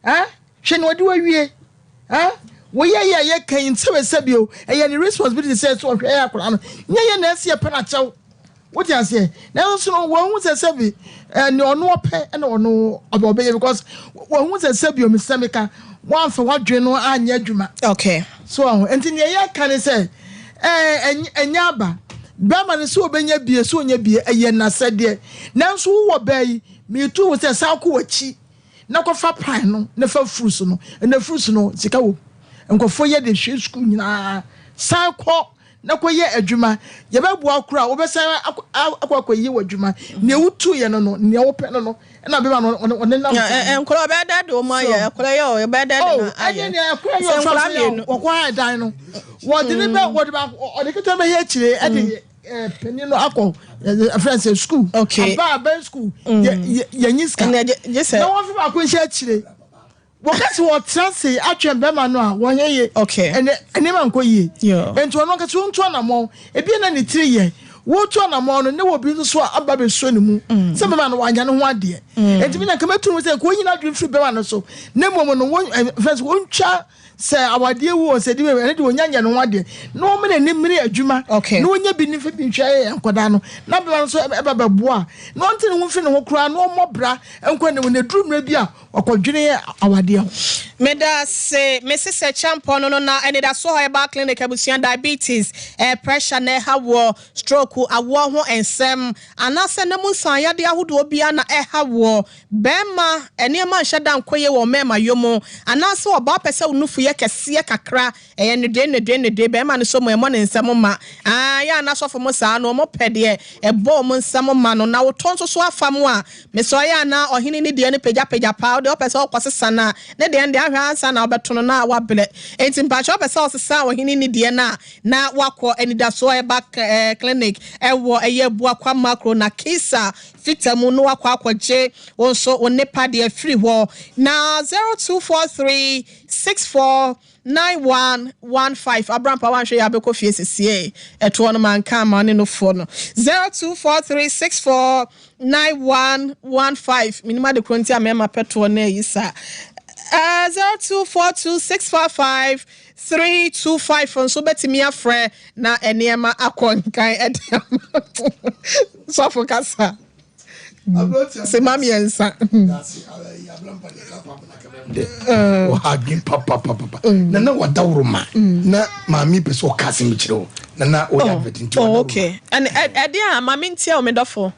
Eh? Hwɛ nea ɔde wawie. Eh? Woyɛ yɛ a yɛka yi, nsɛbɛsɛbi o, ɛyɛ ne responsibility sɛ sɛ ɔhwɛ yɛ akwadaa no. Nyɛ yɛ na ɛsɛ yɛpɛ no akyɛw. Wote aseɛ? Nanso so no wɔahu sɛ sɛbi eh, nea ɔno ɔpɛ na ɔno ɔbɛ ɔbɛyɛ because wɔahu sɛ sɛbi omi sɛ meka wɔamfa wadwene no anyɛ adwuma. Okay. So ɔho nti nea yɛka ne sɛ eh, ɛnyɛ aba bɛrima no sɛ ɔbɛnya bie sɛ ɔnya bie ɛyɛ n'asɛdeɛ nanso wowɔ bɛɛ yi metu wo sɛ san kɔ w'akyi na kɔfa pan no na fa fruits no ɛna fruits no sika wɔ nkurɔfoɔ yɛ de hwɛ sukuu nyinaa san kɔ Na kɔyɛ adwuma. Yɛbɛboa wo koraa, wobɛsan akɔ akɔyɛ w'adwuma. Nea wotuiɛ no no, nea wopɛ no no, ɛna bɛma no ɔnenam saa no. Nkwadaa ɔbɛyɛ dɛ de wɔn ayɛ. Akwadaa yɛ o, ɔbɛyɛ dɛ de no ayɛ. Ɛne nea akwadaa yɛ ɔfa so yɛ wɔkɔ ha dan no. Wɔde ne bɛ wɔde baako ɔde ketewa bɛyɛ akyire ɛde panin no akɔ ɛfrɛ sɛ sukuu. Aba abɛn sukuu yɛ yɛnyi sika. Na wɔn fi baako nhyɛ akyire. Wɔka sɛ wɔtra ase atwɛn bɛrima no a, wɔnyɛ ye. Okay. Ɛnɛ nneɛma nkɔ yie. Yeah. Nti ɔno ankasa ɔntu anamɔn. Ebia na ne tiri yɛ. Wɔretu anamɔn no, ne wɔ bi nso so a aba abɛsuo ne mu. Mm. Sɛ bɛrima no wanya ne ho adeɛ. Mm. Nti mi na nka mɛtu no sɛ nka ɔnyi n'adwene mfiri bɛrima no so. Na mmom no, wɔn fɛn sɛ wɔntwa sɛ awadeɛ wu wɔ sɛ di ɛne deɛ ɔnya nyɛ ne ho adeɛ. Na wɔn n'ani mmiri adwuma. Okay. Na wɔnya bi ne mfe bi nhwɛ nkwadaa no. Na bɛrima no nso ɛba bɛboa. Na ɔnte ne ho mfiri ne ho koraa na ɔmmɔ bra nkɔ ne mu. Na ɛduru mmerɛ bi a Ɔkɔdwenee awadeɛ ho. Meda ase me sesɛ kyampɔn no no na anidasoɔ herbal clinic abusua diabetes, air pressure na ɛha woɔ, stroke, awoɔ ho nsɛm anaasɛ nna mu nsan yadeɛ ahodoɔ biara na ɛha woɔ, bɛɛma nneɛma nhyɛ da nkɔ yie wɔ mɛɛma yɔ mu anaasɛ ɔbaa pɛ sɛ wo nufu yɛ kɛseɛ kakra Ɛyɛ nnodoe nnodoe nnodoe bɛɛma no sɔ mu ɛmɔ ne nsam ma aah yɛ a na asɔfo mo saa no ɔmo pɛ deɛ ɛbɔ ɔmo nsam ma no na wotɔ nso so afa mo a mesrɛ ɔyɛ a na ɔhene ne deɛ no pagya pagya paa wodeɛ wopɛ sɛ wokɔ sesa no a ne deɛ no deɛ ahwɛ ansa na wobɛto no na wabrɛ enti mpakyɛ wopɛ sɛ ɔsesa ɔhene ne deɛ no a na wakɔ anidasoɔ ɛba clinic ɛwɔ ɛyɛ Abuakwa Makro na Kisa fita mu na wakɔ akɔgye wo nso wo nepa deɛ firi hɔ na 0243 64 9115 Abrampa wanhwɛ yɛ abɛkɔ fie sesie ɛtoɔ no manka ama ne no foɔ no 0243649115 menim ade korɔ nti a mɛma pɛ toɔ no ayi saa 0242655325 nso bɛtumi afrɛ na nneɛma akɔ nkan ɛde ama sɔfo kasa. Sema mmiɛnsa. Ɔha adwene papapapa. Na na wadaworo ma. Na maame pɛ sɛ ɔka asɛm kyerɛ wo. Na na ɔyɛ advert nti wadaworo ma. Okay. Ɛne ɛde a maame ntia o me dɔfo.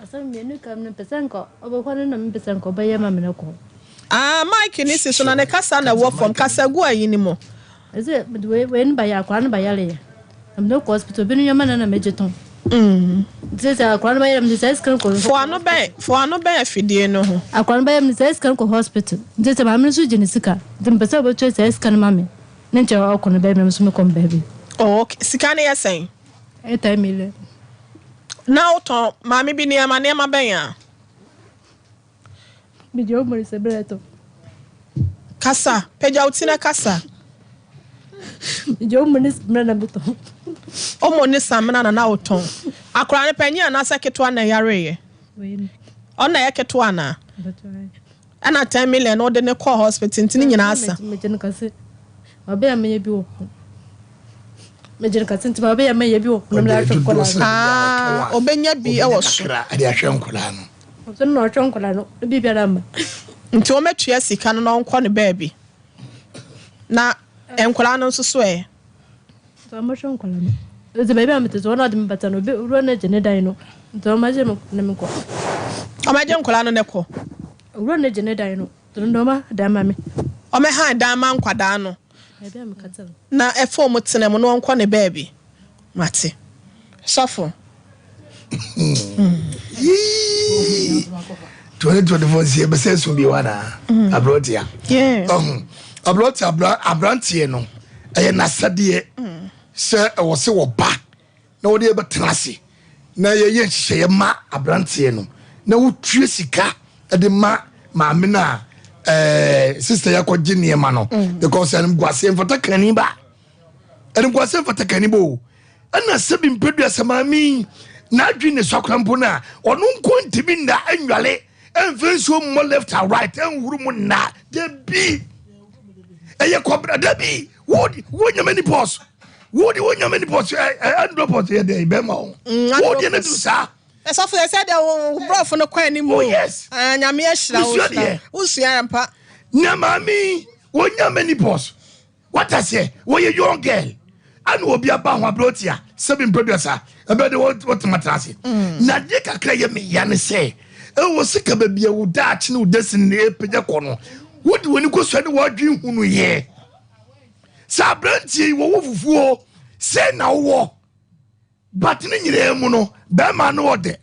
Asɛm mmienu kam no pɛ sɛ nka ɔbɛkɔ no na mepɛ sɛ nka ɔbɛyɛ ma me no kɔ. Ah mic ne si so na ne kasa na ɛwɔ fam. Kasa gu ayi ne mu. Ɛsɛ mede wei wei no ba yɛ akwadaa no ba yareɛ na mede kɔ hospital obi no nneɛma na na megye tɔn. Nti sɛ akwadaa no ba yare mede saa sika no kɔ. Fo ano bɛn fo ano bɛn afidie no ho. Akwadaa no ba yare mede saa sika no kɔ hospital nti sɛ maame no nso gye ne sika nti mepɛ sɛ ɔbɛtua saa sika no ma me. Ne nkyɛ ɔkɔ no baabi na me nso mekɔ me baabi. Oh ok, sika no yɛ sɛn? Ɛyɛ 10 million. Na wotɔn maame bi nneɛma, nneɛma bɛn a? Megye wo mmere sɛ berɛ tɔ. Kasa, pagya wo ti na kasa. Megye wo mmere sɛ berɛ na metɔn. Omo ne samina na na wotɔn. Akwadaa no panyin anaasɛ ketewa na ɛyareeɛ? Ɔno na ɛyɛ ketewa anaa? Ɛna 10 million no wode no kɔɔ hospital nti ne nyinaa asa. Megye no kase. Ɔbɛyɛ mɛyɛ bi wɔ hɔ. Megye no kase nti ma ɔbɛyɛ mɛyɛ bi wɔ hɔ. Na mede ahwɛ nkwadaa no. Ah, ɔbɛnya bi wɔ so. Kakra de ahwɛ nkwadaa no. Ɔsɛ no na ɔhwɛ nkwadaa no, ne biribiara mma. Nti ɔmɛtua sika no na ɔnkɔ ne baabi. Na nkwadaa no nso so ɛ? Nti ɔmɛhwɛ nkwadaa no. Nti baabi a mete so, wɔn a ɔde me bata no, obi owura no agye ne dan no. Nti ɔmɛgye me ne me kɔ. Ɔmɛgye nkwadaa no ne kɔ? Owura no agye ne dan no. Nti no ɔma dan ma me. Ɔmɛhan dan ma nkwadaa no. Baabi a mekata no. Na ɛfa ɔmo tena mu na ɔnkɔ ne baabi. Mate. Sɔfo. Yii. 2024 nsi ɛbɛsɛ esu bi wa na mm. aberanteɛ. Ɔho aberanteɛ aberanteɛ no ɛyɛ n'asɛdeɛ mm. sɛ ɛwɔ sɛ wɔba na wɔde ɛbɛtena ase na yɛyɛ nhyehyɛeɛ ma aberanteɛ no na wotua sika de ma maame no a ɛɛ sista yɛ akɔgye nneɛma no mm. because ɛnimguaseɛ mfata kani ba. Animguase mfata kani bo o. Ɛna sɛbi mpɛdua sɛ maame yi n'adwene ne sua kora mpo no a ɔno nko ntumi nna nnwale ɛmfa nsuo mmɔ left and right ɛnhuru mu nna dabi ɛyɛ kɔbra dabi wo wo nyame ni pɔs wo de wo nyame ni pɔs ɛndrɔ pɔs yɛ dɛ bɛma o mm, wo deɛ ne du saa ɛsɔfo yɛ sɛ deɛ wo brɔfo no kɔ anim o oh, yes ah, nyame ahyira wo wosua mpa na maame yi wo nyame ni pɔs Wate aseɛ? Wɔyɛ young girl. Ɛna obi aba ho aberɛ ɔte a, sɛbi mpɛduasa, ɛbɛ de wɔtema tena ase. Mm. Na adeɛ kakra yɛ me ya ne sɛ, ɛwɔ sika baabi a wo daakye ne wo destiny ne ɛpagya kɔ no, wode w'ani kɔsua ne w'adwen hunu yɛ. Sɛ aberanteɛ yi wɔwɔ fufuo, sɛ na wowɔ. But ne nyinaa mu no, bɛrima ano ɔdɛ.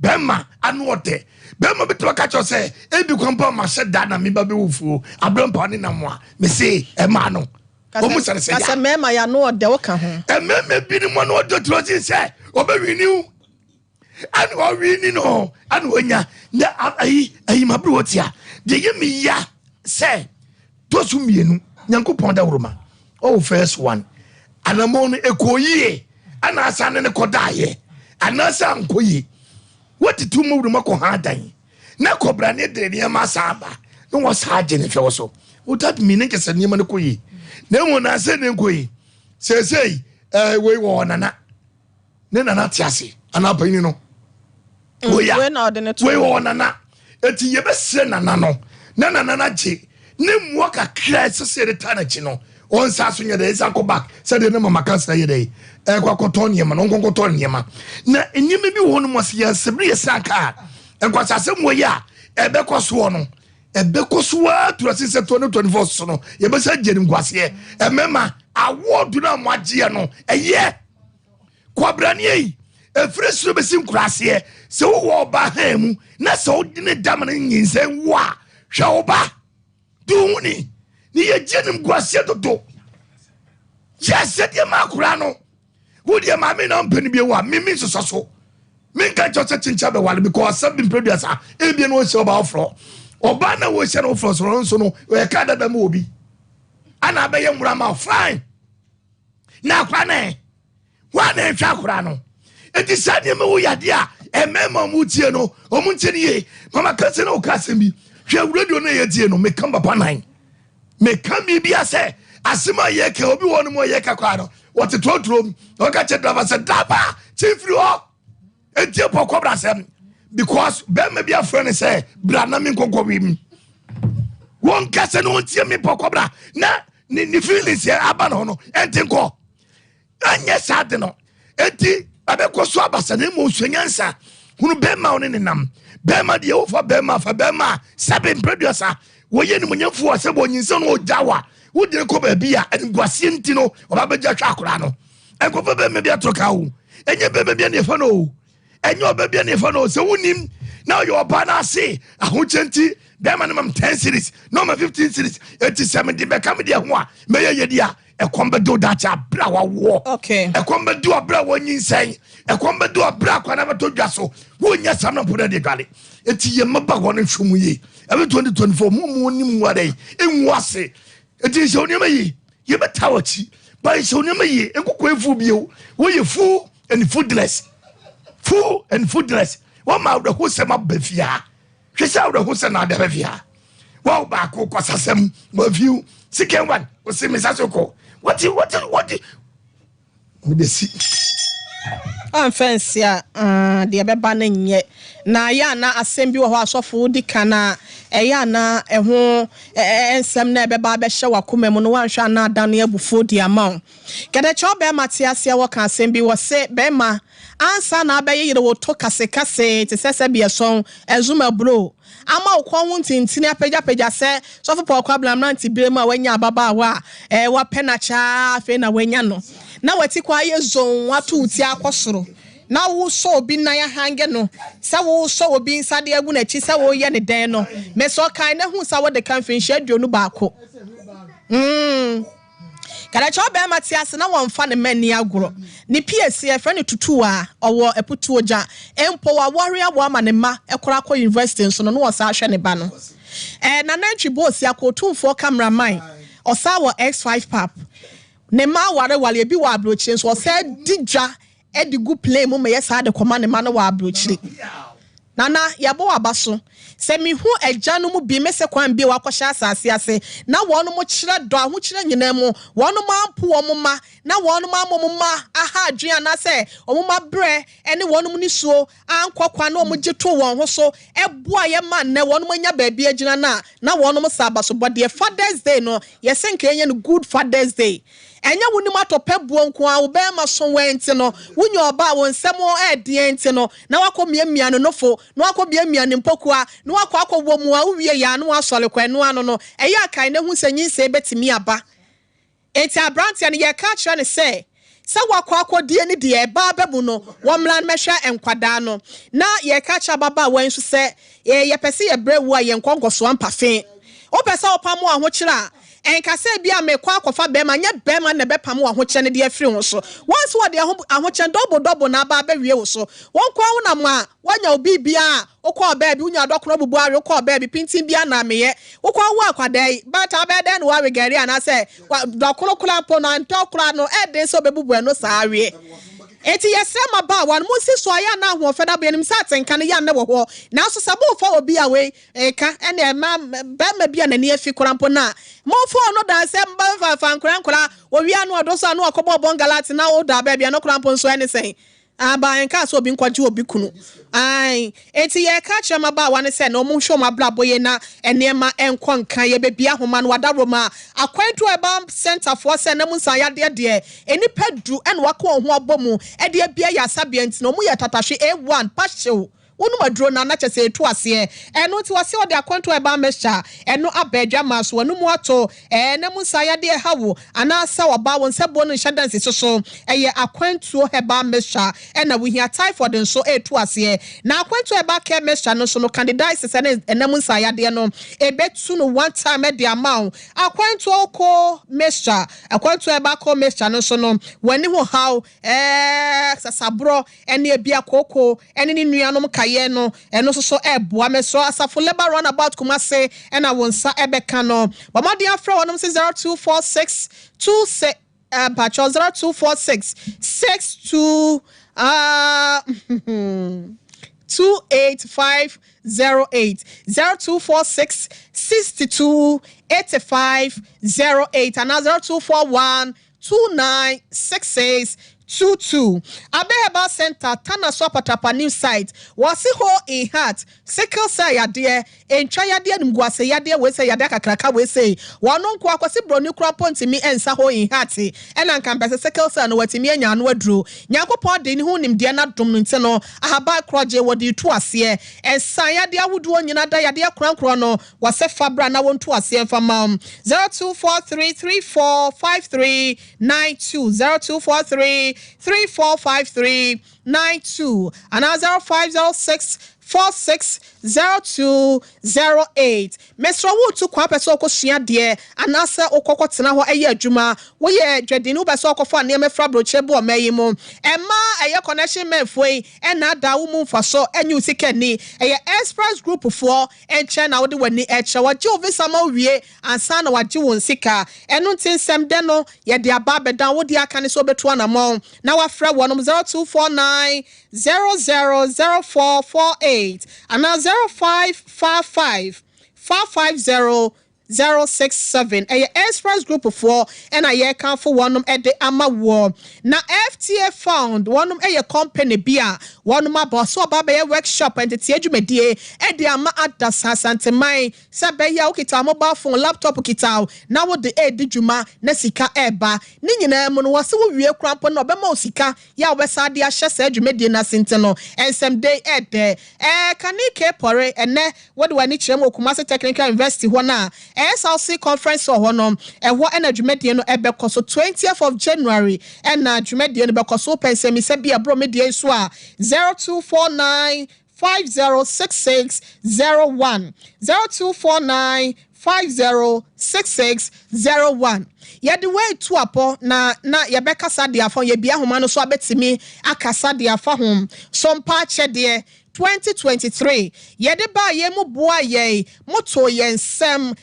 Bɛrima ano ɔdɛ. Bɛrima bi tuma ka kyerɛ sɛ, ebi kwan pa ma hyɛ da na mi ba bi wɔ fuo. Abirɛ mpa ne nam a, me se ɛmaa no. Wɔn mu sɛne sɛ ya. Kasɛ mɛrima yɛ ano ɔdɛ ɔka ho. Mmarima bi ne mu ano ɔdɛ turo sin sɛ ɔbɛ wini wo. Ɛna ɔwini no, ɛna ɔnya. Na ayi ayi ma bere wɔ tia. Deɛ yɛ mi ya sɛ tɔ so mmienu Nyankopɔn dawuroma. Oh first one anamɔn no ɛkɔɔ yie ɛna asan ne ne kɔdaeɛ anaasɛ ankɔ yie woatutu mu wurum akɔ ha adan na kɔbrane de nneɛma asan aba na wɔsan agye ne fɛw so without me ne nkɛsɛ nneɛma no kɔ yie na mmom na asɛ ne nkɔ yie seesei ɛɛ wei wɔ nana ne nana te ase anaa panyin no mm, oya wei wɔ nana eti yɛbɛsrɛ nana no na nana no agye ne mmoa kakra ɛsɛ sɛ yɛde taa n'akyi no ɔnsa so nyɛ dɛ ɛsa kɔ back sɛdeɛ ne mama kansa yɛ dɛ ɛkɔ akɔtɔ nneɛma no ɔnkɔnkɔtɔ nneɛma na nneɛma bi wɔ hɔ no mu ɔsɛ yɛn sɛbiri yɛ san kaa nkwasasɛm wɔ yi a ɛbɛkɔ soɔ no ɛbɛkɔ so ara tura se sɛ 2024 so no yɛbɛsɛ gye no nkwaseɛ ɛmɛma awɔɔdo no a mo agyeɛ no ɛyɛ Kwabraneɛ yi, ɛfiri soro bɛsi nkuraseɛ, sɛ wowɔ ɔba hann mu na sɛ wode ne da ma no nyinsɛn wo a, hwɛ wo ba, di wo ho ni, ne yɛgye animguaseɛ dodo. Yɛ sɛdeɛ ma akora no, wo deɛ maame na mpɛ no bio a, me me nsosɔ so. Menka nkyɛw sɛ kyenkyen abɛwale because asɛm bi mpɛ duasa, ebia na wɔhyɛ ɔbaa foforɔ. Ɔbaa na wɔhyɛ no foforɔ so no nso no, ɔyɛ kaa dada mu wɔ bi. Ana abɛyɛ mmura ma fine. Na akora no ɛ? Hwan na ɛhwɛ akora no? Enti saa nneɛma wo yadeɛ a mmarima ɔmo tie no ɔmo ntie no yie. Mama kɛse na ɔka asɛm bi. Hwɛ radio no a yɛtie no meka papa nan. Meka biribia sɛ asɛm a yɛka obi wɔ no mu a yɛka koraa no wɔte trɔtrɔ mu na ɔka kyerɛ driver sɛ driver kye firi hɔ. Enti ɛpɔ kɔbra asɛm because bɛrima bi afrɛ no sɛ bra na me nkɔnkɔ wi mu. Wɔn kasa no wɔn tie me pɔ kɔbra na ne ne feelings yɛ aba ne ho no ɛnti nkɔ ɛnyɛ saa de no enti ɛbɛkɔ so aba sɛ ne mmom sua nyansa hunu bɛrima wo ne ne nam bɛrima deɛ wofa bɛrima fa bɛrima a sɛbe mprɛduasa wɔyɛ nimonyamfoɔ a sɛ wɔnyinsɛn no ɔgya wa wode kɔ baabi a animguaseɛ nti no ɔba bɛgya hwɛ akora no ɛnkɔfa bɛrima bi atoro ka wo ɛnyɛ bɛrima bi ne ɛfa no o ɛnyɛ ɔba bi ne ɛfa no sɛ wonim na ɔyɛ ɔba no ase ahokyɛ nti Bɛrima no mam 10 series na ɔma 15 series. Eti sɛ mede bɛka me deɛ ho a mɛyɛ yɛ di a ɛkɔm bɛde wo daakye abere a wawoɔ. Ɛkɔm bɛde wo abere a wɔnyinsɛn. Ɛkɔm bɛde wo abere a kwan abɛtɔ dwa so. Wonyɛ saa na mpo na de dwale. Eti yɛ mmaba hɔ no nhwɛ mu yie. Ɛbɛ 2024 mo mu nim mu adɛn ngu ase. Eti nhyɛ wo nneɛma yie. Yɛbɛtaa w'akyi. Ba nhyɛ wo nneɛma yie. Nkokɔ efu bio. Woyɛ fool and foodless. Fool and foodless. Wɔma awerɛhosɛm aba fie ha. Hwɛ sɛ awerɛhosɛm na ade aba fie ha. Wɔwo baako kɔsasɛm wɔafiw. Second one, ɔsi me nsa so kɔ. What what what mede si. Amfa ansi a, ah, deɛ ɛbɛba no nyɛ. Na ɛyɛ a na asɛm bi wɔ hɔ a sɔfo di kan a, ɛyɛ a na ɛho nsɛm no a ɛbɛba abɛhyɛ w'akoma mu no, woanhwɛ a na adane abufuo de ama wo. Kɛdɛkyɛw barima te aseɛ wɔka asɛm bi, wɔse, Barima, ansa na abɛyeyere wo to kasekase te sɛ sɛbeɛsɔn, ɛzom aburo, ama wo kɔn ho ntintini apagyapagya sɛ Sɔfo Paul Kwabena mmerantebere mu a wanya ababaawa a ɛɛ wapɛ no akyɛ ara afei na wanya no, na w'ati kɔ ayɛ zomm ato wo ti akɔ soro, na wosɔ obi nan ahange no sɛ woresɔ obi nsa de agu n'akyi sɛ woreyɛ no dɛn no, mesrɛ kae na hu sɛ wode ka mfirinhyia 21. Mm. Kadakyɛ ɔbarima te ase na wɔmfa ne mma nni agorɔ. Ne piesie, yɛfrɛ no Tutuwa, ɔwɔ Aputuogya. Mpo waware awo ama ne mma koraa kɔ university nso no, na ɔsan hwɛ ne ba no. Ɛɛ Nana Antwi Bosia kɔ Otumfoɔ cameraman, ɔsan wɔ X5 pap. Ne mma awareware, ebi wɔ aburokyire nso, ɔsan di dwa de gu plane mu ma yɛ saa de kɔma ne mma no wɔ aburokyire. Nana, yɛbɔ w'aba so. Sɛ mehu agyanom bi mese kwan bi a wɔakɔhyɛ asase ase na wɔnom kyerɛ dɔ ahokyerɛ nyinaa mu, wɔnom ampo wɔn mma na wɔnom amma wɔn mma aha adwene anaasɛ wɔn mma brɛ ne wɔnom nisuo ankɔ kwan na wɔn gye too wɔn ho so boa yɛ ma nnɛ wɔnom anya baabi agyina no a, na wɔnom sa abasobɔdeɛ. Father's Day no, yɛse nka yɛnyɛ no Good Father's Day. Ɛnyɛ wo nim atɔ pɛ buo nko ara, wo bɛɛma so wɛn nti no, wo nya ɔba a wo nsɛm ɛɛdeɛn nti no, na wakɔ miamia ne nofo, na wakɔ miamia ne mpokua, na wakɔ akɔ wɔ mu a, wo wie yɛ a na wasɔre kɔ, ɛno ano no, ɛyɛ a kae na hu sɛ nyinsɛn bɛtumi aba. Enti abranteɛ no, yɛreka akyerɛ no sɛ, sɛ wakɔ akɔdie ne deɛ ɛba aba mu no, wɔmmra mmɛhwɛ nkwadaa no. Na yɛreka akyerɛ ababaawa yi nso sɛ, yɛpɛ sɛ yɛbrɛ wo a, yɛnkɔ nkɔsoa mpafe. Wopɛ sɛ wopam w'ahokyerɛ a, ɛnka sɛ ebia merekɔ akɔfa barima, nyɛ barima na ɛbɛpam w'ahokyerɛ no de afiri wo so. Wɔn nso wɔde ahokyerɛ dɔbo dɔbo na aba abɛwie wo so. Wo nko ara wonam a, woanya wo biribiara a, wokɔɔ baabi, wonya dɔkono abubu awe, wokɔɔ baabi, pintinn biara na meyɛ. Wokɔ wo akwadaa yi, but abɛyɛ dɛn na woawe gari anaasɛ dɔkono koraa mpo no, antɔ koraa no, ɛyɛ den sɛ wobɛbubu ɛno saa awe. Enti yɛsrɛ mmabaawa no, monsi so ayɛ a na ahoɔfɛ no aba, yɛnim sɛ atenka no yɛ a na ɛwɔ hɔ, nanso sɛ morefa obi a wei reka, ɛnneɛ mma barima bi a n'ani afi koraa mpo no a, momfa ɔno dan sɛ mfa nkora nkora, owia ano ɔdɔ so a na wakɔbɔ bɔngalate na woda baabi a ɛno koraa mpo nso ɛne sɛn? Aba, ɛnkaa sɛ obi nkɔgye obi kunu. Ae. Enti yɛreka akyerɛ mmabaawa no sɛ na wɔnhwɛ wɔn abrabɔ yie na nneɛma nkɔ nkan. Yɛbɛbue ahoma no adaworoma. Akwantuo a ɛba sɛntafoɔ sɛ na mu nsaeyadeɛ deɛ, nnipa du na wɔaka wɔn ho abɔ mu de abue ayaresabea nti no, wɔyɛ tatahwe A1, pahyew. Wonom aduro no a na kyerɛ sɛ ɛtu aseɛ. Ɛno nti wɔse wɔde akwantuo herbal mixture ɛno aba adwamaa so w'anomu ato ɛɛ na mu nsa yadeɛ ɛha wo anaa sɛ ɔbaa wo nsa buo no nhyɛ da nsisi so. Ɛyɛ akwantuo herbal mixture ɛna wohia. Typhoid nso ɛtu aseɛ. Na akwantuo herbal care mixture no nso no candidiasis ɛne ɛna mu nsa yadeɛ no ɛbɛtu no one time ɛde ama wo. Akwantuo co mixture, akwantuo herbal co mixture no nso no w'ani ho haw ɛɛ sasaborɔ ɛne ebia kooko ɛne ne nuanom kaeɛ no, ɛno nso so ɛreboa. Mesrɛ Asafo Labour Runabout Kumase ɛna wo nsa ɛbɛka no. Bɔ mmɔden afrɛ wɔnom se 0246 26 mpakyɛw 0246 62 ah 28508 0246 62 85 08 anaa 0241 296622 Abe Herbal Centre, Tana so Apatrapa New Site, Wɔse hole in heart, sickle cell yadeɛ, ntwa yadeɛ, animguase yadeɛ, wei sei yadeɛ akakraka wei sei, wɔno nkoa Kwasi Broni koraa mpo ntumi nsa hole in heart, ɛna nka mpɛsɛ sickle cell no watumi anya ano aduro. Nyankopɔn de ne ho nimdeɛ no adom no nti no, ahaban korɔgye wɔde retu aseɛ, nsa yadeɛ ahodoɔ nyina da yadeɛ korankorɔ no Wɔsɛ fa bra na wɔntu aseɛ mfa mma wo 0243 34 53 92 0243 34 53 92 anaa 0506 460208. Mesrɛ wo, tu kwan pɛ sɛ wokɔsua deɛ anaasɛ wokɔkɔtena hɔ ɛyɛ adwuma, woyɛ dwadini, wopɛ sɛ wokɔfa nneɛma fira aburokyire bu ɔma yi mu, ɛma ɛyɛ connection menfoɔ yi ɛna ada wo mu mfa so ɛnyɛ wo sika ni. Ɛyɛ Express Group foɔ nkyɛn na wode w'ani ɛkyerɛ. Wɔgye wo visa ma wie ansa na wagye wo sika. Ɛno nti nsɛm dɛ no yɛde aba abɛdan wode aka ne sɛ wobɛtu anammɔn na wafrɛ wɔnom 0249 000448 anaa 0555 550 067. Ɛyɛ Express Group foɔ ɛna yɛrekamfo wɔnom ɛde ama wɔ. Na FTA Fund, wɔnom ɛyɛ company bi a wɔnom abɔ so ɔba abɛyɛ workshop, nteteɛ dwumadie ɛde ama adasa Asanteman, sɛ bɛyɛ a wokita mobile phone, laptop kita wo na wode ɛredi dwuma na sika ɛreba. Ne nyinaa mu no, wɔse wowie kora mpo na ɔbɛma wo sika yɛ a wɔbɛsa de ahyɛ saa dwumadie no ase. Nti no nsɛmde ɛdɛ ɛɛ kane ke pɔre. Ɛnɛ wɔde w'ani kyerɛ mu wɔ Kumasi Technical University hɔ no a ɛyɛ SLC conference hɔ no, ɛhɔ ɛna dwumadie no ɛbɛkɔ so. 20th of January ɛna dwumadie no bɛkɔ so. Pɛnsɛmisɛ bi ɛborɔ medie nso a, 0249 506601, 0249 506601. Yɛde wei tu apɔ na yɛbɛkasa de afa. Yɛbia ahoma no so abɛtumi akasa de afa ho. So mpa akyɛdeɛ 2023 yɛde baa yɛn mu boa yɛn moto yɛn nsɛm.